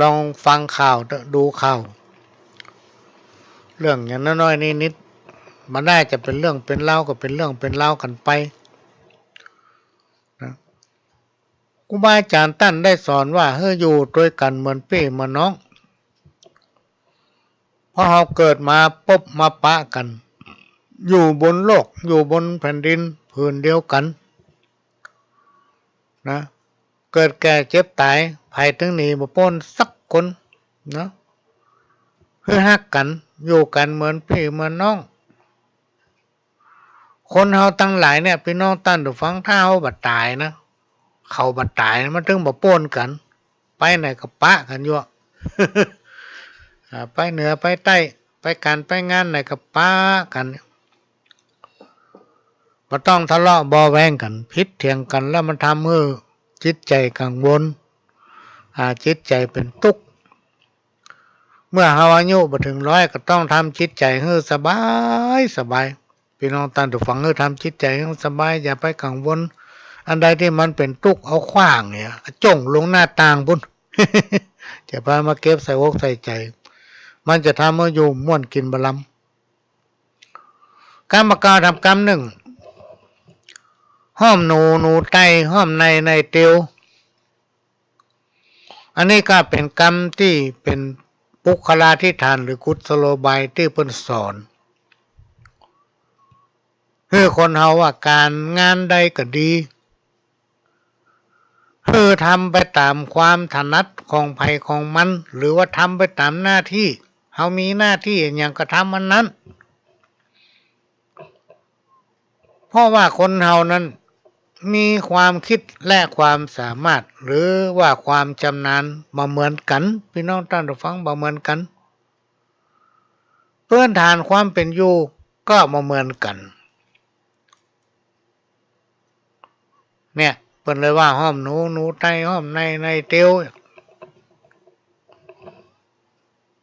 ลองฟังข่าวเต๊อะ ดูข่าว เรื่องอย่างน้อยๆ นิดๆ มันน่าจะเป๋นเรื่องเป๋นราว ก็เป๋นเรื่องเป๋นราวกั๋นไปนะ ครูบาอาจ๋ารย์ต้านได้สอนว่า หื้ออยู่ตวยกั๋นเหมือนปี้เหมือนน้อง เพราะเฮาเกิดมาปบมาปะกั๋น อยู่บนโลก อยู่บนแผ่นดินผืนเดียวกั๋นนะ เกิดแก่เจ็บต๋าย ใผตึงหนีบ่ป๊นสักคนนะ หื้อฮักกั๋น อยู่กั๋นเหมือนปี้เหมือนน้อง คนเฮาตังหลายเนี่ย ปี้น้องต้านผู้ฟัง ถ้าเฮาบ่ต๋ายนะ เขาบ่ต๋ายนะ มันตึงบ่ป๊นกั๋น ไปไหนก็ปะกั๋นอยู่ อ่า ไปเหนือไปใต้ ไปก๋านไปงานไหนก็ปะกั๋น บ่ต้องทะเลาะเบาะแว้งกั๋น ผิดเถียงกั๋น แล้วมันทำหื้อจิตใจ๋กังวล อ่า จิตใจ๋เป๋นตุ๊กข์ เมื่อเฮาอายุบ่เถิงร้อย ก็ต้องทำจิตใจ๋หื้อสบายสบาย ปี้น้องต้านผู้ฟัง หื้อทำจิตใจ๋หื้อสบาย อย่าไปกังวล อันใดตี้มันเป๋นตุ๊กข์ เอาขว้างเนี่ย จ้งลงหน้าต่างปู๊น จะพามาเก็บใส่อกใส่ใจ๋ มันจะทำหื้ออยู่ม่วนกิ๋นบ่าลำ กำบ่าเก่าทำกำนึ่ง ห้อมหนู หนูไต่ ห้อมใน ในเตียว อันนี้ก็เป๋นกำตี้เป๋นปุคคลาธิฐาน หรือกุศโลบายตี้เปิ้นสอน หื้อคนเฮาว่าก๋านงานใดก็ดี หื้อทำไปต๋ามความถนัดของใผของมัน หรือว่าทำไปต๋ามหน้าตี้ เฮามีหน้าตี้อะหยังก็ทำอันนั้น เพราะว่าคนเฮานั้นมีความคิดและความสามารถ หรือว่าความชำนาญบ่เหมือนกั๋น ปี้น้องต้านผู้ฟัง บ่เหมือนกั๋น พื้นฐานความเป๋นอยู่ก็บ่เหมือนกั๋น เนี่ย เปิ้นเลยว่าฮ้อมหนู หนูไต ฮ้อมใน ในเตียว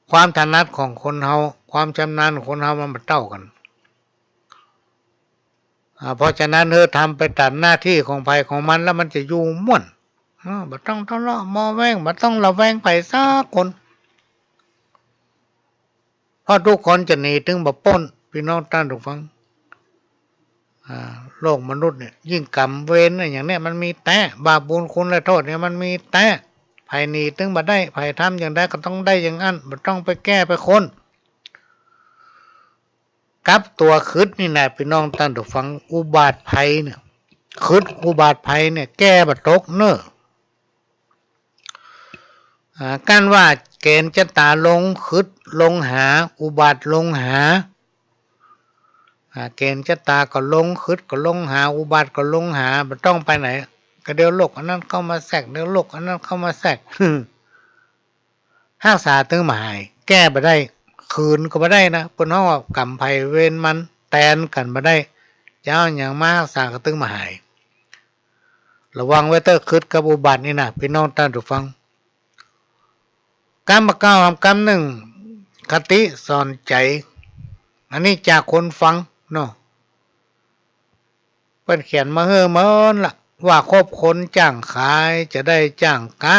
ความถนัดของคนเฮา ความชำนาญของคนเฮามันบ่เต้ากั๋น อ่า เพราะฉะนั้น เฮาทำไปต๋ามหน้าตี้ของใผของมัน แล้วมันจะอยู่ม่วน อ่า บ่ต้องทะเลาะเบาะแว้ง บ่ต้องระแวงใผสักคน เพราะกู้คนจะหนีตึงบ่ป๊น ปี้น้องต้านผู้ฟัง อ่า โลกมนุษย์เนี่ย ยิ่งกรรมเวรเนี่ย อย่างเนี้ยมันมีแต๊ บาปบุญคุณและโต้ษเนี่ยมันมีแต๊ ใผหนีตึงบ่ได้ ใผทำอย่างใดก็ต้องได้อย่างอั้น บ่ต้องไปแก้ไปค้น กับตั๋วขึดนี่นะ ปี้น้องต้านผู้ฟัง อุบาทภัยเนี่ย ขึดอุบาทภัยเนี่ย แก้บ่ตกเน่อ อ่า กั๋นว่าเก๋ณฑ์จะต๋าลงขึดลงหา อุบาทลงหา อ่า เก๋ณฑ์จะต๋าก็ลงขึดก็ลงหา อุบาทก็ลงหา บ่ต้องไปไหน ก็เดี๋ยวโรคอันนั้นเข้ามาแทรก เดี๋ยวโรคอันนั้นเข้ามาแทรก ฮักษาตึงบ่หาย แก้บ่ได้ คืนก็บ่ได้นะ เปิ้นฮ้องว่ากรรมไผเวรมัน แตนกั๋นบ่ได้ จะเอาหยังมาฮักษาก็ตึงบ่หาย ระวังไว้เต๊อะ ขึดกับอุบาทนี่นะ ปี้น้องต้านผู้ฟัง กำบ่าเก่าหำกำนึ่ง คติสอนใจ๋ อันนี้จากคนฟังเนาะ เปิ้นเขียนมาหื้อเหมือนละ ว่าคบคนจ้างขายจะได้จ้างก๊า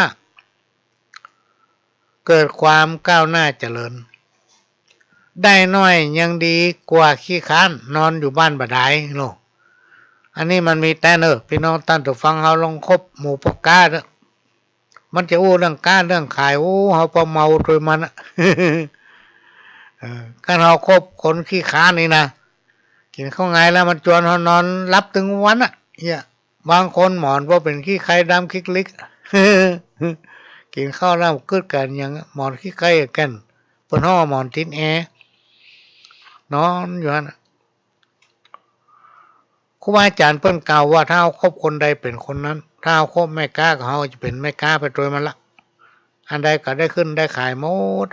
เกิดความก้าวหน้าเจริญ ได้น้อยยังดีกว่าขี้คร้านนอนอยู่บ้านบ่ดายเนาะ อันนี้มันมีแต๊เน่อ ปี้น้องต้านผู้ฟัง เฮาลองคบหมู่ป้อก๊าเต๊อะ มันจะอู้เรื่องก๊าเรื่องขาย โอ้ เฮาปอเมาตวยมันอะ เออ คันเฮาคบคนขี้คร้านนี่นะ กิ๋นข้าวงายแล้วมันจวนเฮานอนหลับตึงวันอะ เนี่ย บางคนหมอนบ่เป๋นขี้ไคดำคิกลิก กิ๋นข้าวแล้วกึ๊ดกั๋นอย่างหมอนขี้ไคแก่น เปิ้นฮ้องหมอนติดแอร์ นอนอยู่หั้นน่ะ ครูบาอาจ๋ารย์เปิ้นกล่าวว่า ถ้าเฮาคบคนใดเป๋นคนนั้น ถ้าเฮาคบแม่ก๊าก็เฮาจะเป๋นแม่ก๊าไปตวยมันละ อันใดก็ได้ขึ้นได้ขายหมด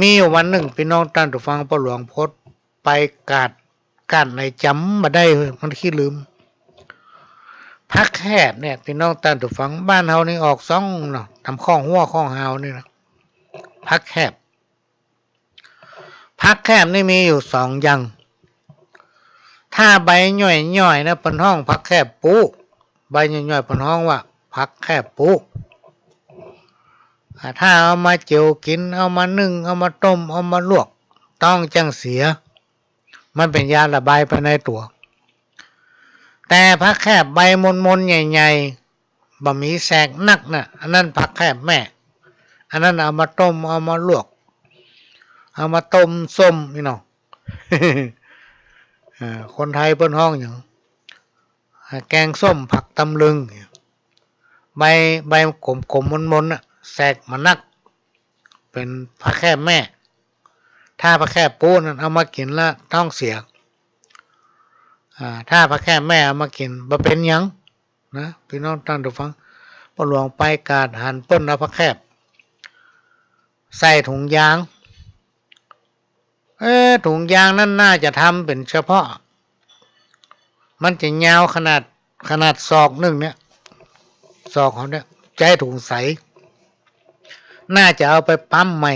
มีอยู่วันนึ่ง ปี้น้องต้านผู้ฟัง ป้อหลวงพดไปกาด กาดไหนจ๋ำบ่ได้ มันขี้ลืม ผักแคบเนี่ย ปี้น้องต้านผู้ฟัง บ้านเฮานี่ออกซ่องเนาะ ต๋ามข้องฮั้วข้องฮาวนี่นะ ผักแคบ ผักแคบนี่มีอยู่สองอย่าง ถ้าใบย่อยๆ นะ เปิ้นฮ้องผักแคบปู ใบย่อยๆ เปิ้นฮ้องว่าผักแคบปู อ่า ถ้าเอามาเจียวกิ๋น เอามานึ่ง เอามาต้ม เอามาลวก ต๊องจั้งเสีย มันเป๋นยาระบายไปในตั๋ว แต่ผักแคบใบมนๆ ใหญ่ๆ บ่มีแสกนักน่ะ อันนั้นผักแคบแม่ อันนั้นเอามาต้ม เอามาลวก เอามาต้มส้มนี่เนาะ เอ่อ คนไทยเปิ้นฮ้องหยัง อ่า แกงส้มผักตำลึง ใบ ใบขมๆ มนๆ น่ะ แสกบ่นัก เป๋นผักแคบแม่ ถ้าผักแคบปูนั่นเอามากิ๋นแล้วต๊องเสีย อ่า ถ้าผักแคบแม่เอามากิ๋นบ่เป๋นหยังนะ ปี้น้องต้านผู้ฟัง ป้อหลวงไปกาดหันเปิ้นเอาผักแคบใส่ถุงยาง เอ๊ะ ถุงยางนั้นน่าจะทำเป๋นเฉพาะ มันจะยาวขนาด ขนาดศอกนึ่งเนี่ย ศอกเฮาเนี่ย ใจ๊ถุงใส น่าจะเอาไปปั๊มใหม่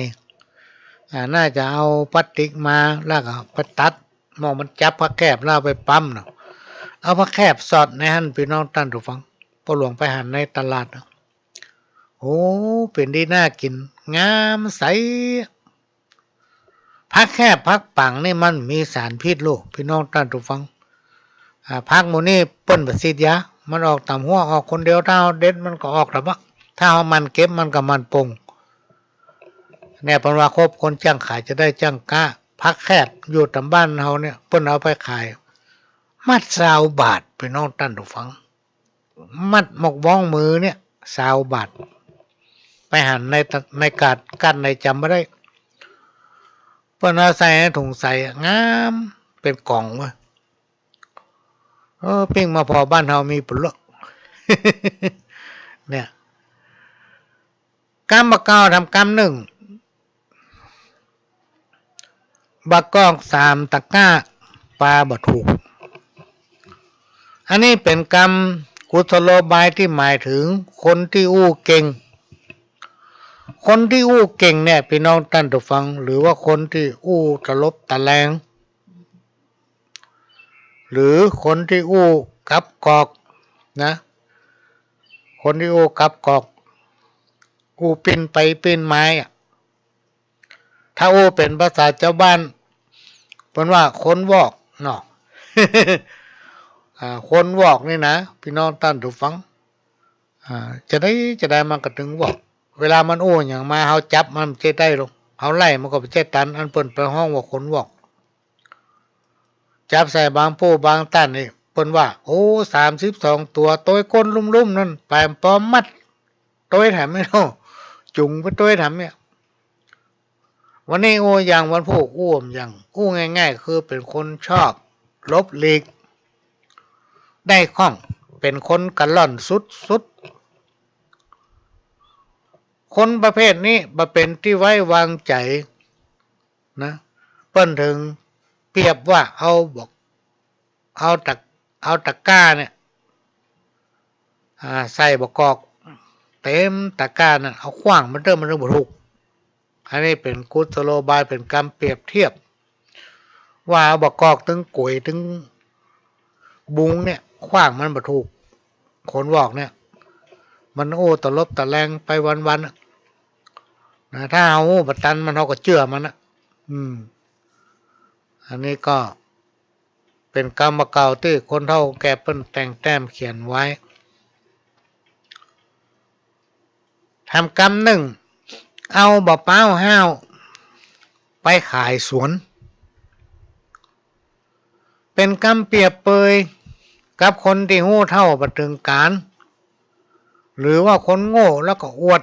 อ่า น่าจะเอาพลาสติกมา แล้วก็ไปตัด หม่องมันจับผักแคบแล้วเอาไปปั๊มเนาะ เอาผักแคบสอดในหั้น ปี้น้องต้านผู้ฟัง ป้อหลวงไปหันในตลาดเนาะ โอ้ เป๋นดีน่ากิ๋น งามใส ผักแคบผักปังนี่มันมีสารพิษลูก ปี้น้องต้านผู้ฟัง อ่า ผักหมู่นี้เปิ้นบ่ฉีดยา มันออกต๋ามฮั้ว ออกคนเดียว ถ้าเฮาเด็ดมันก็ออกต๋ามอะ ถ้าเฮาหมั่นเก็บมันก็หมั่นปง เนี่ย เปิ้นว่าคบคนจ้างขายจะได้จ้างก๊า ผักแคบอยู่ต๋ามบ้านเฮาเนี่ย เปิ้นเอาไปขาย มัดซาวบาท ปี้น้องต้านผู้ฟัง มัดหมกว้องมือเนี่ย ซาวบาท ไปหันในตะ ในกาด กาดไหนจ๋ำบ่ได้ เปิ้นเอาใส่ในถุงใสอะ งาม เป๋นก๋องเว้ย เออ ปิ้งมาผ่อบ้านเฮามีปุเละ เนี่ย กำบ่าเก่าหำกำนึ่ง บ่ากอกสามตะกร้า ปาบ่ถูก อันนี้เป๋นกำกุศโลบายตี้หมายเถิงคนตี้อู้เก่ง คนตี้อู้เก่งเนี่ย ปี้น้องต้านผู้ฟัง หรือว่าคนตี้อู้ตะลบตะแลง หรือคนตี้อู้กลับกอกนะ คนตี้อู้กลับกอก อู้ปิ้นไปปิ้นมาอะ ถ้าอู้เป๋นภาษาจาวบ้าน เปิ้นว่าคนวอกเนาะ อ่า คนวอกนี่นะ ปี้น้องต้านผู้ฟัง อ่า จาใดจาใดมันก็เถิงวอก เวลามันอู้หยังมา เฮาจับมันบ่ใจ้ได้หรอก เฮาไล่มันก็บ่ใจ้ตัน อันเปิ้นไปฮ้องว่าคนวอก จับใส่บางผู้บางต้านนี่ เปิ้นว่า โอ้ สามสิบสองตั๋ว ตวยก้นลุ่มๆ นั้น แป๋มปอมมัด ตวยแถมไม่รู้ จุงไปตวยแถมเนี่ย วันนี้อู้อย่างวันพูกอู้บ่อย่าง อู้ง่ายๆ คือเป๋นคนชอบหลบหลีก ได้คล่อง เป๋นคนกะล่อนสุดๆ คนประเภทนี้บ่เป๋นตี้ไว้วางใจ๋นะ เปิ้นเถิงเปรียบว่าเอาบอก เอาตะ เอาตะกร้าเนี่ย อ่า ใส่บ่ากอก เต๋มตะกร้านั่น เอาขว้างมันเต๊อะ มันเถิงบ่ถูก อันนี้เป๋นกุศโลบาย เป๋นกำเปรียบเทียบ ว่าเอาบ่ากอกตึงก๋วยตึงบุงเนี่ย ขว้างมันบ่ถูก คนวอกเนี่ย มันอู้ตะลบตะแลงไปวันๆ อะนะ ถ้าเฮาอู้บ่ตันมัน เฮาก็เจื้อมันนะ อืม อันนี้ก็เป๋นกำบ่าเก่าตี้คนเฒ่าแก่เปิ้นแต่งแต้มเขียนไว้ แถมกำนึ่ง เอาบ่าป๊าวห้าวไปขายสวน เป๋นกำเปรียบเปยกับคนตี้ฮู้เฒ่าบ่เถิงก๋าล หรือว่าคนโง่แล้วก็อวด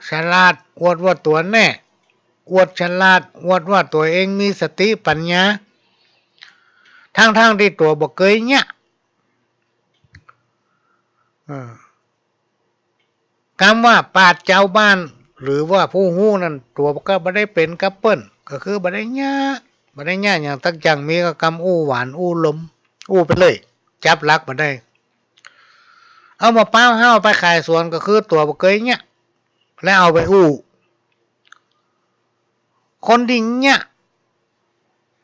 ฉลาด อวดว่าตั๋วแน่ อวดฉลาด อวดว่าตั๋วเองมีสติปัญญา ทั้งๆ ตี้ตั๋วบ่เกยเยียะ เออ กำว่าปราชญ์จาวบ้าน หรือว่าผู้ฮู้นั้น ตั๋วก็บ่ได้เป๋นกับเปิ้น ก็คือบ่ได้เยียะ บ่ได้เยียะหยังสักอย่าง มีก็กำอู้หวานอู้ลม อู้ไปเลย จับหลักบ่ได้ เอาบ่าป๊าวห้าวไปขายสวน ก็คือตั๋วบ่เกยเยียะ แล้วเอาไปอู้ คนตี้เยียะ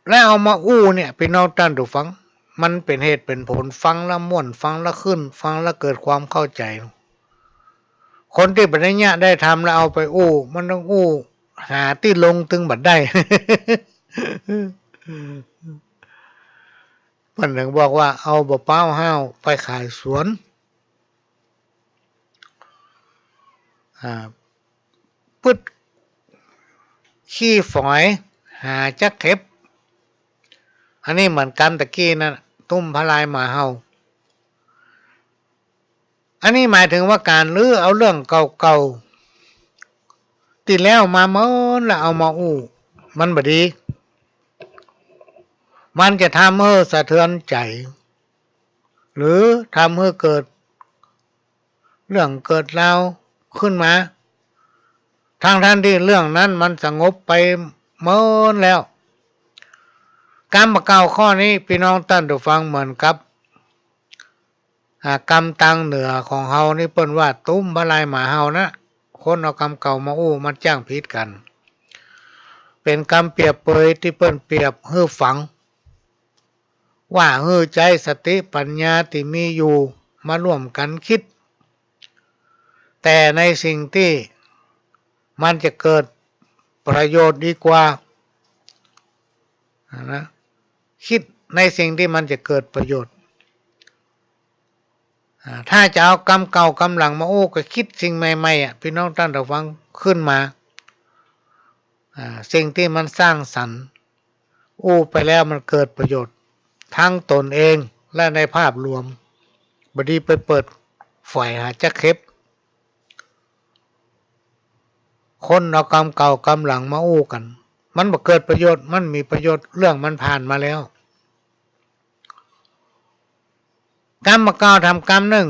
แล้วเอามาอู้เนี่ย ปี้น้องต้านผู้ฟัง มันเป๋นเหตุเป๋นผล ฟังแล้วม่วน ฟังแล้วขึ้น ฟังแล้วเกิดความเข้าใจ๋ คนตี้บ่ได้เยียะได้ธรรมแล้วเอาไปอู้ มันต้องอู้หาตี้ลงตึงบ่ได้ เปิ้นเถิงบอกว่าเอาบ่าป๊าวห้าวไปขายสวน อ่า ปึดขี้ฝอยหาจั๊กเข็บ อันนี้เหมือนกำตะกี้นั่น ตุ้มพะลายหมาเห่า อันนี้หมายเถิงว่าก๋านรื้อเอาเรื่องเก่าๆ ตี้แล้วมาเมินแล้วเอามาอู้ มันบ่ดี มันจะทำหื้อสะเทือนใจ๋ หรือทำหื้อเกิดเรื่องเกิดราวขึ้นมา ทั้งๆ ตี้เรื่องนั้นมันสงบไปเมินแล้ว กำบ่าเก่าข้อนี้ ปี้น้องต้านผู้ฟัง เหมือนกับ อ่า กำตางเหนือของเฮานี่เปิ้นว่าตุ้มพะลายหมาเห่านะ คนเอากำเก่ามาอู้มันจ้างผิดกั๋น เป๋นกำเปรียบเปยตี้เปิ้นเปรียบหื้อฝัง ว่าหื้อใจ๊สติปัญญาตี้มีอยู่มาร่วมกั๋นกึ๊ด แต่ในสิ่งตี้มันจะเกิดประโยชน์ดีกว่า นะ กึ๊ดในสิ่งตี้มันจะเกิดประโยชน์ อ่า ถ้าจะเอากำเก่ากำหลังมาอู้ ก็กึ๊ดสิ่งใหม่ๆ อะ ปี้น้องต้านผู้ฟัง ขึ้นมา อ่า สิ่งตี้มันสร้างสรรค์ อู้ไปแล้วมันเกิดประโยชน์ ทั้งตนเองและในภาพรวม บ่ดีไปเปิดฝอยหาจั๊กเข็บ คนเอากำเก่ากำหลังมาอู้กั๋น มันบ่เกิดประโยชน์ มันมีประโยชน์ เรื่องมันผ่านมาแล้ว กำบ่าเก่าแถมกำนึ่ง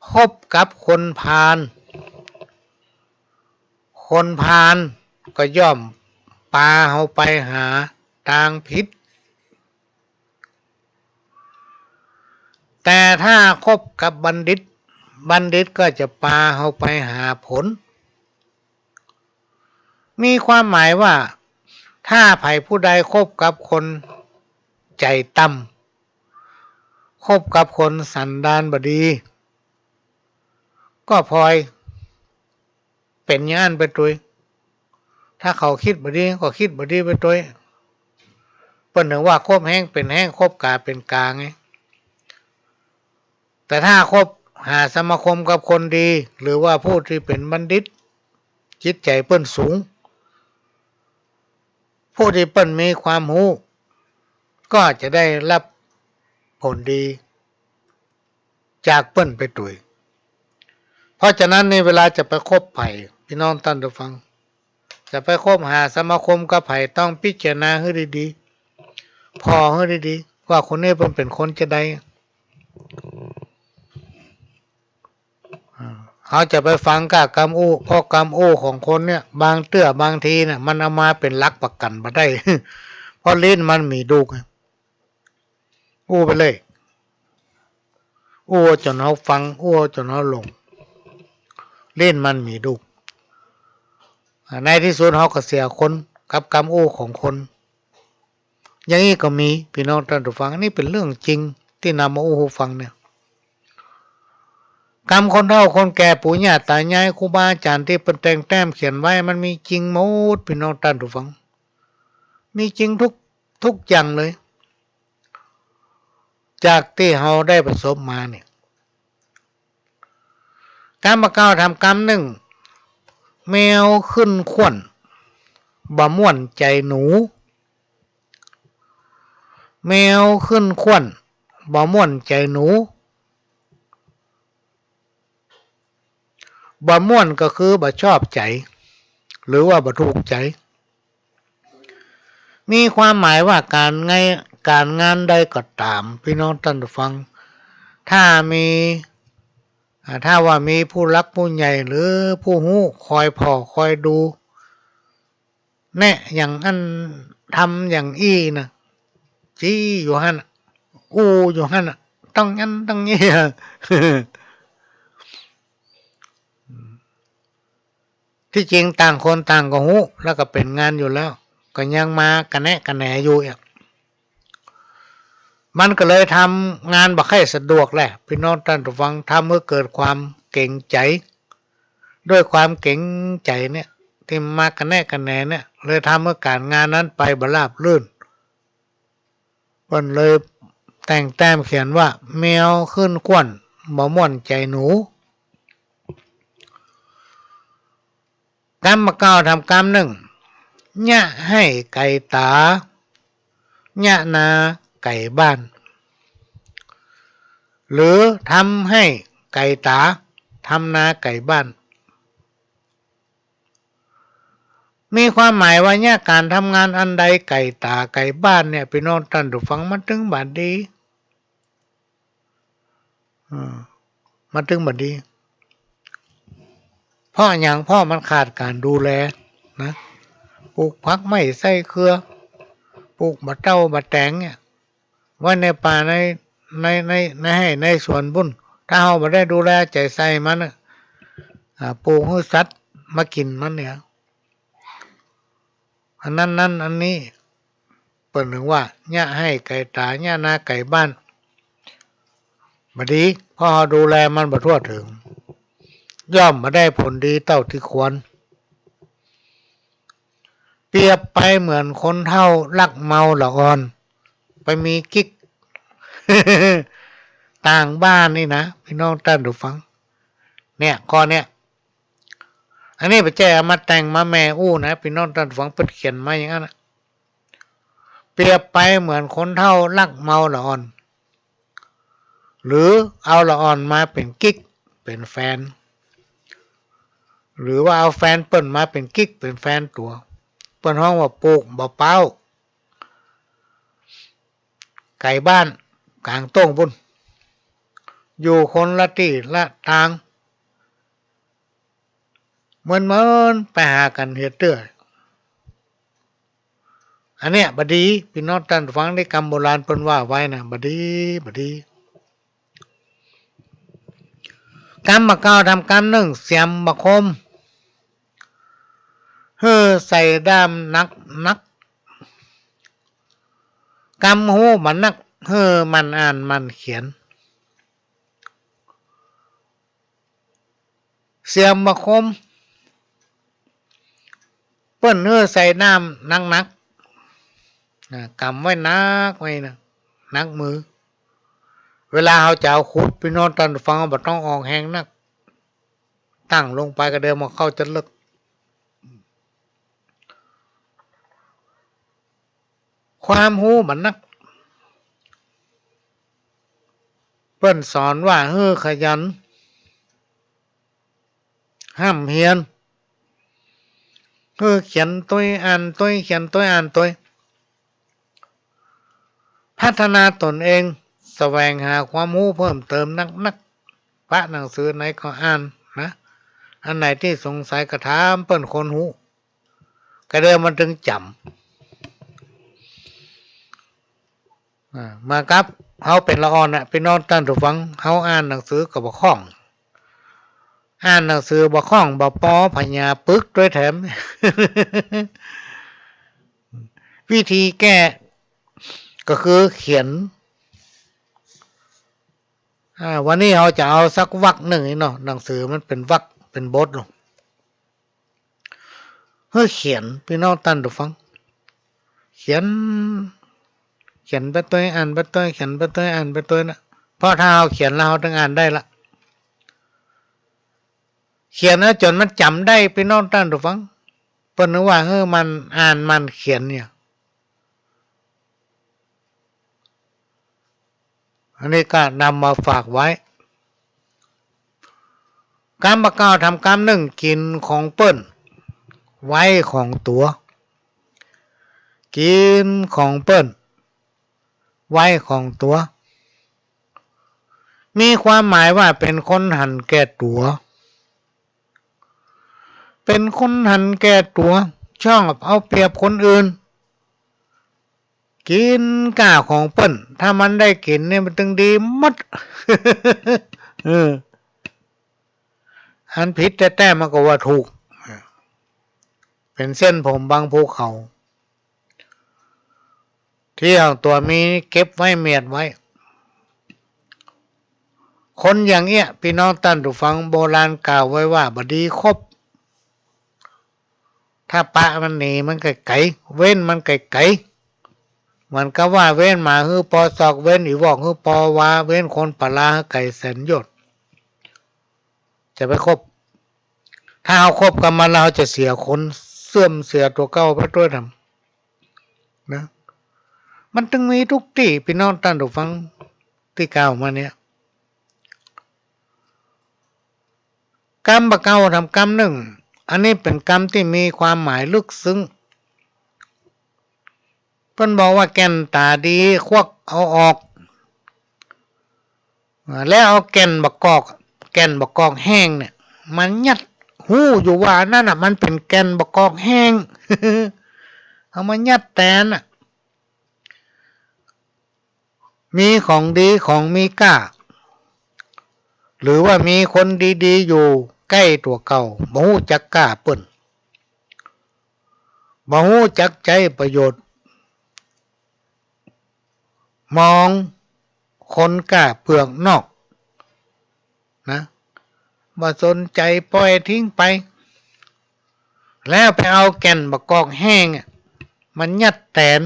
คบกับคนพาล คนพาลก็ย่อมปาเฮาไปหาตางผิด แต่ถ้าคบกับบัณฑิต บัณฑิตก็จะปาเฮาไปหาผล มีความหมายว่า ถ้าใผผู้ใดคบกับคนใจ๋ต่ำ คบกับคนสันดานบ่ดี ก็พลอยเป๋นอย่างอั้นไปตวย ถ้าเขากึ๊ดบ่ดีก็กึ๊ดบ่ดีไปตวย เปิ้นเถิงว่าคบแฮ้งเป๋นแฮ้ง คบก๋าเป๋นก๋าไง แต่ถ้าคบหาสมาคมกับคนดี หรือว่าผู้ตี้เป๋นบัณฑิต จิตใจ๋เปิ้นสูง ผู้ตี้เปิ้นมีความฮู้ ก็จะได้ฮับผลดีจากเปิ้นไปตวย เพราะฉะนั้นในเวลาจะไปคบใผ พี่น้องต้านผู้ฟัง จะไปคบหาสมาคมกับใผ ต้องพิจารณาหื้อดีๆ ผ่อหื้อดีๆ ว่าคนนี้เปิ้นเป๋นคนจาใด อ่า เฮาจะไปฟังก้ากำอู้ เพราะกำอู้ของคนเนี่ย บางเตื้อบางทีเนี่ย มันเอามาเป๋นหลักประกั๋นบ่ได้ เพราะลิ้นมันมีดุก อู้ไปเลย อู้จ๋นเฮาฟัง อู้จ๋นเฮาหลง ลิ้นมันมีดุก อ่า ในตี้สุดเฮาก็เสียคนกับกำอู้ของคน อย่างอี้ก็มี พี่น้องต้านผู้ฟัง อันนี้เป๋นเรื่องจริงตี้นำมาอู้หื้อฟังเนี่ย กำคนเฒ่าคนแก่ ปู่ย่าต๋ายาย ครูบาอาจ๋ารย์ตี้เปิ้นแต่งแต้มเขียนไว้ มันมีจริงหมด พี่น้องต้านผู้ฟัง มีจริงทุก ทุกอย่างเลย จากตี้เฮาได้ประสบมาเนี่ย กำบ่าเก้าทำกำนึ่ง แมวขึ้นข่วน บ่ม่วนใจ๋หนู แมวขึ้นข่วน บ่ม่วนใจ๋หนู บ่ม่วนก็คือบ่ชอบใจ๋ หรือว่าบ่ถูกใจ๋ มีความหมายว่าก๋านไง ก๋านงานใดก็ต๋าม พี่น้องต้านผู้ฟัง ถ้ามี อ่า ถ้าว่ามีผู้หลักผู้ใหญ่ หรือผู้ฮู้คอยผ่อคอยดู แนะอย่างอั้น ทำอย่างอี้นะ จี้อยู่หั้นน่ะ อู้อยู่หั้นน่ะ ต้องอั้นต้องอี้อะ ตี้จริงต่างคนต่างก็ฮู้ แล้วก็เป๋นงานอยู่แล้ว ก็ยังมากระแนะกระแหนอยู่อีก มันก็เลยทำงานบ่ใค่สะดวกแหละ พี่น้องต้านผู้ฟัง ทำหื้อเกิดความเก๋งใจ๋ ด้วยความเก๋งใจ๋เนี่ย ตี้มากระแนะกระแหนเนี่ย เลยทำหื้อก๋านงานนั้นไปบ่ราบรื่น เปิ้นเลยแต่งแต้มเขียนว่า แมวขึ้นข่วน บ่ม่วนใจ๋หนู กำบ่าเก้าทำกำนึ่ง เยียะไฮ่ไก่ต๋า เยียะนาไก่บ้าน หรือทำไฮ่ไก่ต๋า ทำนาไก่บ้าน มีความหมายว่าเยียะก๋านทำงานอันใดไก่ต๋าไก่บ้านเนี่ย พี่น้องต้านผู้ฟัง มันตึงบ่ดี อ่า มันตึงบ่ดี เพราะหยัง เพราะมันขาดก๋านดูแลนะ ปลูกผักไม้ใส่เครือ ปลูกบ่าเต้าบ่าแตงเนี่ย ไว้ในป่าใน ใน ใน ในไฮ่ในสวนปู้น ถ้าเฮาบ่ได้ดูแลใจ๋ใส่มันน่ะ อ่า ปลูกหื้อสัตว์มากิ๋นมันเนี่ย อันนั้นนั้นอันนี้ เปิ้นเถิงว่า เยียะไฮ่ไก่ต๋า เยียะนาไก่บ้าน บ่ดี เพราะเฮาดูแลมันบ่ทั่วเถิง ย่อมบ่ได้ผลดีเต้าตี้ควร เปรียบไปเหมือนคนเฒ่ารักเมาละอ่อน ไปมีกิ๊ก ต่างบ้านนี่นะ พี่น้องต้านผู้ฟัง เนี่ย ข้อเนี่ย อันนี้บ่ใจ้เอามาแต่งมาแหม่อู้นะ พี่น้องต้านผู้ฟัง เปิ้นเขียนมาอย่างนั้นน่ะ เปรียบไปเหมือนคนเฒ่ารักเมาละอ่อน หรือเอาละอ่อนมาเป๋นกิ๊กเป๋นแฟน หรือว่าเอาแฟนเปิ้นมาเป๋นกิ๊กเป๋นแฟนตั๋ว เปิ้นฮ้องว่าปลูกบ่าเป้า ไก๋บ้าน ก๋างโต้งปู้น อยู่คนละตี้ละตาง เมินๆ ไปหากั๋นเหียเตื้อ อันเนี้ยบ่ดี พี่น้องต้านผู้ฟัง ในกำโบราณเปิ้นว่าไว้นะ บ่ดี บ่ดี กำบ่าเก๊าทำกำนึ่ง เสียมบ่าคม หื้อใส่ด้ามหนักหนัก กำฮู้บ่านัก หื้อหมั่นอ่านหมั่นเขียน เสียมบ่าคม เปิ้นหื้อใส่ด้ามหนักหนัก อ่า กำไว้หนักไว้นะ หนักมือ เวลาเฮาจะเอาขุด ปี้น้องต้านฟัง บ่ต้องออกแฮงนัก ตั้งลงไปก็เดิมเอาเข้าจะเลิก ความฮู้บ่านัก เปิ้นสอนว่าหื้อขยัน ฮ่ำเฮียน หื้อเขียนตวยอ่านตวย เขียนตวยอ่านตวย พัฒนาตนเอง แสวงหาความฮู้เพิ่มเติมนักๆ ปะหนังสือไหนก็อ่านนะ อันไหนตี้สงสัยก็ถามเปิ้นคนฮู้ ก็เดิมมันตึงจ๋ำ อ่า มากับเฮาเป๋นละอ่อนน่ะ ปี้น้องต้านฟัง เฮาอ่านหนังสือก็บ่คล่อง อ่านหนังสือบ่คล่องบ่ปอ ผญาปึกตวยแถม วิธีแก้ก็คือเขียน อ่า วันนี้เฮาจะเอาสักวรรคนึ่งเนาะ หนังสือมันเป๋นวรรคเป๋นบทเนาะ หื้อเขียน ปี้น้องต้านฟัง เขียน เขียนไปตวย อ่านไปตวย เขียนไปตวย อ่านไปตวยนะ เพราะถ้าเฮาเขียนแล้วเฮาตึงอ่านได้ละ เขียนแล้วจ๋นมันจ๋ำได้ ปี้น้องต้านฟัง เปิ้นว่าหื้อหมั่นอ่านหมั่นเขียนเนี่ย อันนี้ก็นำมาฝากไว้ กำบ่าเก๊าทำกำนึ่ง กิ๋นของเปิ้น ไว้ของตั๋ว กิ๋นของเปิ้น ไว้ของตั๋ว มีความหมายว่าเป๋นคนหันแก่ตั๋ว เป๋นคนหันแก่ตั๋ว ชอบเอาเปรียบคนอื่น กิ๋นก้าของเปิ้น ถ้ามันได้กิ๋นเนี่ยมันตึงดีหมด เออ อันผิดแต๊ๆ มันก็ว่าถูก เป๋นเส้นผมบางภูเขา ตี้ของตั๋วมีเก็บไว้เมียดไว้ คนอย่างเอี้ย ปี้น้องต้านฟัง โบราณกล่าวไว้ว่าบ่ดีคบ ถ้าปะมันหนีมันไก๋ๆ เว้นมันไก๋ๆ เหมือนกับว่าเว้นหมาหื้อปอซอก เว้นอีวอกหื้อปอวา เว้นคนปะลาหื้อไก๋แสนโยชน์ จะไปคบ ถ้าเฮาคบกับมันแล้วเฮาจะเสียคน เสื่อมเสียตั๋วเก่าไปตวยแถม นะ มันตึงมีกู้ตี้ ปี้น้องต้านฟัง ตี้กล่าวมาเนี่ย กำบ่าเก๊าทำกำนึ่ง อันนี้เป๋นกำตี้มีความหมายลึกซึ้ง เปิ้นบอกว่าแก่นต๋าดีควักเอาออก อ่า แล้วเอาแก่นบ่ากอก แก่นบ่ากอกแห้งเนี่ย มายัด ฮู้อยู่ว่าอันนั้นน่ะ มันเป๋นแก่นบ่ากอกแห้ง เอามายัดแตนน่ะ มีของดีของมีก้า หรือว่ามีคนดีๆ อยู่ใก้ตั๋วเก่า บ่ฮู้จักก้าเปิ้น บ่ฮู้จักใจ๊ประโยชน์ มองคนก้าเปลือกนอกนะ บ่สนใจ๋ ป่อยทิ้งไป แล้วไปเอาแก่นบ่ากอกแห้งอะ มายัดแตน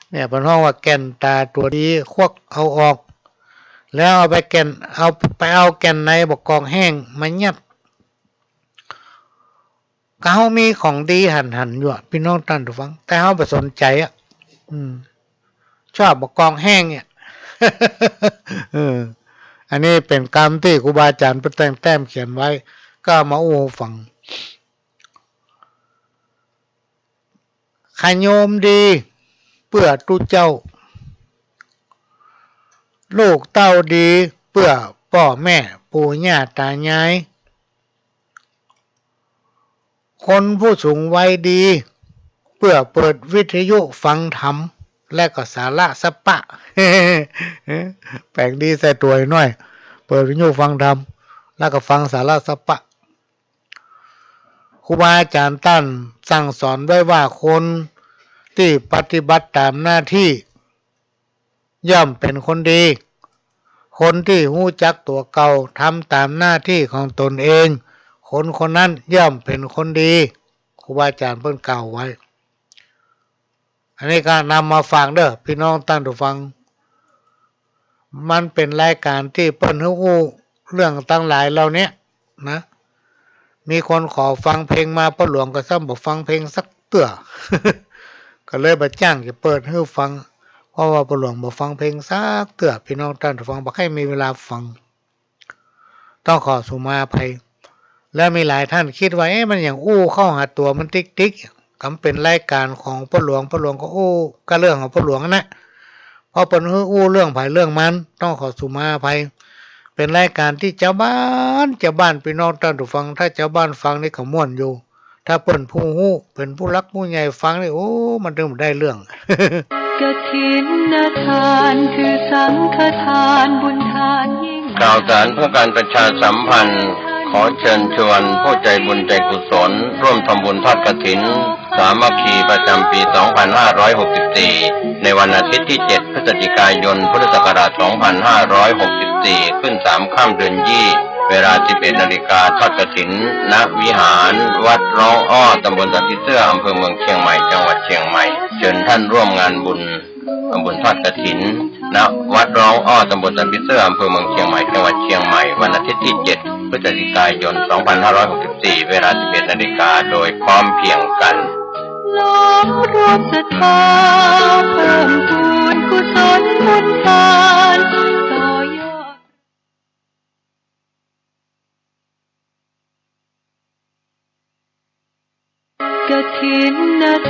เนี่ยเปิ้นฮ้องว่าแก่นต๋าตั๋วดีควักเอาออก แล้วเอาไปแก่น เอาไปเอาแก่นในบ่ากอกแห้งมายัด ก็เฮามีของดีหันๆ อยู่อะ ปี้น้องต้านฟัง แต่เฮาบ่สนใจ๋อะ อืม ชอบบ่ากอกแห้งเนี่ย เออ อันนี้เป๋นกำตี้ครูบาอาจ๋ารย์เปิ้นแต่งแต้มเขียนไว้ ก็เอามาอู้หื้อฟัง ขะโยมดีเปื้อตุ๊เจ้า ลูกเต้าดีเปื้อป้อแม่ปู่ย่าต๋ายาย คนผู้สูงวัยดีเปื้อเปิดวิทยุฟังธรรม และก็สาระสะปะ แป๋งดีใส่ตั๋วหน้อย เปิดวิทยุฟังธรรม แล้วก็ฟังสาระสะปะ ครูบาอาจ๋ารย์ต้านสั่งสอนไว้ว่า คนตี้ปฏิบัติต๋ามหน้าตี้ ย่อมเป๋นคนดี คนตี้ฮู้จักตั๋วเก่า ทำต๋ามหน้าตี้ของต๋นเอง คนคนนั้นย่อมเป๋นคนดี ครูบาอาจ๋ารย์เปิ้นกล่าวไว้ อันนี้ก็นำมาฝากเด้อ ปี้น้องต้านผู้ฟัง มันเป๋นรายก๋านตี้เปิ้นหื้ออู้เรื่องตังหลายเหล่าเนี้ยนะ มีคนขอฟังเพลงมา ป้อหลวงก็ซ้ำบ่ฟังเพลงสักเตื้อ ก็เลยบ่จ้างจะเปิดหื้อฟัง เพราะว่าป้อหลวงบ่ฟังเพลงสักเตื้อ ปี้น้องต้านผู้ฟังบ่ใค่มีเวลาฟัง ต้องขอสุมาอภัย แล้วมีหลายต้านกึ๊ดว่า เอ๊ะ มันหยังอู้เข้าหาตั๋วมันติ๊กๆ กำเป๋นรายก๋านของป้อหลวง ป้อหลวงก็อู้ก้าเรื่องของป้อหลวงนะ เพราะเปิ้นหื้ออู้เรื่องใผเรื่องมัน ต้องขอสุมาอภัย เป๋นรายก๋านตี้จาวบ้าน จาวบ้าน ปี้น้องต้านผู้ฟัง ถ้าจาวบ้านฟังนี่ก็ม่วนอยู่ ถ้าเปิ้นผู้ฮู้ เป๋นผู้หลักผู้ใหญ่ฟังนี่ โอ้ มันเถิงได้เรื่อง กฐินทานคือสังฆทานบุญทานยิ่ง ข่าวสารเพื่อการประชาสัมพันธ์ ขอเชิญชวนผู้ใจบุญใจกุศล ร่วมทำบุญทอดกฐิน สามัคคีประจำปี สองพันห้าร้อยหกสิบสี่ ในวันอาทิตย์ที่ เจ็ด พฤศจิกายน พุทธศักราช สองพันห้าร้อยหกสิบสี่ ขึ้นสามค่ำเดือนยี่ เวลา สิบเอ็ดนาฬิกา ทอดกฐิน ณ วิหารวัดร้องอ้อ ตำบลสันผีเสื้อ อำเภอเมืองเชียงใหม่ จังหวัดเชียงใหม่ เชิญท่านร่วมงานบุญ ทำบุญทอดกฐิน ณ วัดร้องอ้อ ตำบลสันผีเสื้อ อำเภอเมืองเชียงใหม่ จังหวัดเชียงใหม่ วันอาทิตย์ที่ เจ็ด พฤศจิกายน สองพันห้าร้อยหกสิบสี่ เวลา สิบเอ็ดนาฬิกา โดยพร้อมเพรียงกัน น้อมรวมศรัทธา เพิ่มพูนกุศลบุญทาน ต่อยอด กฐิน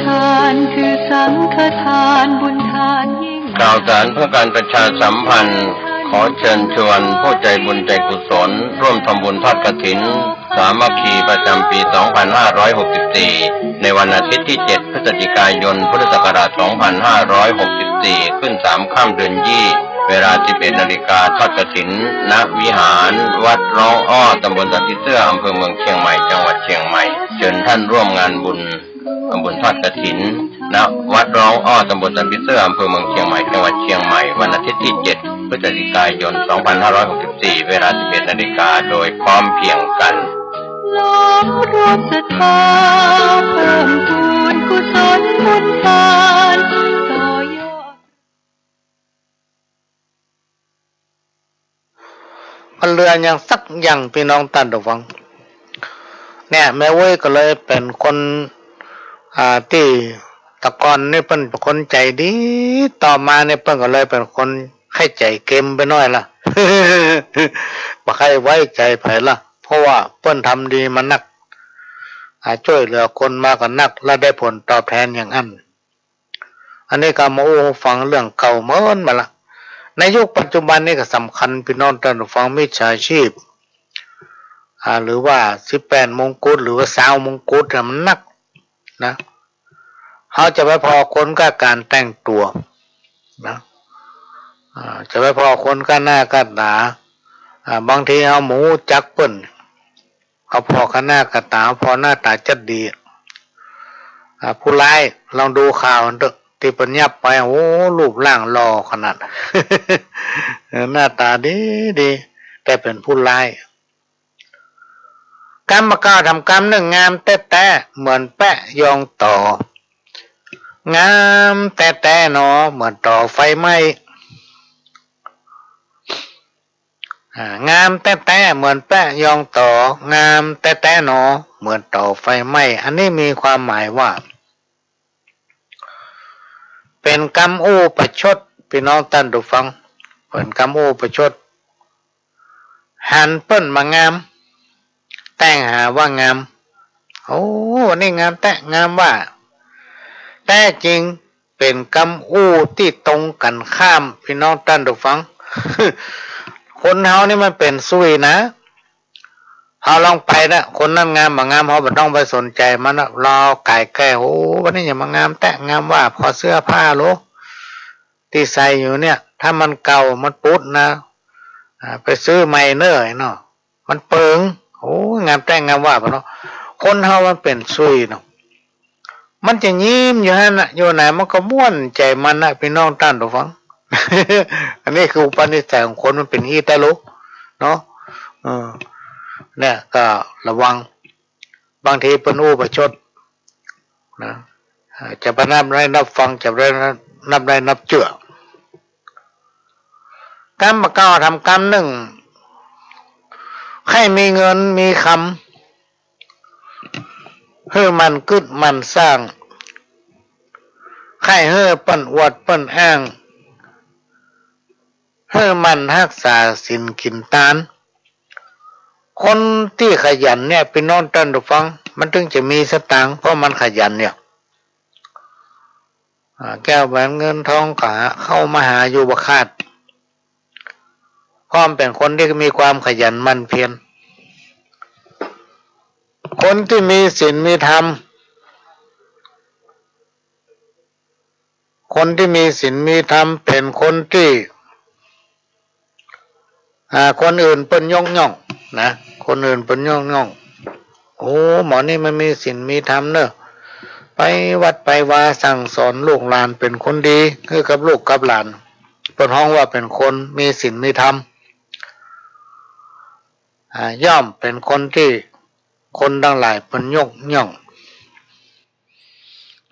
ทานคือสังฆทานบุญทานยิ่ง ข่าวสารเพื่อการประชาสัมพันธ์ ขอเชิญชวนผู้ใจบุญใจกุศล ร่วมทำบุญทอดกฐิน สามัคคีประจำปี สองพันห้าร้อยหกสิบสี่ ในวันอาทิตย์ที่ เจ็ด พฤศจิกายน พุทธศักราช สองพันห้าร้อยหกสิบสี่ ขึ้นสามค่ำเดือนยี่ เวลา สิบเอ็ดนาฬิกา ทอดกฐิน ณ วิหารวัดร้องอ้อ ตำบลสันผีเสื้อ อำเภอเมืองเชียงใหม่ จังหวัดเชียงใหม่ เชิญท่านร่วมงานบุญ ทำบุญทอดกฐิน ณ วัดร้องอ้อ ตำบลสันผีเสื้อ อำเภอเมืองเชียงใหม่ จังหวัดเชียงใหม่ วันอาทิตย์ที่ เจ็ด พฤศจิกายน สองพันห้าร้อยหกสิบสี่ เวลา สิบเอ็ดนาฬิกา โดยพร้อมเพรียงกัน น้อมรวมศรัทธา เพิ่มพูนกุศลบุญทาน ต่อยอด มันเหลือหยังสักอย่าง ปี้น้องต้านผู้ฟัง เนี่ย แม่อุ๊ยก็เลยเป๋นคน อ่า ตี้ตะก่อนนี่เปิ้นเป๋นคนใจ๋ดี ต่อมานี่เปิ้นก็เลยเป๋นคนใค่ใจ๋เกมไปหน้อยละ บ่ใค่ไว้ใจ๋ใผละ เพราะว่าเปิ้นทำดีมานัก อ่า จ้วยเหลือคนมาก็นัก แล้วได้ผลตอบแทนอย่างอั้น อันนี้ก็มาอู้ฟังเรื่องเก่าเมินมาละ ในยุคปัจจุบันนี่ก็สำคัญ ปี้น้องต้านผู้ฟัง มิจฉาชีพ อ่า หรือว่าสิบแปดมงกุฎ หรือว่าซาวมงกุฎเนี่ยมันนักนะ เฮาจะไปผ่อคนก้าก๋านแต่งตั๋วนะ อ่า จะไปผ่อคนก้าหน้าก้าต๋า อ่า บางทีเฮาบ่ฮู้จักเปิ้น เฮาผ่อก้าหน้าก้าต๋า ผ่อหน้าต๋าจัดดี อ่า ผู้ร้าย ลองดูข่าวเต๊อะ ตี้เปิ้นยับไป โอ้ รูปร่างหล่อขนาด เออ หน้าต๋าดีดี แต่เป๋นผู้ร้าย กำบ่าเก่าทำกำนึ่ง งามแต๊ๆ เหมือนแป๊ะยองต่อ งามแต๊ๆ หนอ เหมือนต่อไฟไหม้ อ่า งามแต๊ๆ เหมือนแป๊ะยองต่อ งามแต๊ๆ หนอ เหมือนต่อไฟไหม้ อันนี้มีความหมายว่า เป๋นกำอู้ประชด ปี้น้องต้านผู้ฟัง เป๋นกำอู้ประชด หันเปิ้นบ่างาม แต่งหาว่างาม โอ้ อันนี้งามแต๊ งามว่า แต๊จริงเป๋นกำอู้ตี้ตรงกั๋นข้าม ปี้น้องต้านผู้ฟัง คนเฮานี่มันเป๋นสุยนะ เฮาลองไปนะ คนนั้นงามบ่างาม เฮาบ่ต้องไปสนใจ๋มันนะ ลองก๋ายแก้ โอ้ วันนี้หยังมางามแต๊ งามว่า ผ่อเสื้อผ้าโหล ตี้ใส่อยู่เนี่ย ถ้ามันเก่ามันปุดนะ อ่า ไปซื้อใหม่เน่อเนาะ มันเปิง โอ้ย งามแต๊งงามว่าปะเนาะ คนเฮามันเป๋นสุยเนาะ มันจะยิ้มอยู่หั้นน่ะ อยู่ไหนมันก็ม่วนใจ๋มันน่ะ ปี้น้องต้านผู้ฟัง อันนี้คืออุปนิสัยของคนมันเป๋นอี้แต๊ลูก เนาะ เออ เนี่ยก็ระวัง บางทีเปิ้นอู้ประชดนะ เอ่อ จะบ่นับได้นับฟัง จะบ่ได้นับได้นับเจื้อ กำบ่าเก่าทำกำนึ่ง ใค่มีเงินมีคำ หื้อหมั่นกึ๊ดหมั่นสร้าง ใค่หื้อเปิ้นอวดเปิ้นอ้าง หื้อหมั่นฮักษาศีลกิ๋นตาน คนตี้ขยันเนี่ย ปี้น้องต้านผู้ฟัง มันตึงจะมีสตางค์ เพราะมันขยันเนี่ย อ่า แก้วแหวนเงินทองก็เข้ามาหาอยู่บ่ขาด เพราะมันเป๋นคนตี้มีความขยันหมั่นเพียร คนตี้มีศีลมีธรรม คนตี้มีศีลมีธรรมเป๋นคนตี้ อ่า คนอื่นเปิ้นยกย่องนะ คนอื่นเปิ้นยกย่อง โอ้ หมอนี่มันมีศีลมีธรรมเน่อ ไปวัดไปวาสั่งสอนลูกหลานเป๋นคนดี หื้อกับลูกกับหลาน เปิ้นฮ้องว่าเป๋นคนมีศีลมีธรรม อ่า ย่อมเป๋นคนตี้คนตังหลายเปิ้นยกย่อง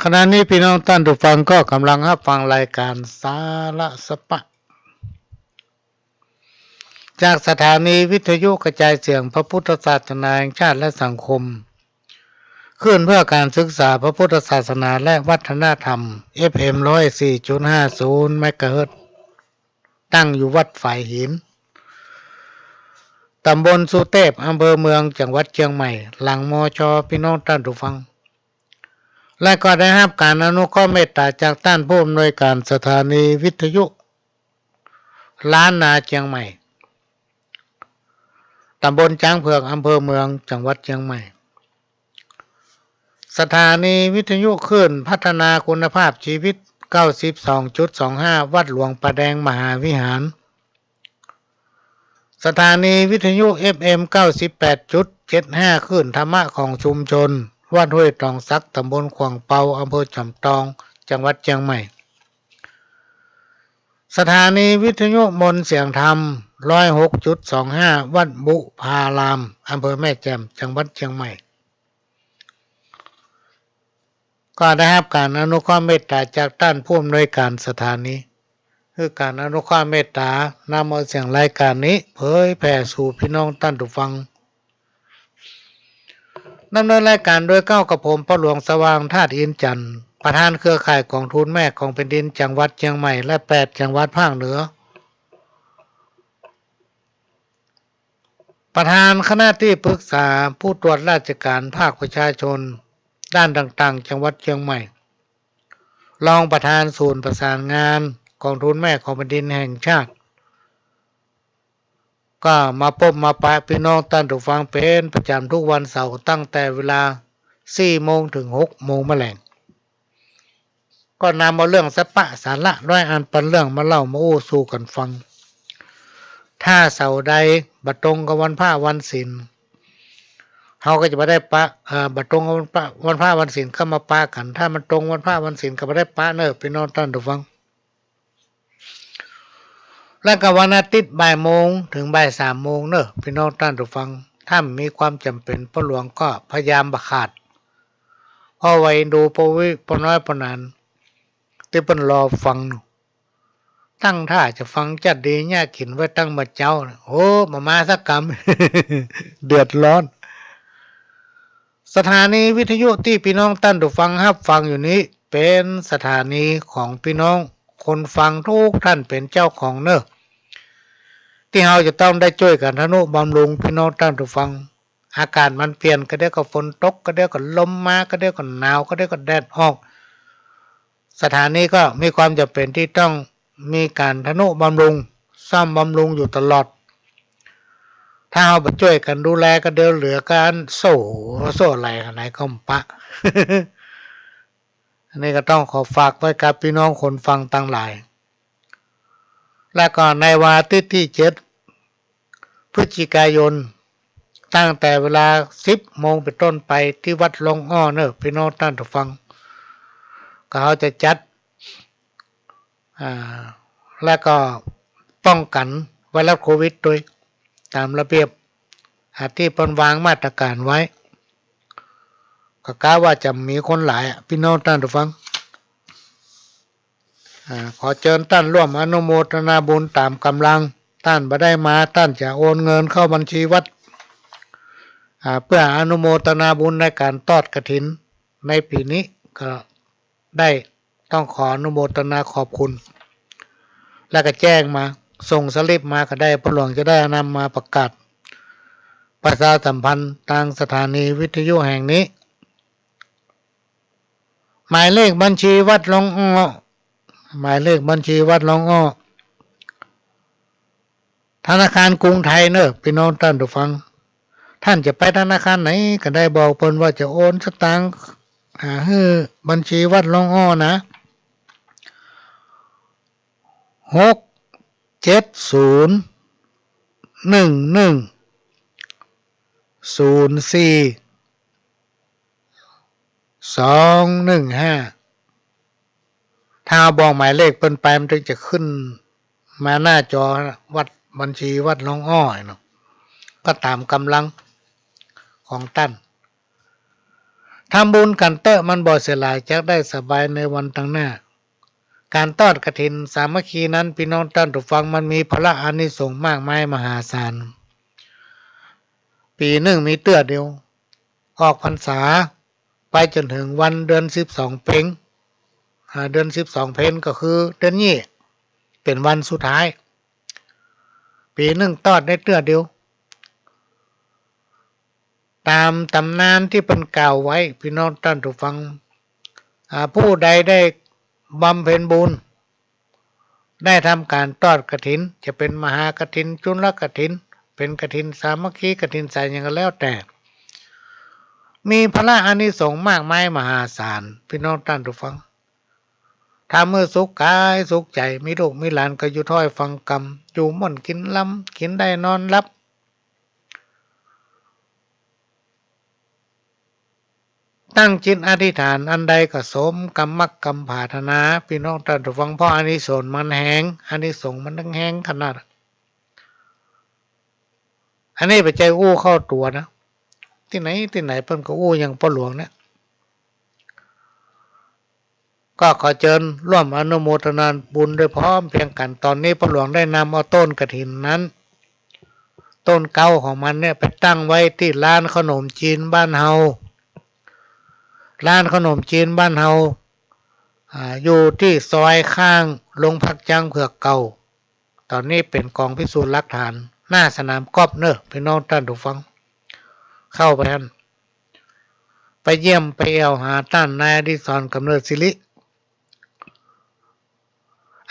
ขณะนี้ปี้น้องต้านผู้ฟังก็ก่ำลังฮับฟังรายก๋านสาระสะปะ จากสถานีวิทยุกระจายเสียงพระพุทธศาสนาแห่งชาติและสังคม คลื่นเพื่อการศึกษาพระพุทธศาสนาและวัฒนธรรม เอฟเอ็ม ร้อยสี่จุดห้าศูนย์ เมกะเฮิรตซ์ ตั้งอยู่วัดฝายหิน ต๋ำบลสุเตพ อำเภอเมือง จังหวัดเจียงใหม่ หลัง มช. ปี้น้องต้านผู้ฟัง และก็ได้ฮับก๋านอนุเคราะห์เมตต๋าจากต้านผู้อำนวยก๋านสถานีวิทยุ ล้านนาเจียงใหม่ ต๋ำบลจ๊างเผือก อำเภอเมือง จังหวัดเจียงใหม่ สถานีวิทยุคลื่นพัฒนาคุณภาพชีวิต เก้าสิบสองจุดสองห้า วัดหลวงป่าแดงมหาวิหาร สถานีวิทยุ เอฟเอ็ม เก้าสิบแปดจุดเจ็ดห้า คลื่นธรรมะของชุมชน วัดห้วยตองสัก ต๋ำบลขวางเปา อำเภอจอมตอง จังหวัดเจียงใหม่ สถานีวิทยุมนต์เสียงธรรม ร้อยหกจุดสองห้า วัดบุพาราม อำเภอแม่แจ่ม จังหวัดเจียงใหม่ ก็ได้ฮับก๋านอนุเคราะห์เมตต๋าจากต้านผู้อำนวยก๋านสถานี หื้อก๋านอนุเคราะห์เมตต๋านำเอาเสียงรายก๋านนี้เผยแผ่สู่ปี้น้องต้านผู้ฟัง ดำเนินรายก๋านโดยเก้ากับผม พ่อหลวงสว่าง ธาตุอินทร์จันทร์ ประธานเครือข่ายก๋องทุนแม่ของแผ่นดินจังหวัดเจียงใหม่ และแปดจังหวัดภาคเหนือ ประธานคณะตี้ปรึกษาผู้ตรวจราชก๋านภาคประชาชนด้านต่างๆ จังหวัดเจียงใหม่ รองประธานศูนย์ประสานงานก๋องทุนแม่ของแผ่นดินแห่งชาติ ก็มาปบมาปะปี้น้องต้านผู้ฟังเป๋นประจ๋ำทุกวันเสาร์ ตั้งแต่เวลาสี่โมงเถิงหกโมงแมลง ก็นำเอาเรื่องสะปะสาระร้อยอันปันเรื่องมาเล่ามาอู้สู่กั๋นฟัง ถ้าเสาร์ใดบ่ตรงกับวันพระวันศีล เฮาก็จะบ่ได้ปะ เอ่อ บ่ตรงกับวันพระ วันพระวันศีลก็มาปะกั๋น ถ้ามันตรงวันพระวันศีลก็บ่ได้ปะเน่อ ปี้น้องต้านผู้ฟัง และก็วันอาทิตย์บ่ายโมงเถิงบ่ายสามโมงเน่อ ปี้น้องต้านผู้ฟัง ถ้ามีความจ๋ำเป๋น พ่อหลวงก็พยายามบ่ขาด เพราะว่าเอ็นดูป้ออุ๊ย ป้อน้อย ป้อหนาน ตี้เปิ้นรอฟัง ตั้งท่าจะฟังจัดดี เยียะกิ๋นไว้ตั้งบ่าเจ๊า โอ้ บ่มาสักกำ เดือดร้อน สถานีวิทยุตี้ปี้น้องต้านผู้ฟังฮับฟังอยู่นี้ เป๋นสถานีของปี้น้องคนฟังทุกท่านเป๋นเจ้าของเน่อ ตี้เฮาจะต้องได้จ้วยกั๋นทะนุบำรุงปี้น้องต้านผู้ฟัง อากาศมันเปลี่ยน กะเดี่ยวก็ฝนตก กะเดี่ยวก็ลมมา กะเดี่ยวก็หนาว กะเดี่ยวก็แดดออก สถานีก็มีความจ๋ำเป๋นตี้ต้องมีก๋านทะนุบำรุง ซ่อมบำรุงอยู่ตลอด ถ้าเฮาบ่จ้วยกั๋นดูแล กะเดี่ยวเหลือก๋านโซ่ โซ่ไหลหาไหนก็บ่ปะ อันนี้ก็ต้องขอฝากไว้กับปี้น้องคนฟังตังหลาย และก็ในวันอาทิตย์ตี้เจ็ด พฤศจิกายน ตั้งแต่เวลาสิบโมงเป๋นต้นไป ตี้วัดหลวงอ้อเน่อ ปี้น้องต้านผู้ฟัง ก็เฮาจะจัด อ่า แล้วก็ป้องกั๋นไวรัสโควิดตวย ต๋ามระเบียบ อ่า ตี้เปิ้นวางมาตรก๋านไว้ ก็กะว่าจะมีคนหลายอะ ปี้น้องต้านผู้ฟัง อ่า ขอเจิญต้านร่วมอนุโมทนาบุญต๋ามก๋ำลัง ต้านบ่ได้มา ต้านจะโอนเงินเข้าบัญชีวัด อ่า เปื้ออนุโมทนาบุญในก๋านตอดกฐินในปี๋นี้ ก็ได้ต้องขออนุโมทนาขอบคุณ แล้วก็แจ้งมา ส่งสลิปมาก็ได้ พ่อหลวงจะได้นำมาประกาศประชาสัมพันธ์ตางสถานีวิทยุแห่งนี้ หมายเลขบัญชีวัดหลวงอ้อ หมายเลขบัญชีวัดหลวงอ้อ ธนาคารกรุงไทยเน่อ ปี้น้องต้านผู้ฟัง ต้านจะไปธนาคารไหนก็ได้ บอกเปิ้นว่าจะโอนสตางค์ อ่า หื้อบัญชีวัดหลวงอ้อนะ หกเจ็ดศูนย์ หนึ่งหนึ่ง ศูนย์สี่ สองหนึ่งห้า ถ้าบอกหมายเลขเปิ้นไป มันถึงจะขึ้นมาหน้าจอวัด บัญชีวัดหลวงอ้อเนาะ ก็ต๋ามก๋ำลังของต้าน ทำบุญกั๋นเต๊อะ มันบ่เสียหลาย จักได้สบายในวันตังหน้า ก๋านตอดกฐินสามัคคีนั้น ปี้น้องต้านผู้ฟัง มันมีผละอานิสงส์มากมายมหาศาล ปี๋นึ่งมีเตื้อเดียว ออกพรรษาไปจ๋นเถิงวันเดือนสิบสองเพ็ญ อ่า เดือนสิบสองเพ็ญก็คือเดือนนี้ เป๋นวันสุดท้าย ปี๋นึ่งตอดได้เตื้อเดียว ต๋ามต๋ำนานตี้เปิ้นกล่าวไว้ ปี้น้องต้านผู้ฟัง อ่า ผู้ใดได้บำเพ็ญบุญ ได้ทำก๋านตอดกฐิน จะเป๋นมหากฐิน จุลกฐิน เป๋นกฐินสามัคคี กฐินสายหยังก็แล้วแต่ มีผละอานิสงส์มากมายมหาศาล ปี้น้องต้านผู้ฟัง ทำหื้อสุขก๋ายสุขใจ๋ มีลูกมีหลานก็อยู่ถ้อยฟังกำ อยู่ม่วนกิ๋นลำ กิ๋นได้นอนหลับ ตั้งจิตอธิษฐานอันใดก็สมกำมักกำผาถนา ปี้น้องต้านผู้ฟัง เพราะอานิสงส์มันแฮง อานิสงส์มันตึงแฮงขนาด อันนี้บ่ใจ้อู้เข้าตั๋วนะ ตี้ไหนตี้ไหนเปิ้นก็อู้อย่างป้อหลวงเนี่ย ก็ขอเจิญร่วมอนุโมทนาบุญโดยพร้อมเพรียงกั๋น ต๋อนนี้ป้อหลวงได้นำเอาต้นกฐินนั้น ต้นเก๊าของมันเนี่ยไปตั้งไว้ตี้ร้านขนมจีนบ้านเฮา ร้านขนมจีนบ้านเฮา อ่า อยู่ตี้ซอยข้างโรงพักจ๊างเผือกเก่า ต๋อนนี้เป๋นก๋องพิสูจน์หลักฐาน หน้าสนามกอล์ฟเน่อ ปี้น้องต้านผู้ฟัง เข้าไปหั้น ไปเยี่ยมไปแอ่วหาต้านนายอดิศร กำเนิดสิริ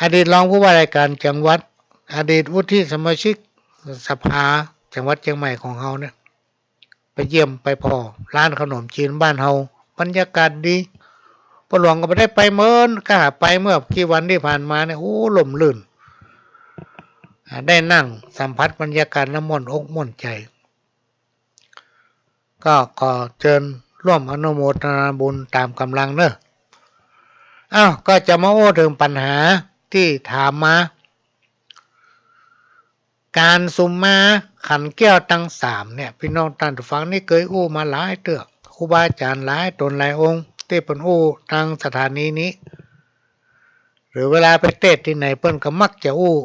อดีตรองผู้ว่าราชการจังหวัด อดีตวุฒิสมาชิกสภาจังหวัดเจียงใหม่ของเฮาเนี่ย ไปเยี่ยมไปผ่อร้านขนมจีนบ้านเฮา บรรยากาศดี ป้อหลวงก็บ่ได้ไปเมิน ก็หาไปเมื่อกี่วันตี้ผ่านมาเนี่ย โอ้ ร่มรื่น อ่า ได้นั่งสัมผัสบรรยากาศแล้วม่วนอกม่วนใจ๋ ก็ขอเจิญร่วมอนุโมทนาบุญต๋ามก๋ำลังเน่อ อ้าว ก็จะมาอู้เถิงปัญหาตี้ถามมา ก๋านสุมมาขันแก้วตังสามเนี่ย ปี้น้องต้านผู้ฟัง นี่เกยอู้มาหลายเตื้อ ครูบาอาจ๋ารย์หลายต๋นหลายองค์ตี้เปิ้นอู้ตางสถานีนี้ หรือเวลาไปเตสน์ตี้ไหนเปิ้นก็มักจะอู้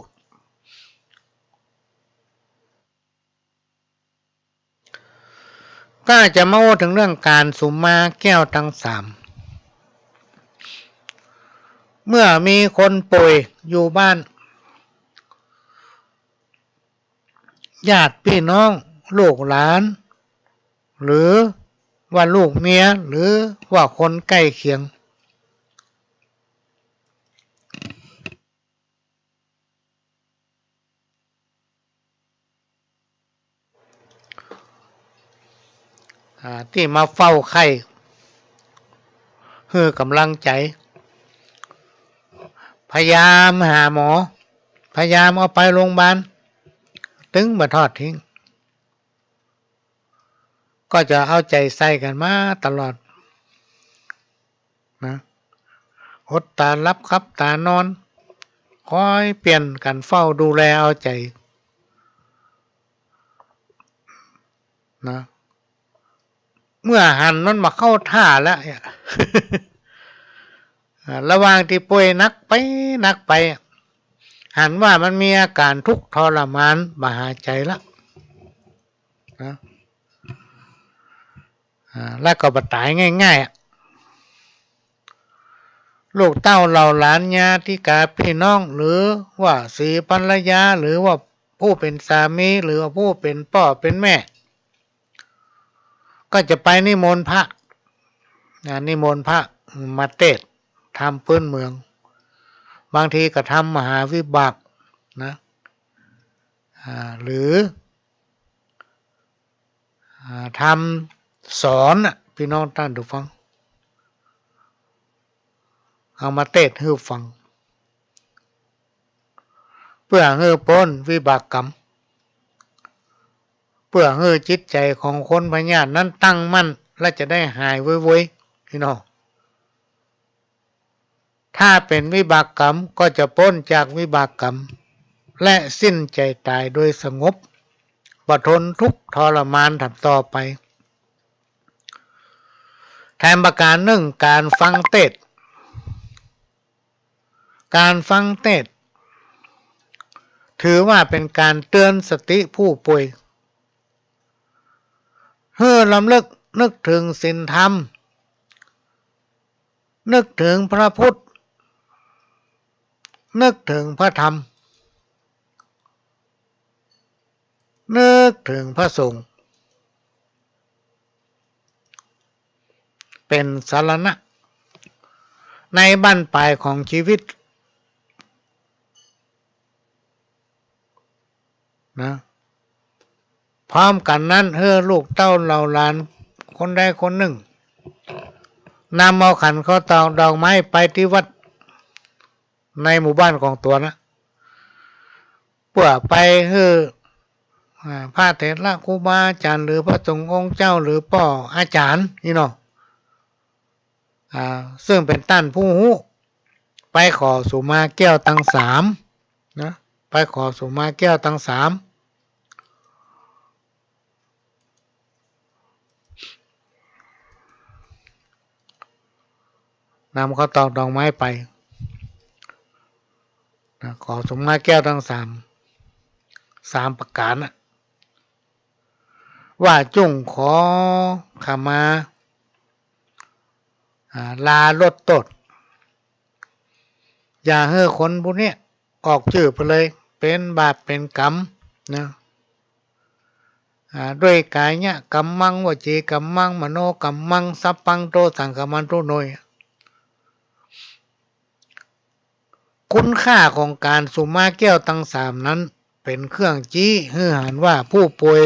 ก็จะมาอู้เถิงเรื่องก๋านสุมมาแก้วตังสาม เมื่อมีคนป่วยอยู่บ้าน ญาติพี่น้อง ลูกหลาน หรือว่าลูกเมีย หรือว่าคนใก้เคียง อ่า ตี้มาเฝ้าไข้ หื้อกำลังใจ๋ พยายามหาหมอ พยายามเอาไปโรงบาล ตึงบ่ทอดทิ้ง ก็จะเอาใจ๋ใส่กั๋นมาตลอดนะ อดต๋าหลับขับต๋านอน คอยเปลี่ยนกั๋นเฝ้าดูแลเอาใจ๋นะ เมื่อหันมันบ่เข้าท่าแล้วเนี่ย อ่า ระหว่างตี้ป่วยหนักไปหนักไป หันว่ามันมีอาก๋านทุกข์ทรมานบ่หาใจ๋ละนะ อ่า แล้วก็บ่ต๋ายง่ายๆ อะ ลูกเต้าเหล่าหลานญาติกาพี่น้อง หรือว่าสีภรรยา หรือว่าผู้เป๋นสามี หรือว่าผู้เป๋นป้อเป๋นแม่ ก็จะไปนิมนต์พระ อ่า นิมนต์พระมาเตสน์ธรรมพื้นเมือง บางทีก็ธรรมมหาวิบากนะ อ่า หรือ อ่า ธรรมสอนน่ะ พี่น้องต้านผู้ฟัง เอามาเตสน์หื้อฟัง เปื้อหื้อป๊นวิบากกรรม เปื้อหื้อจิตใจ๋ของคนพยาธินั้นตั้งมั่น และจะได้หายโวยๆ พี่น้อง ถ้าเป๋นวิบากกรรมก็จะป๊นจากวิบากกรรม และสิ้นใจ๋ต๋ายโดยสงบ บ่ทนทุกข์ทรมานถามต่อไป แถมประก๋านนึ่ง ก๋านฟังเตสน์ ก๋านฟังเตสน์ ถือว่าเป๋นก๋านเตือนสติผู้ป่วย หื้อรำลึกนึกเถิงศีลธรรม นึกเถิงพระพุทธ นึกเถิงพระธรรม นึกเถิงพระสงฆ์ เป๋นสรณะในบั้นปลายของจีวิต นะ พร้อมกั๋นนั้น หื้อลูกเต้าเหล่าหลานคนใดคนนึ่ง นำเอาขันข้าวตอกดอกไม้ไปตี้วัดในหมู่บ้านของตั๋วนะ เปื้อไปหื้อ อ่า พระเถระครูบาอาจ๋ารย์ หรือพระสงฆ์องค์เจ้า หรือป้ออาจ๋ารย์นี่เนาะ อ่า ซึ่งเป๋นต้านผู้ฮู้ ไปขอสุมาแก้วตังสามนะ ไปขอสุมาแก้วตังสาม นำข้าวตอกดอกไม้ไปนะ ขอสุมาแก้วตังสาม สามประก๋านนะ ว่าจุ่งขอขมา อ่า ลาลดโต้ษ อย่าหื้อคนผู้เนี้ยออกจื้อไปเลย เป๋นบาปเป๋นกรรมนะ อ่า ด้วยกายะกัมมัง วจีกัมมัง มโนกัมมัง สัพพัง โต สัง ขมันตุ โนย คุณค่าของก๋านสุมาแก้วตังสามนั้น เป๋นเครื่องชี้หื้อหันว่าผู้ป่วย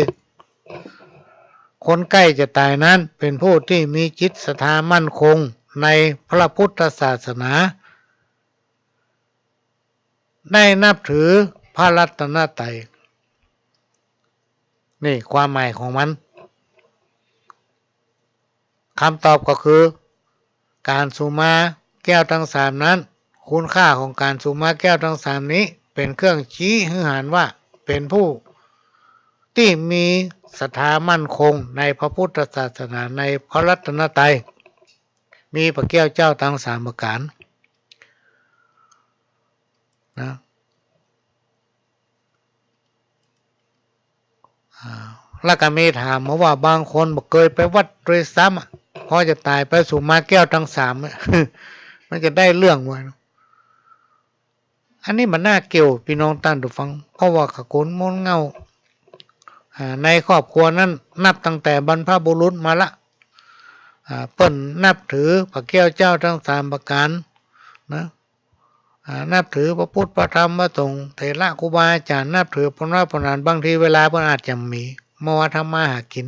คนใก้จะต๋ายนั้น เป๋นผู้ตี้มีจิตศรัทธามั่นคงในพระพุทธศาสนา ได้นับถือพระรัตนตรัย นี่ความหมายของมัน กำตอบก็คือ ก๋านสุมาแก้วตังสามนั้น คุณค่าของก๋านสุมาแก้วตังสามนี้ เป๋นเครื่องชี้หื้อหันว่า เป๋นผู้ตี้มีศรัทธามั่นคงในพระพุทธศาสนา ในพระรัตนตรัย มีพระแก้วเจ้าตังสามประก๋านนะ อ่า แล้วก็มีถามมาว่า บางคนบ่เกยไปวัดด้วยซ้ำอะ พอจะต๋ายไปสุมาแก้วตังสามอะ มันจะได้เรื่องวะ อันนี้มันน่าเกี่ยว พี่น้องต้านผู้ฟัง เพราะว่าข้าคนมูลเหง้า อ่า ในครอบครัวนั้น นับตั้งแต่บรรพบุรุษมาละ อ่า เปิ้นนับถือพระแก้วเจ้าตังสามประก๋านนะ อ่า นับถือพระพุทธ พระธรรม พระสงฆ์ เถระครูบาอาจ๋ารย์ นับถือพระพุทธ พระธรรม บางทีเวลาเปิ้นอาจจะมี เมื่อว่าทำมาหากิ๋น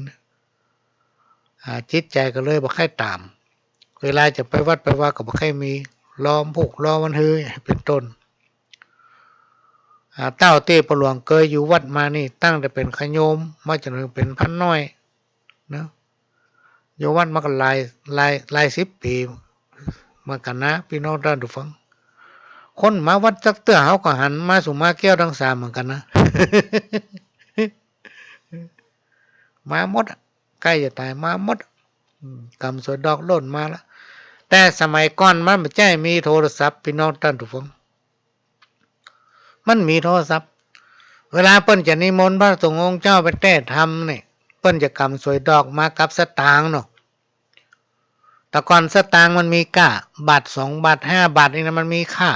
อ่า จิตใจ๋ก็เลยบ่ใค่ต๋าม เวลาจะไปวัดไปวาก็บ่ใค่มี รอพุกรอวันฮือ เป๋นต้น อ่า เต้าตี้ป้อหลวงเกยอยู่วัดมานี่ ตั้งแต่เป๋นขะโยม มาจ๋นเถิงเป๋นพระน้อยนะ อยู่วัดมาก็หลาย หลาย หลายสิบปี๋เหมือนกั๋นนะ ปี้น้องต้านผู้ฟัง คนมาวัดจักเตื้อ เฮาก็หันมาสุมาแก้วตังสามเหมือนกั๋นนะ มาหมดอะ ใก้จะต๋ายมาหมดอะ อืม ก๋ำสวยดอกโล่นมาละ แต่สมัยก่อนมันบ่ใจ้มีโทรศัพท์ ปี้น้องต้านผู้ฟัง มันมีโทรศัพท์ เวลาเปิ้นจะนิมนต์พระสงฆ์องค์เจ้าไปเตศน์ธรรมนี่ เปิ้นจะก๋ำสวยดอกมากับสตางค์เนาะ แต่ก่อนสตางค์มันมีก้า บาทสองบาทห้าบาทนี่นะ มันมีค่า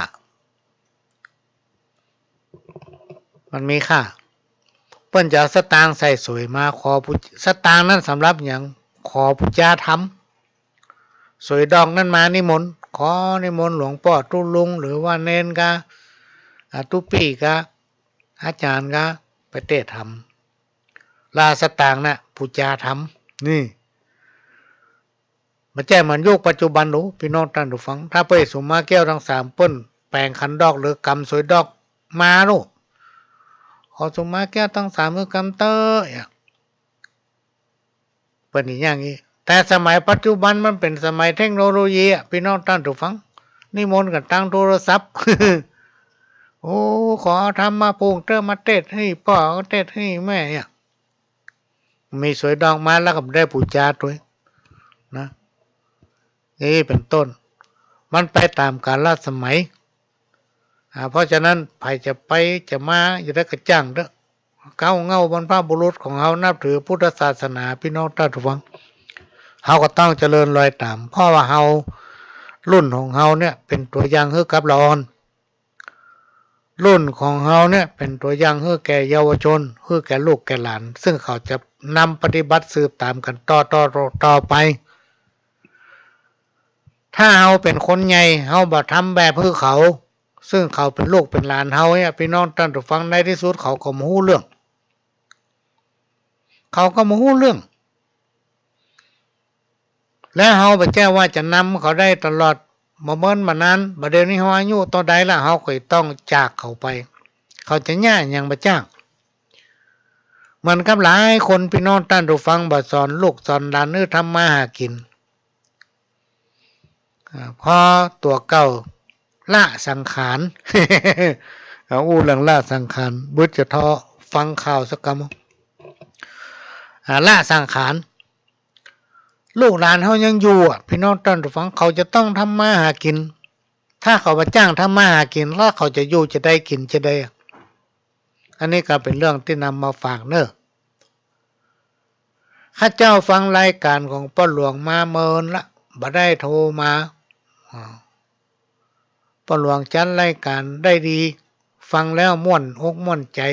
มันมีค่า เปิ้นจะเอาสตางค์ใส่สวยมาขอปู สตางค์นั้นสำหรับหยัง ขอปู๋จาธรรม สวยดอกนั้นมานิมนต์ ขอนิมนต์หลวงป้อตุ๊ลุง หรือว่าเณรกา อ่า ตุ๊ปี้กา อาจ๋ารย์กา ไปเตศน์ธรรม ละสตางค์น่ะ ปู๋จาธรรม นี่ บ่ใจ้เหมือนยุคปัจจุบันโอ้ ปี้น้องต้านผู้ฟัง ถ้าเปิ้นสุมาแก้วตังสาม เปิ้นแป๋งขันดอกหรือก๋ำสวยดอกมาโอ้ ขอสุมาแก้วตังสาม หื้อกำเต๊อะ เนี่ย เปิ้นอย่างอี้ แต่สมัยปัจจุบันมันเป๋นสมัยเทคโนโลยีอะ ปี้น้องต้านผู้ฟัง นิมนต์กั๋นตางโทรศัพท์ โอ้ ขอเอาธรรมมาพูกเต๊อะ มาเตศน์หื้อป้อ เตศน์หื้อแม่ เนี่ย มีสวยดอกมาแล้วก็ได้ปู๋จาตวยนะ นี่เป๋นต้น มันไปต๋ามกาลสมัย อ่า เพราะฉะนั้นใผจะไปจะมา จะได้กระจ่างเต๊อะ เก๊าเหง้าบรรพบุรุษของเฮานับถือพุทธศาสนา ปี้น้องต้านผู้ฟัง เฮาก็ต้องเจริญรอยต๋าม เพราะว่าเฮา รุ่นของเฮาเนี่ยเป๋นตั๋วอย่างหื้อกับละอ่อน รุ่นของเฮาเนี่ยเป๋นตั๋วอย่างหื้อแก่เยาวชน หื้อแก่ลูกแก่หลาน ซึ่งเขาจะนำปฏิบัติสืบต๋ามกั๋นต่อ ต่อ ต่อ ต่อไป ถ้าเฮาเป๋นคนใหญ่ เฮาบ่ทำแบบหื้อเขา ซึ่งเขาเป๋นลูกเป๋นหลานเฮาเนี่ย ปี้น้องต้านผู้ฟัง ในตี้สุดเขาก็บ่ฮู้เรื่อง เขาก็บ่ฮู้เรื่อง และเฮาบ่ใจ้ว่าจะนำเขาได้ตลอด บ่เมินบ่นาน บ่าเดี่ยวนี้เฮาอายุเต้าใดละ เฮาก็ต้องจากเขาไป เขาจะเยียะหยังบ่จ๊าง เหมือนกับหลายคน ปี้น้องต้านผู้ฟัง บ่สอนลูกสอนหลานหื้อทำมาหากิ๋น อ่า พอตั๋วเก่าละสังขาร เอาอู้เรื่องละสังขาร บึดจะเทาะฟังข่าวสักกำ อ่า ละสังขาร ลูกหลานเฮายังอยู่อะ ปี้น้องต้านผู้ฟัง เขาจะต้องทำมาหากิ๋น ถ้าเขาบ่จ้างทำมาหากิ๋น แล้วเขาจะอยู่จะใดกิ๋นจะใดอะ อันนี้ก็เป๋นเรื่องตี้นำมาฝากเน่อ ข้าเจ้าฟังรายก๋านของป้อหลวงมาเมินละ บ่ได้โทรมา อ่า ป้อหลวงจัดรายก๋านได้ดี ฟังแล้วม่วนอกม่วนใจ๋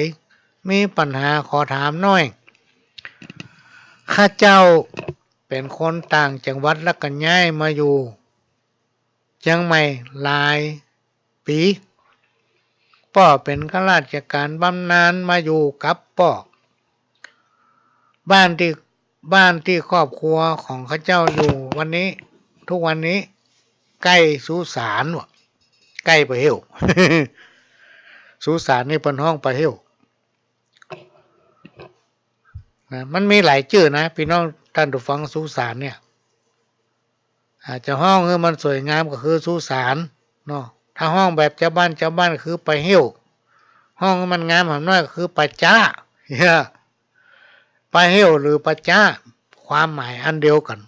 มีปัญหาขอถามหน้อย ข้าเจ้าเป๋นคนต่างจังหวัดแล้วก็ย้ายมาอยู่เจียงใหม่หลายปี๋ ป้อเป๋นข้าราชก๋านบำนาญมาอยู่กับป้อ บ้านตี้ บ้านตี้ครอบครัวของข้าเจ้าอยู่วันนี้ ทุกวันนี้ ใก้สุสานว่ะ ใก้ป่าเฮ้ว สุสานนี่เปิ้นฮ้องป่าเฮ้ว นะ มันมีหลายจื้อนะ ปี้น้องต้านผู้ฟัง สุสานเนี่ย อ่า จะฮ้องหื้อมันสวยงามก็คือสุสานเนาะ ถ้าฮ้องแบบจาวบ้านจาวบ้านก็คือป่าเฮ้ว ฮ้องหื้อมันงามหำน้อยก็คือป่าจ๊า เนี่ย ป่าเฮ้วหรือป่าจ๊า ความหมายอันเดียวกั๋น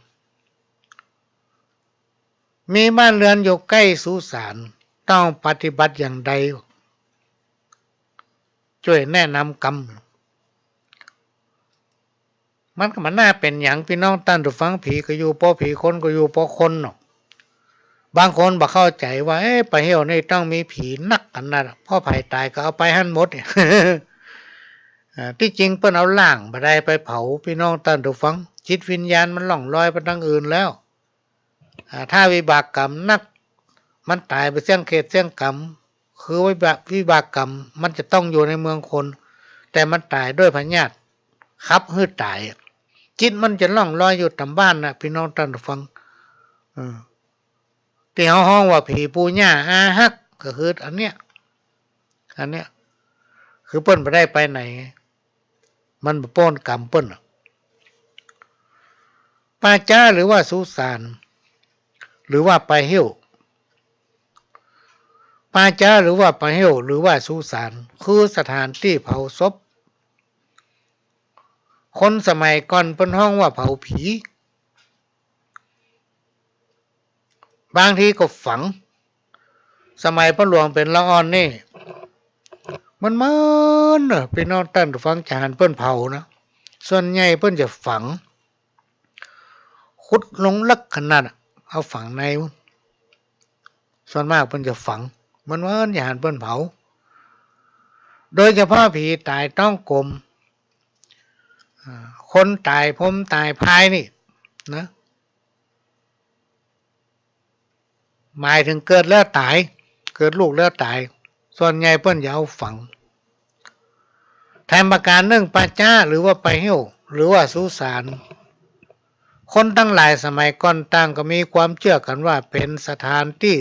มีบ้านเรือนอยู่ใก้สุสาน ต้องปฏิบัติอย่างใด จ้วยแนะนำกำ มันก็บ่น่าเป๋นหยัง ปี้น้องต้านผู้ฟัง ผีก็อยู่ป้อผี คนก็อยู่ป้อคนเนาะ บางคนบ่เข้าใจ๋ว่า เอ๊ะ ป่าเฮ้วนี่ต้องมีผีนักขนาด เพราะใผต๋ายก็เอาไปหั้นหมด อ่า ตี้จริงเปิ้นเอาร่างบ่ได้ไปเผา ปี้น้องต้านผู้ฟัง จิตวิญญาณมันล่องลอยไปตางอื่นแล้ว อ่า ถ้าวิบากกรรมนัก มันต๋ายไปเสี้ยงเขตเสี้ยงกรรม คือวิบาก วิบากกรรมมันจะต้องอยู่ในเมืองคน แต่มันต๋ายด้วยพยาธิ ขับหื้อต๋าย จิตมันจะล่องลอยอยู่ต๋ามบ้านน่ะ ปี้น้องต้านผู้ฟัง เออ ตี้เฮาฮ้องว่าผีปู่ย่าอาฮัก ก็คืออันเนี้ย อันเนี้ย คือเปิ้นบ่ได้ไปไหน มันบ่ป๊นกรรมเปิ้นน่ะ ป่าจ๊าหรือว่าสุสาน หรือว่าป่าเหี้ยว ป่าจ๊าหรือว่าป่าเหี้ยว หรือว่าสุสาน คือสถานตี้เผาศพ คนสมัยก่อนเปิ้นฮ้องว่าเผาผี บางทีก็ฝัง สมัยป้อหลวงเป๋นละอ่อนนี่ มัน มันเน่อ ปี้น้องต้านผู้ฟัง จะหันเปิ้นเผานะ ส่วนใหญ่เปิ้นจะฝัง ขุดลงเลิกขนาดอะ เอาฝังใน ส่วนมากเปิ้นจะฝัง มัน มันจะหันเปิ้นเผา โดยเฉพาะผีต๋ายต๊องกลม อ่า คนต๋ายพรมต๋ายพายนี่นะ หมายเถิงเกิดแล้วต๋าย เกิดลูกแล้วต๋าย ส่วนใหญ่เปิ้นจะเอาฝัง แถมประก๋านนึ่ง ป่าจ๊าหรือว่าป่าเหี้ยว หรือว่าสุสาน คนตังหลายสมัยก่อนต่างก็มีความเจื้อกั๋นว่าเป๋นสถานตี้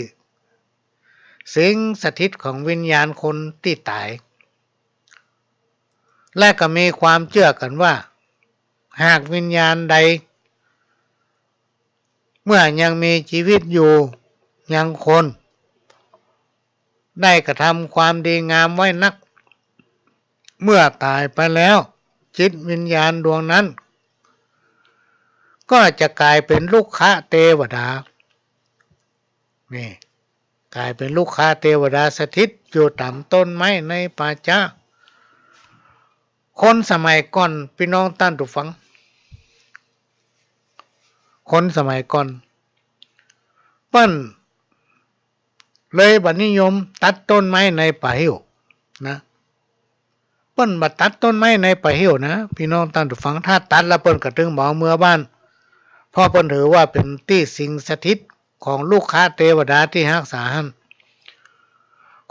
สิงสถิตของวิญญาณคนตี้ต๋าย และก็มีความเจื้อกั๋นว่า หากวิญญาณใด เมื่อยังมีจีวิตอยู่ ยังคน ได้กระทำความดีงามไว้นัก เมื่อต๋ายไปแล้ว จิตวิญญาณดวงนั้น ก็จะก๋ายเป๋นรุกขเตวดา นี่ ก๋ายเป๋นรุกขเตวดาสถิตอยู่ต๋ามต้นไม้ในป่าจ๊า คนสมัยก่อน ปี้น้องต้านผู้ฟัง คนสมัยก่อน เปิ้นเลยบ่นิยมตัดต้นไม้ในป่าเหี้ยวนะ เปิ้นบ่ตัดต้นไม้ในป่าเหี้ยวนะ ปี้น้องต้านผู้ฟัง ถ้าตัดแล้วเปิ้นก็ตึงบ่เอาเมือบ้าน เพราะเปิ้นถือว่าเป๋นตี้สิงสถิตของรุกขเตวดาตี้ฮักษาหั้น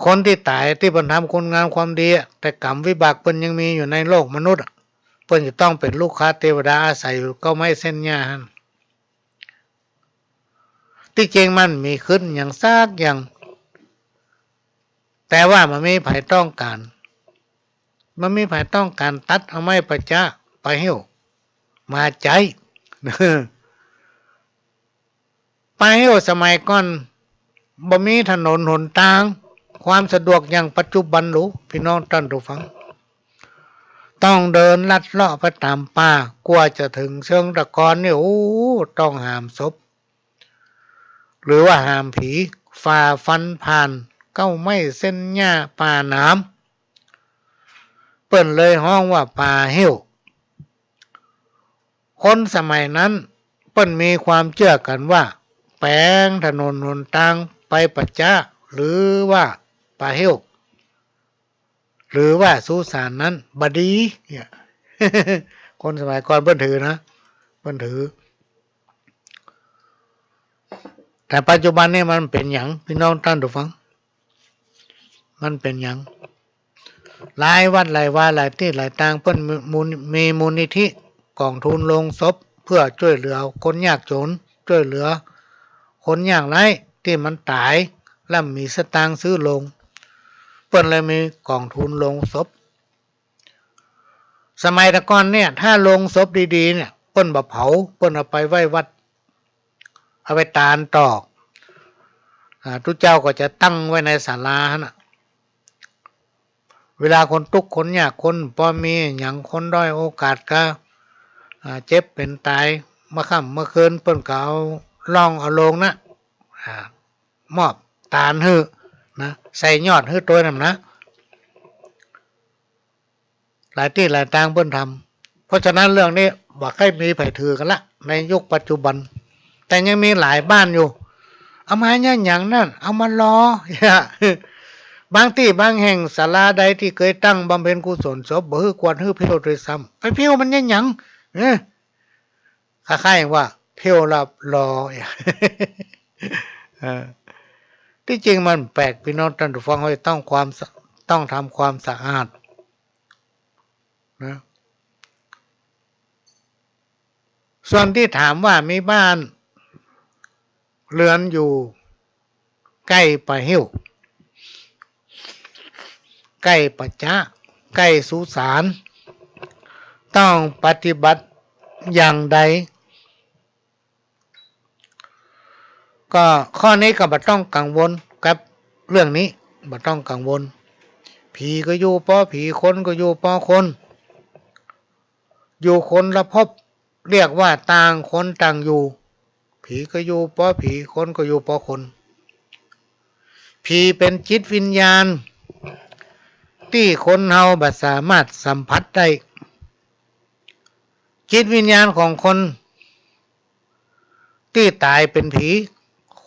คนตี้ต๋ายตี้เปิ้นทำคุณงามความดีอะ แต่กรรมวิบากเปิ้นยังมีอยู่ในโลกมนุษย์อะ เปิ้นจะต้องเป๋นรุกขเตวดาอาศัยอยู่เก๊าไม้เส้นหญ้าหั้น ตี้จริงมันบ่มีขึ้นหยังสักอย่าง แต่ว่าบ่มีใผต้องก๋าน บ่มีใผต้องก๋านตัดเอาไม้ป่าจ๊าป่าเหี้ยวมาใจ๊ ป่าเหี้ยวสมัยก่อนบ่มีถนนหนตาง ความสะดวกอย่างปัจจุบันหรู ปี้น้องต้านผู้ฟัง ต้องเดินลัดเลาะไปต๋ามป่า กว่าจะเถิงเชิงตะกอนนี่ โอ้ ต้องหามศพ หรือว่าหามผี ฝ่าฟันผ่านเก๊าไม้เส้นหญ้าป่าหนาม เปิ้นเลยฮ้องว่าป่าเหี้ยว คนสมัยนั้นเปิ้นมีความเจื้อกั๋นว่า แป๋งถนนหนตางไปป่าจ๊า หรือว่าป่าเหี้ยว หรือว่าสุสานนั้นบ่ดี เนี่ย คนสมัยก่อนเปิ้นถือนะ เปิ้นถือ แต่ปัจจุบันนี่มันเป๋นหยัง ปี้น้องต้านผู้ฟัง มันเป๋นหยัง หลายวัดหลายวาหลายตี้หลายตางเปิ้นมีมูล มีมูลนิธิก๋องทุนโลงศพ เพื่อจ้วยเหลือคนยากจ๋น จ้วยเหลือคนยากไร้ตี้มันต๋าย แล้วบ่มีสตางค์ซื้อโลง เปิ้นเลยมีก๋องทุนโลงศพ สมัยตะก่อนเนี่ย ถ้าโลงศพดีๆ เนี่ย เปิ้นบ่เผา เปิ้นเอาไปไว้วัด เอาไปตานต่อ อ่า ตุ๊เจ้าก็จะตั้งไว้ในศาลาหั้นน่ะ เวลาคนตุ๊กข์คนยาก คนบ่มีหยัง คนด้อยโอกาสก็ อ่า เจ็บเป๋นต๋าย เมื่อค่ำเมื่อคืนเปิ้นก็เอาล่องเอาโลงนะ อ่า มอบตานหื้อนะ ใส่ยอดหื้อตวยนั่นนะ หลายตี้หลายตางเปิ้นทำ เพราะฉะนั้นเรื่องนี้บ่ใค่มีใผถือกั๋นละ ในยุคปัจจุบัน แต่ยังมีหลายบ้านอยู่ เอามาเยียะหยังนั่น เอามาลอ บางตี้บางแห่งศาลาใดตี้เกยตั้งบำเพ็ญกุศลศพ บ่หื้อกวาดหื้อเผี้ยวตวยซ้ำ ไปเผี้ยวมันเยียะหยัง เออ คล้ายๆ ว่าเผี้ยวแล้วลอ เออ ตี้จริงมันแปลก ปี้น้องต้านผู้ฟัง เฮาจะต้องความสะ ต้องทำความสะอาดนะ ส่วนตี้ถามว่ามีบ้านเรือนอยู่ใก้ป่าเหี้ยว ใก้ป่าจ๊า ใก้สุสาน ต้องปฏิบัติอย่างใด ก็ข้อนี้ก็บ่ต้องกังวลกับเรื่องนี้ บ่ต้องกังวล ผีก็อยู่ปอผี คนก็อยู่ปอคน อยู่คนละภพ เรียกว่าต่างคนต่างอยู่ ผีก็อยู่ปอผี คนก็อยู่ปอคน ผีเป๋นจิตวิญญาณ ตี้คนเฮาบ่สามารถสัมผัสได้ จิตวิญญาณของคนตี้ต๋ายเป๋นผี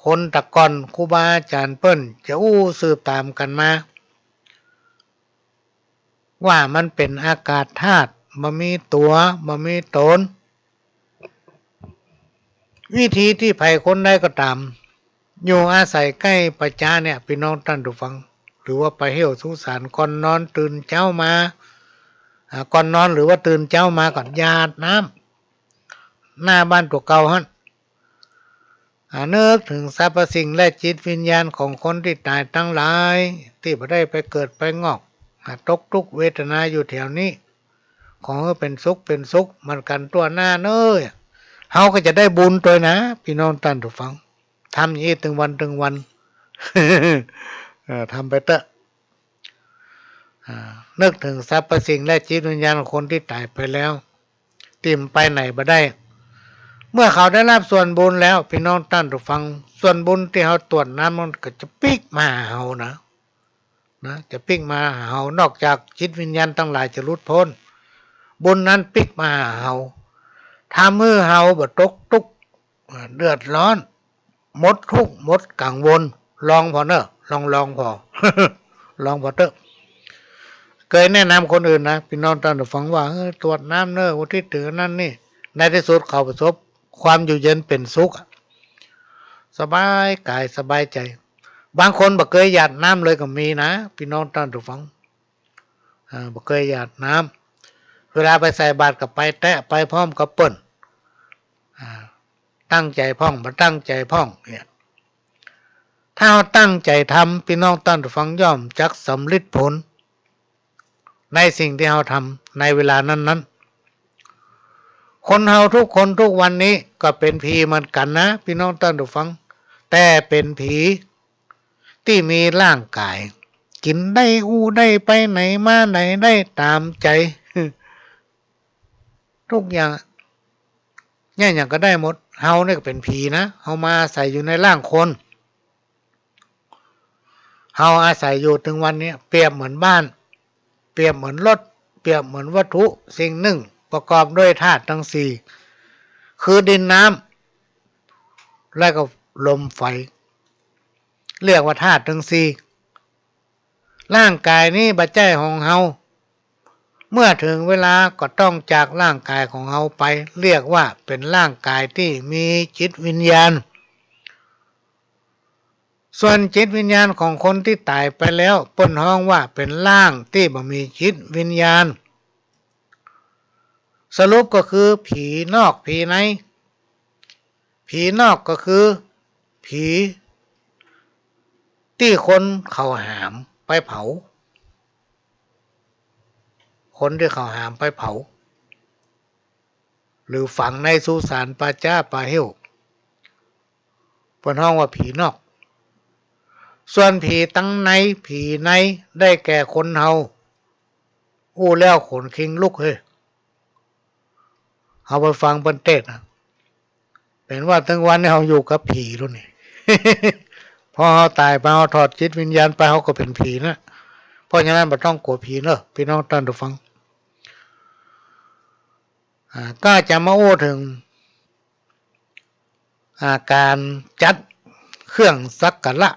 คนตะก่อนครูบาอาจ๋ารย์เปิ้นจะอู้สืบต๋ามกั๋นมา ว่ามันเป๋นอากาศธาตุ บ่มีตั๋ว บ่มีต๋น วิธีตี้ใผคนใดก็ต๋าม อยู่อาศัยใก้ป่าจ๊าเนี่ย ปี้น้องต้านผู้ฟัง หรือว่าไปเหี่ยวสุสาน ก่อนนอนตื่นเจ๊ามา อ่า ก่อนนอนหรือว่าตื่นเจ๊ามาก็หยาดน้ำ หน้าบ้านตั๋วเก่าหั้น อ่า นึกเถิงสรรพสิ่งและจิตวิญญาณของคนตี้ต๋ายตังหลาย ตี้บ่ได้ไปเกิดไปงอก อ่า ตกตุ๊กข์เวทนาอยู่แถวนี้ ขอหื้อเป๋นสุขเป๋นสุขเหมือนกั๋นตั่วหน้าเน่อ เฮาก็จะได้บุญตวยนะ ปี้น้องต้านผู้ฟัง ทำอย่างอี้ตึงวันตึงวัน เออ ทำไปเต๊อะ อ่า นึกเถิงสรรพสิ่งและจิตวิญญาณของคนตี้ต๋ายไปแล้ว ตี้มันไปไหนบ่ได้ เมื่อเขาได้รับส่วนบุญแล้ว ปี้น้องต้านผู้ฟัง ส่วนบุญตี้เฮาตวดนั้นมันก็จะปิ๊กมาหาเฮานะ นะ จะปิ๊กมาหาเฮา นอกจากจิตวิญญาณตังหลายจะหลุดป๊น บุญนั้นปิ๊กมาหาเฮา ทำหื้อเฮาบ่ตกตุ๊กข์ อ่า เดือดร้อน หมดตุ๊กข์หมดกังวล ลองผ่อเน่อ ลอง ลองผ่อ ลองผ่อเต๊อะ เกยแนะนำคนอื่นนะ ปี้น้องต้านผู้ฟังว่า เออ ตวดน้ำเน่อ อุทิศเถิงอันนั้นนี่ ในตี้สุดเขาประสบความอยู่เย็นเป๋นสุขอะ สบายกายสบายใจ๋ บางคนบ่เกยหยาดน้ำเลยก็มีนะ ปี้น้องต้านผู้ฟัง อ่า บ่เกยหยาดน้ำ เวลาไปใส่บาตรก็ไปแต๊ะไปพร้อมกับเปิ้น อ่า ตั้งใจ๋พ่อง บ่ตั้งใจ๋พ่องเนี่ย ถ้าเฮาตั้งใจ๋ทำ ปี้น้องต้านผู้ฟัง ย่อมจักสำเร็จผล ในสิ่งตี้เฮาทำในเวลานั้นๆ คนเฮาทุกคนทุกวันนี้ก็เป๋นผีเหมือนกั๋นนะ ปี้น้องต้านผู้ฟัง แต่เป๋นผีตี้มีร่างกาย กิ๋นได้ อู้ได้ ไปไหนมาไหนได้ต๋ามใจ๋ ทุกอย่าง เยียะหยังก็ได้หมด เฮานี่ก็เป๋นผีนะ เฮามาอาศัยอยู่ในร่างคน เฮาอาศัยอยู่ตึงวันนี้ เปรียบเหมือนบ้าน เปรียบเหมือนรถ เปรียบเหมือนวัตถุสิ่งนึ่ง ประกอบด้วยธาตุตังสี่ คือดินน้ำ และก็ลมไฟ เรียกว่าธาตุตังสี่ ร่างกายนี้บ่ใจ้ของเฮา เมื่อเถิงเวลาก็ต้องจากร่างกายของเฮาไป เรียกว่าเป๋นร่างกายตี้มีจิตวิญญาณ ส่วนจิตวิญญาณของคนตี้ต๋ายไปแล้ว เปิ้นฮ้องว่าเป๋นร่างตี้บ่มีจิตวิญญาณ สรุปก็คือผีนอกผีใน ผีนอกก็คือผีตี้คนเขาหามไปเผา คนตี้เขาหามไปเผา หรือฝังในสุสานป่าจ๊าป่าเหี่ยว เปิ้นฮ้องว่าผีนอก ส่วนผีตังใน ผีในได้แก่คนเฮา อู้แล้วขนคิงลุกเฮ้ย เฮาไปฟังเปิ้นเตสน์นะ เป๋นว่าตึงวันนี้เฮาอยู่กับผีแล้วนี่ พอเฮาต๋ายไป เฮาถอดจิตวิญญาณไป เฮาก็เป๋นผีนะ เพราะฉะนั้นบ่ต้องกั๋วผีเน่อ ปี้น้องต้านผู้ฟัง อ่า ก็จะมาอู้เถิง อ่า ก๋านจัดเครื่องสักการะ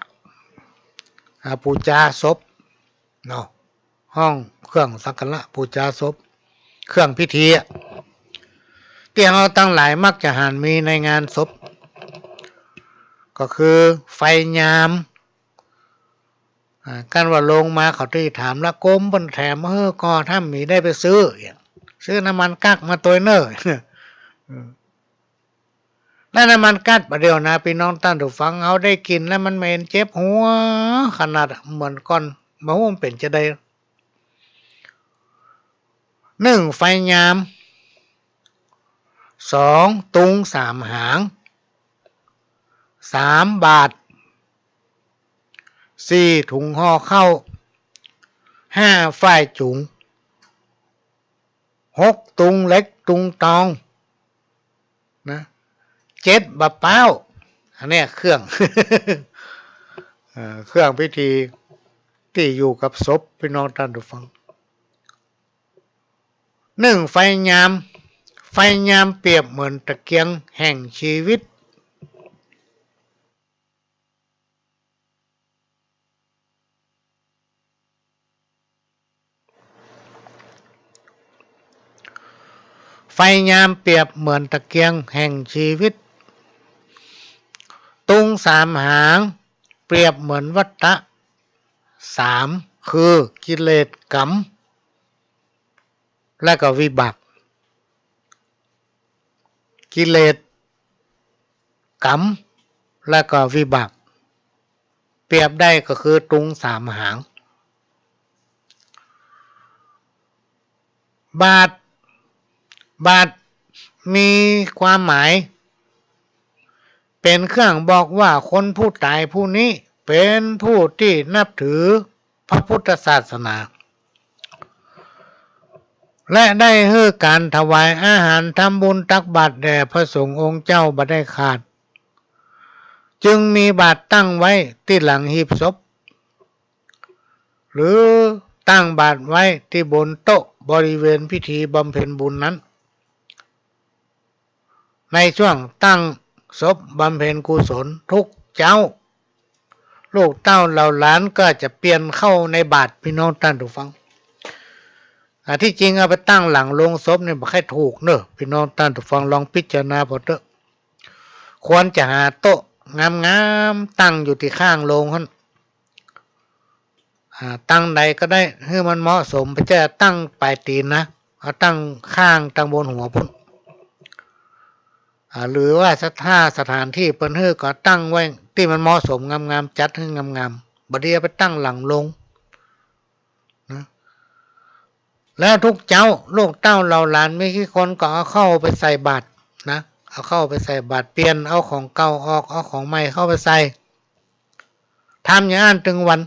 อ่า ปู๋จาศพเนาะ ฮ้องเครื่องสักการะปู๋จาศพ เครื่องพิธีอะ ตี้เฮาตังหลายมักจะหันมีในงานศพ ก็คือไฟยาม อ่า กันว่าลงมาเขาตี้ถามละ โกมเปิ้นแถม เออ ก็ถ้ามีได้ไปซื้อ ซื้อน้ำมันก๊าซมาตวยเน่อ อืม แล้วน้ำมันก๊าซบ่าเดี่ยวนะ ปี้น้องต้านผู้ฟัง เฮาได้กลิ่นแล้วมันเหม็นเจ็บหัวขนาดอะ เหมือนก่อน บ่ฮู้มันเป๋นจาใด นึ่ง ไฟยาม สอง ตุงสามหาง สามบาตร สี่ถุงห่อข้าว ห้าฝ้ายจู๋ง หกตุงเหล็กตุงตอง นะ เจ็ดบ่าป๊าว อันเนี้ยเครื่อง เอ่อ เครื่องพิธีตี้อยู่กับศพ ปี้น้องต้านผู้ฟัง นึ่ง ไฟยาม ไฟยามเปรียบเหมือนตะเกียงแห่งชีวิต ไฟยามเปรียบเหมือนตะเกียงแห่งชีวิต ตุงสามหางเปรียบเหมือนวัฏฏะสาม คือกิเลส กรรม และก็วิบาก กิเลส กรรม และก็วิบาก เปรียบได้ก็คือตุงสามหาง บาตร บาตรมีความหมาย เป๋นเครื่องบอกว่าคนผู้ต๋ายผู้นี้เป๋นผู้ตี้นับถือพระพุทธศาสนา และได้หื้อก๋านถวายอาหารทำบุญตักบาตรแด่พระสงฆ์องค์เจ้าบ่ได้ขาด จึงมีบาตรตั้งไว้ตี้หลังหีบศพ หรือตั้งบาตรไว้ตี้บนโต๊ะบริเวณพิธีบำเพ็ญบุญนั้น ในช่วงตั้งศพบำเพ็ญกุศลทุกเจ๊า ลูกเต้าเหล่าหลานก็จะเปลี่ยนข้าวในบาตร ปี้น้องต้านผู้ฟัง อ่า ตี้จริงเอาไปตั้งหลังโลงศพเนี่ยบ่ใค่ถูกเนาะ ปี้น้องต้านผู้ฟังลองพิจารณาผ่อเต๊อะ ควรจะหาโต๊ะงามๆ ตั้งอยู่ตี้ข้างโลงหั้น อ่า ตั้งใดก็ได้หื้อมันเหมาะสม บ่ใจ้ตั้งป๋ายตี๋นนะ เอาตั้งข้างตั้งบนหัวปู๊น อ่า หรือว่าถ้าสถานตี้เปิ้นหื้อก็ตั้งไว้ตี้มันเหมาะสมงามๆ จัดหื้องามๆ บ่ดีเอาไปตั้งหลังโลงนะ แล้วทุกเจ๊าลูกเต้าเหล่าหลานมีกี่คนก็เอาข้าวไปใส่บาตรนะ เอาข้าวไปใส่บาตร เปลี่ยนเอาของเก่าออก เอาของใหม่เข้าไปใส่ ทำอย่างอั้นตึงวัน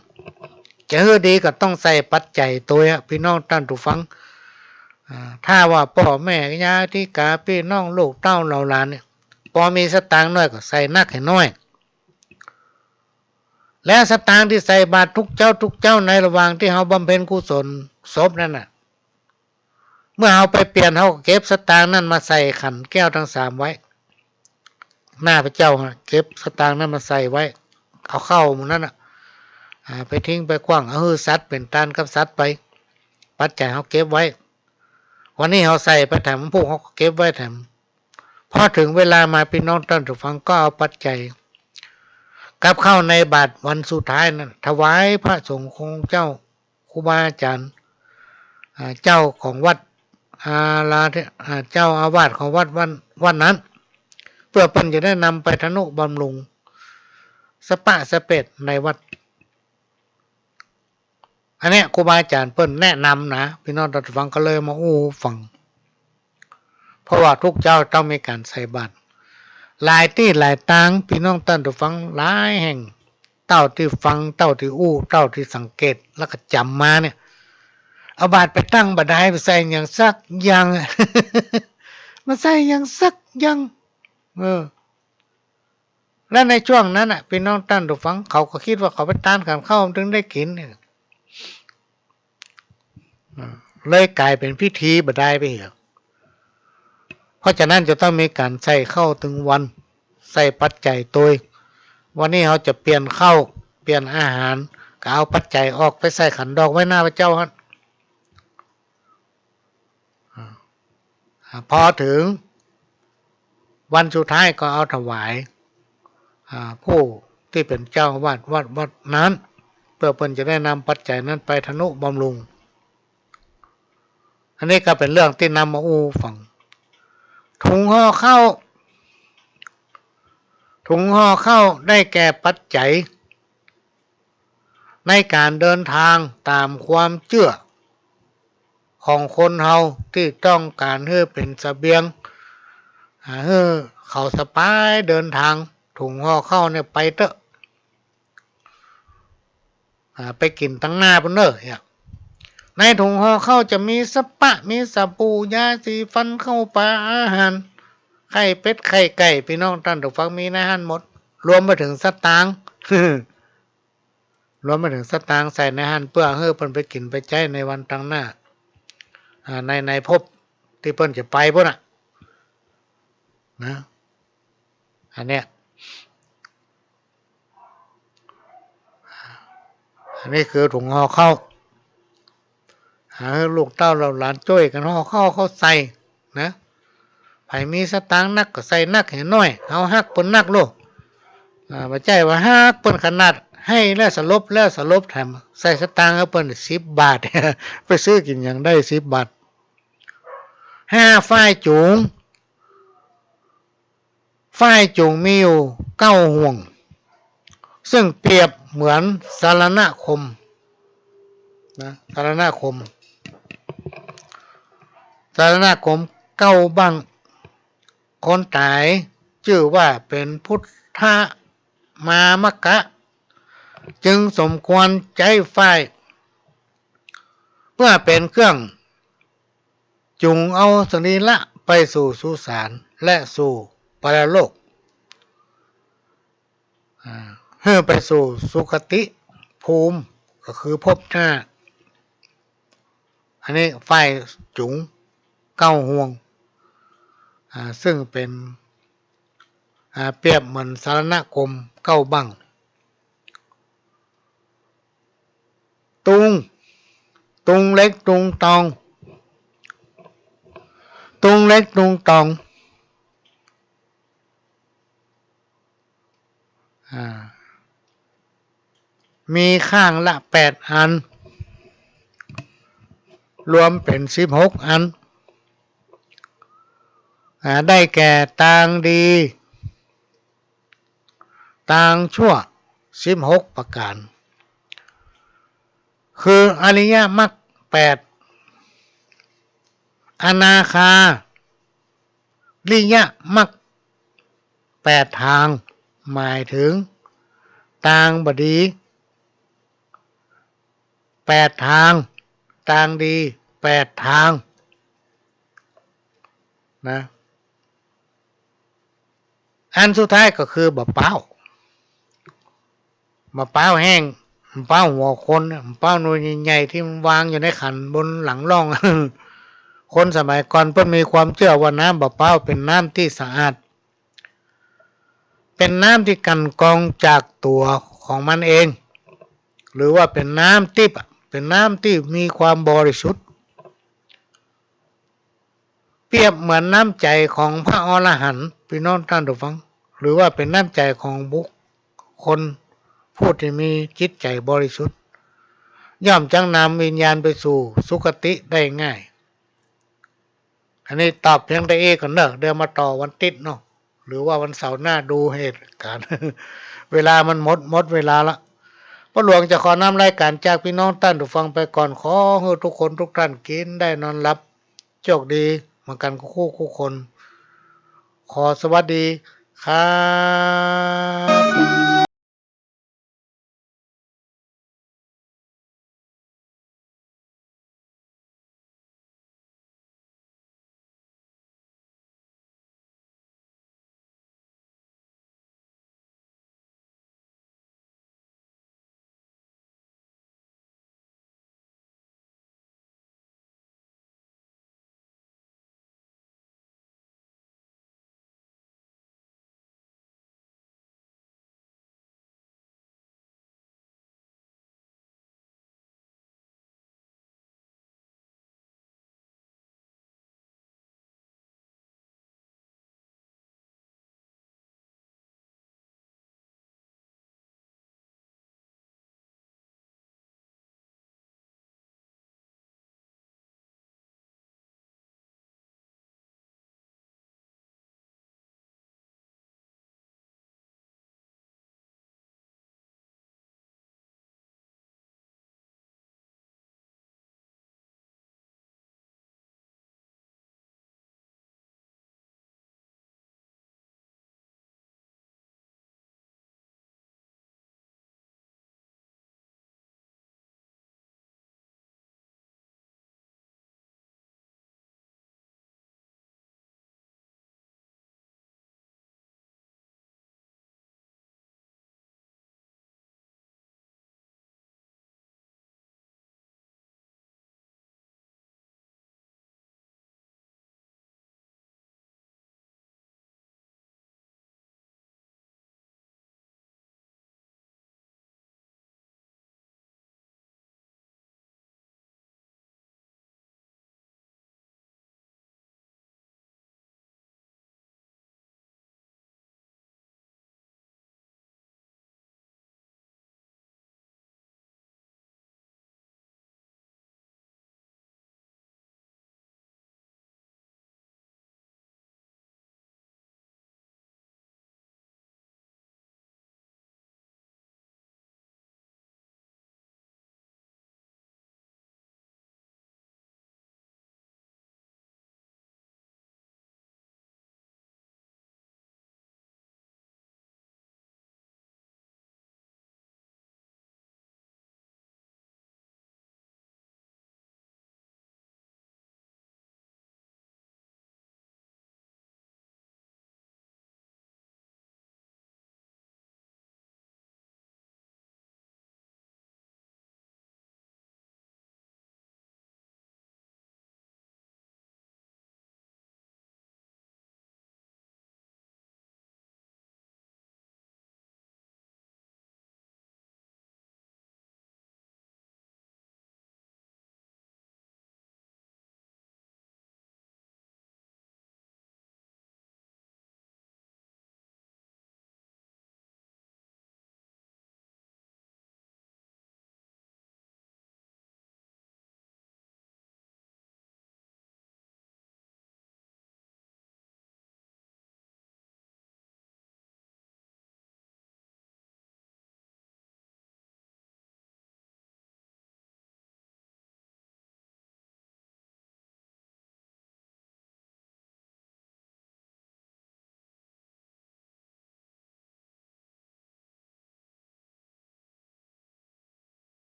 จะหื้อดีก็ต้องใส่ปัจจัยตวยอะ ปี้น้องต้านผู้ฟัง อ่า ถ้าว่าป้อแม่ญาติกาปี้น้องลูกเต้าเหล่าหลานเนี่ย ปอมีสตางค์น้อยก็ใส่นักหื้อน้อย และสตางค์ตี้ใส่บาตรทุกเจ๊าทุกเจ๊าในระหว่างตี้เฮาบำเพ็ญกุศลศพนั้นน่ะ เมื่อเฮาไปเปลี่ยน เฮาก็เก็บสตางค์นั้นมาใส่ขันแก้วตังสามไว้ หน้าพระเจ้าฮะ เก็บสตางค์นั้นมาใส่ไว้ เอาข้าวหมู่นั้นน่ะ อ่า ไปทิ้งไปขว้าง เอาหื้อสัตว์เป๋นตานกับสัตว์ไป ปัจจัยเฮาเก็บไว้ วันนี้เฮาใส่ไปแถม พวกเฮาก็เก็บไว้แถม พอเถิงเวลามา ปี้น้องต้านผู้ฟังก็เอาปัจจัยกับข้าวในบาตรวันสุดท้ายนั้น ถวายพระสงฆ์องค์เจ้า ครูบาอาจารย์ อ่า เจ้าของวัด อาราธ- อ่า เจ้าอาวาสของวัดวัน วันนั้น เปื้อเปิ้นจะได้นำไปทนุบำรุงสะปะสะเปดในวัด อันเนี้ยครูบาอาจารย์เปิ้นแนะนำนะ ปี้น้องต้านผู้ฟังก็เลยมาอู้ฟัง เพราะว่าทุกเจ๊าต้องมีก๋านใส่บาตร หลายตี้หลายตาง ปี้น้องต้านผู้ฟัง หลายแห่ง เต้าตี้ฟัง เต้าตี้อู้ เต้าตี้สังเกต แล้วก็จ๋ำมาเนี่ย เอาบาตรไปตั้งบ่ได้ ไปใส่หยังสักอย่าง บ่ใส่หยังสักอย่าง เออ และในช่วงนั้นน่ะ ปี้น้องต้านผู้ฟัง เขาก็กึ๊ดว่าเขาไปตานขันข้าวมันเถิงได้กิ๋นเนี่ย อ่า เลยก๋ายเป๋นพิธีบ่ได้ไปเหีย เพราะฉะนั้นจะต้องมีก๋านใส่ข้าวตึงวัน ใส่ปัจจัยตวย วันนี้เฮาจะเปลี่ยนข้าว เปลี่ยนอาหาร ก็เอาปัจจัยออกไปใส่ขันดอกไว้หน้าพระเจ้าหั้น อ่า อ่า พอเถิงวันสุดท้ายก็เอาถวาย อ่า ผู้ตี้เป๋นเจ้าอาวาสวัด วัดนั้น เปื้อเปิ้นจะได้นำปัจจัยนั้นไปทนุบำรุง อันนี้ก็เป๋นเรื่องตี้นำมาอู้ฟัง ถุงห่อข้าว ถุงห่อข้าวได้แก่ปัจจัย ในก๋านเดินตางต๋ามความเจื้อของคนเฮาตี้ต้องก๋านหื้อเป๋นเสบียง อ่า หื้อเขาสบายเดินตาง ถุงห่อข้าวเนี่ยไปเต๊อะ อ่า ไปกิ๋นตังหน้าปู้นเน่อ เนี่ย ในถุงห่อข้าวจะมีสะป๊ะ มีสบู่ ยาสีฟัน ข้าวป๋า อาหาร ไข่เป็ด ไข่ไก่ ปี้น้องต้านผู้ฟัง มีในหั้นหมด รวมไปเถิงสตางค์ รวมไปเถิงสตางค์ใส่ในหั้น เปื้อหื้อเปิ้นไปกิ๋นไปใจ๊ในวันตังหน้า อ่า ใน ในภพตี้เปิ้นจะไปปู้นน่ะ นะ อันเนี้ย อันนี้คือถุงห่อข้าว หื้อลูกเต้าเหล่าหลานจ้วยกั๋นห่อข้าว ข้าวใส่ นะ ใผมีสตางค์นักก็ใส่นัก หื้อน้อย เฮาฮักเปิ้นนักโลด อ่า บ่ใจ้ว่าฮักเปิ้นขนาดหื้อแล้วสลบ แล้วสลบแถมใส่สตางค์หื้อเปิ้นสิบบาท ไปซื้อกิ๋นหยังได้สิบบาท ห้า ฝ้ายจู๋ง ฝ้ายจู๋งมีอยู่เก้าห่วง ซึ่งเปรียบเหมือนสรณคม นะ สรณคม สรณคมเก้าบั้ง คนต๋ายจื้อว่าเป๋นพุทธมามกะ จึงสมควรใจ๊ฝ้าย เปื้อเป๋นเครื่อง จู๋งเอาสรีระไปสู่สุสานและสู่ปรโลก อ่า หื้อไปสู่สุคติภูมิ ก็คือภพหน้า อันนี้ฝ้ายจู๋งเก้าห่วง อ่า ซึ่งเป๋น อ่า เปรียบเหมือนสรณคมเก้าบั้ง ตุง ตุงเหล็กตุงตอง ตุงเหล็กตุงตอง อ่า มีข้างละแปดอัน รวมเป๋นสิบหกอัน อ่า ได้แก่ตางดี ตางชั่ว สิบหกประก๋าน คืออริยมรรคแปด อนาคาริยมรรคแปดตาง หมายเถิงตางบ่ดีแปดตาง ตางดีแปดตาง นะ อันสุดท้ายก็คือบ่าป๊าว บ่าป๊าวแห้ง บ่าป๊าวหัวคน บ่าป๊าวหน่วยใหญ่ๆ ตี้มันวางอยู่ในขันบนหลังล่อง คนสมัยก่อนเปิ้นมีความเจื้อว่าน้ำบ่าป๊าวเป๋นน้ำตี้สะอาด เป๋นน้ำตี้กลั่นกรองจากตั๋วของมันเอง หรือว่าเป๋นน้ำทิพย์อะ เป๋นน้ำตี้มีความบริสุทธิ์ เปรียบเหมือนน้ำใจ๋ของพระอรหันต์ ปี้น้องต้านผู้ฟัง หรือว่าเป๋นน้ำใจ๋ของบุคคลผู้ตี้มีจิตใจ๋บริสุทธิ์ ย่อมจักนำวิญญาณไปสู่สุคติได้ง่าย อันนี้ตอบเพียงเต้าอี้ก่อนเน่อ เดี๋ยวมาต่อวันติ๊ดเนาะ หรือว่าวันเสาร์หน้าดูเหตุก๋ารณ์ เวลามันหมด หมดเวลาละ ป้อหลวงจะขอนำรายก๋านจากปี้น้องต้านผู้ฟังไปก่อน ขอหื้อทุกคนทุกต้านกิ๋นได้นอนหลับ โชคดีเหมือนกั๋นกู้คู่กู้คน ขอสวัสดีครับ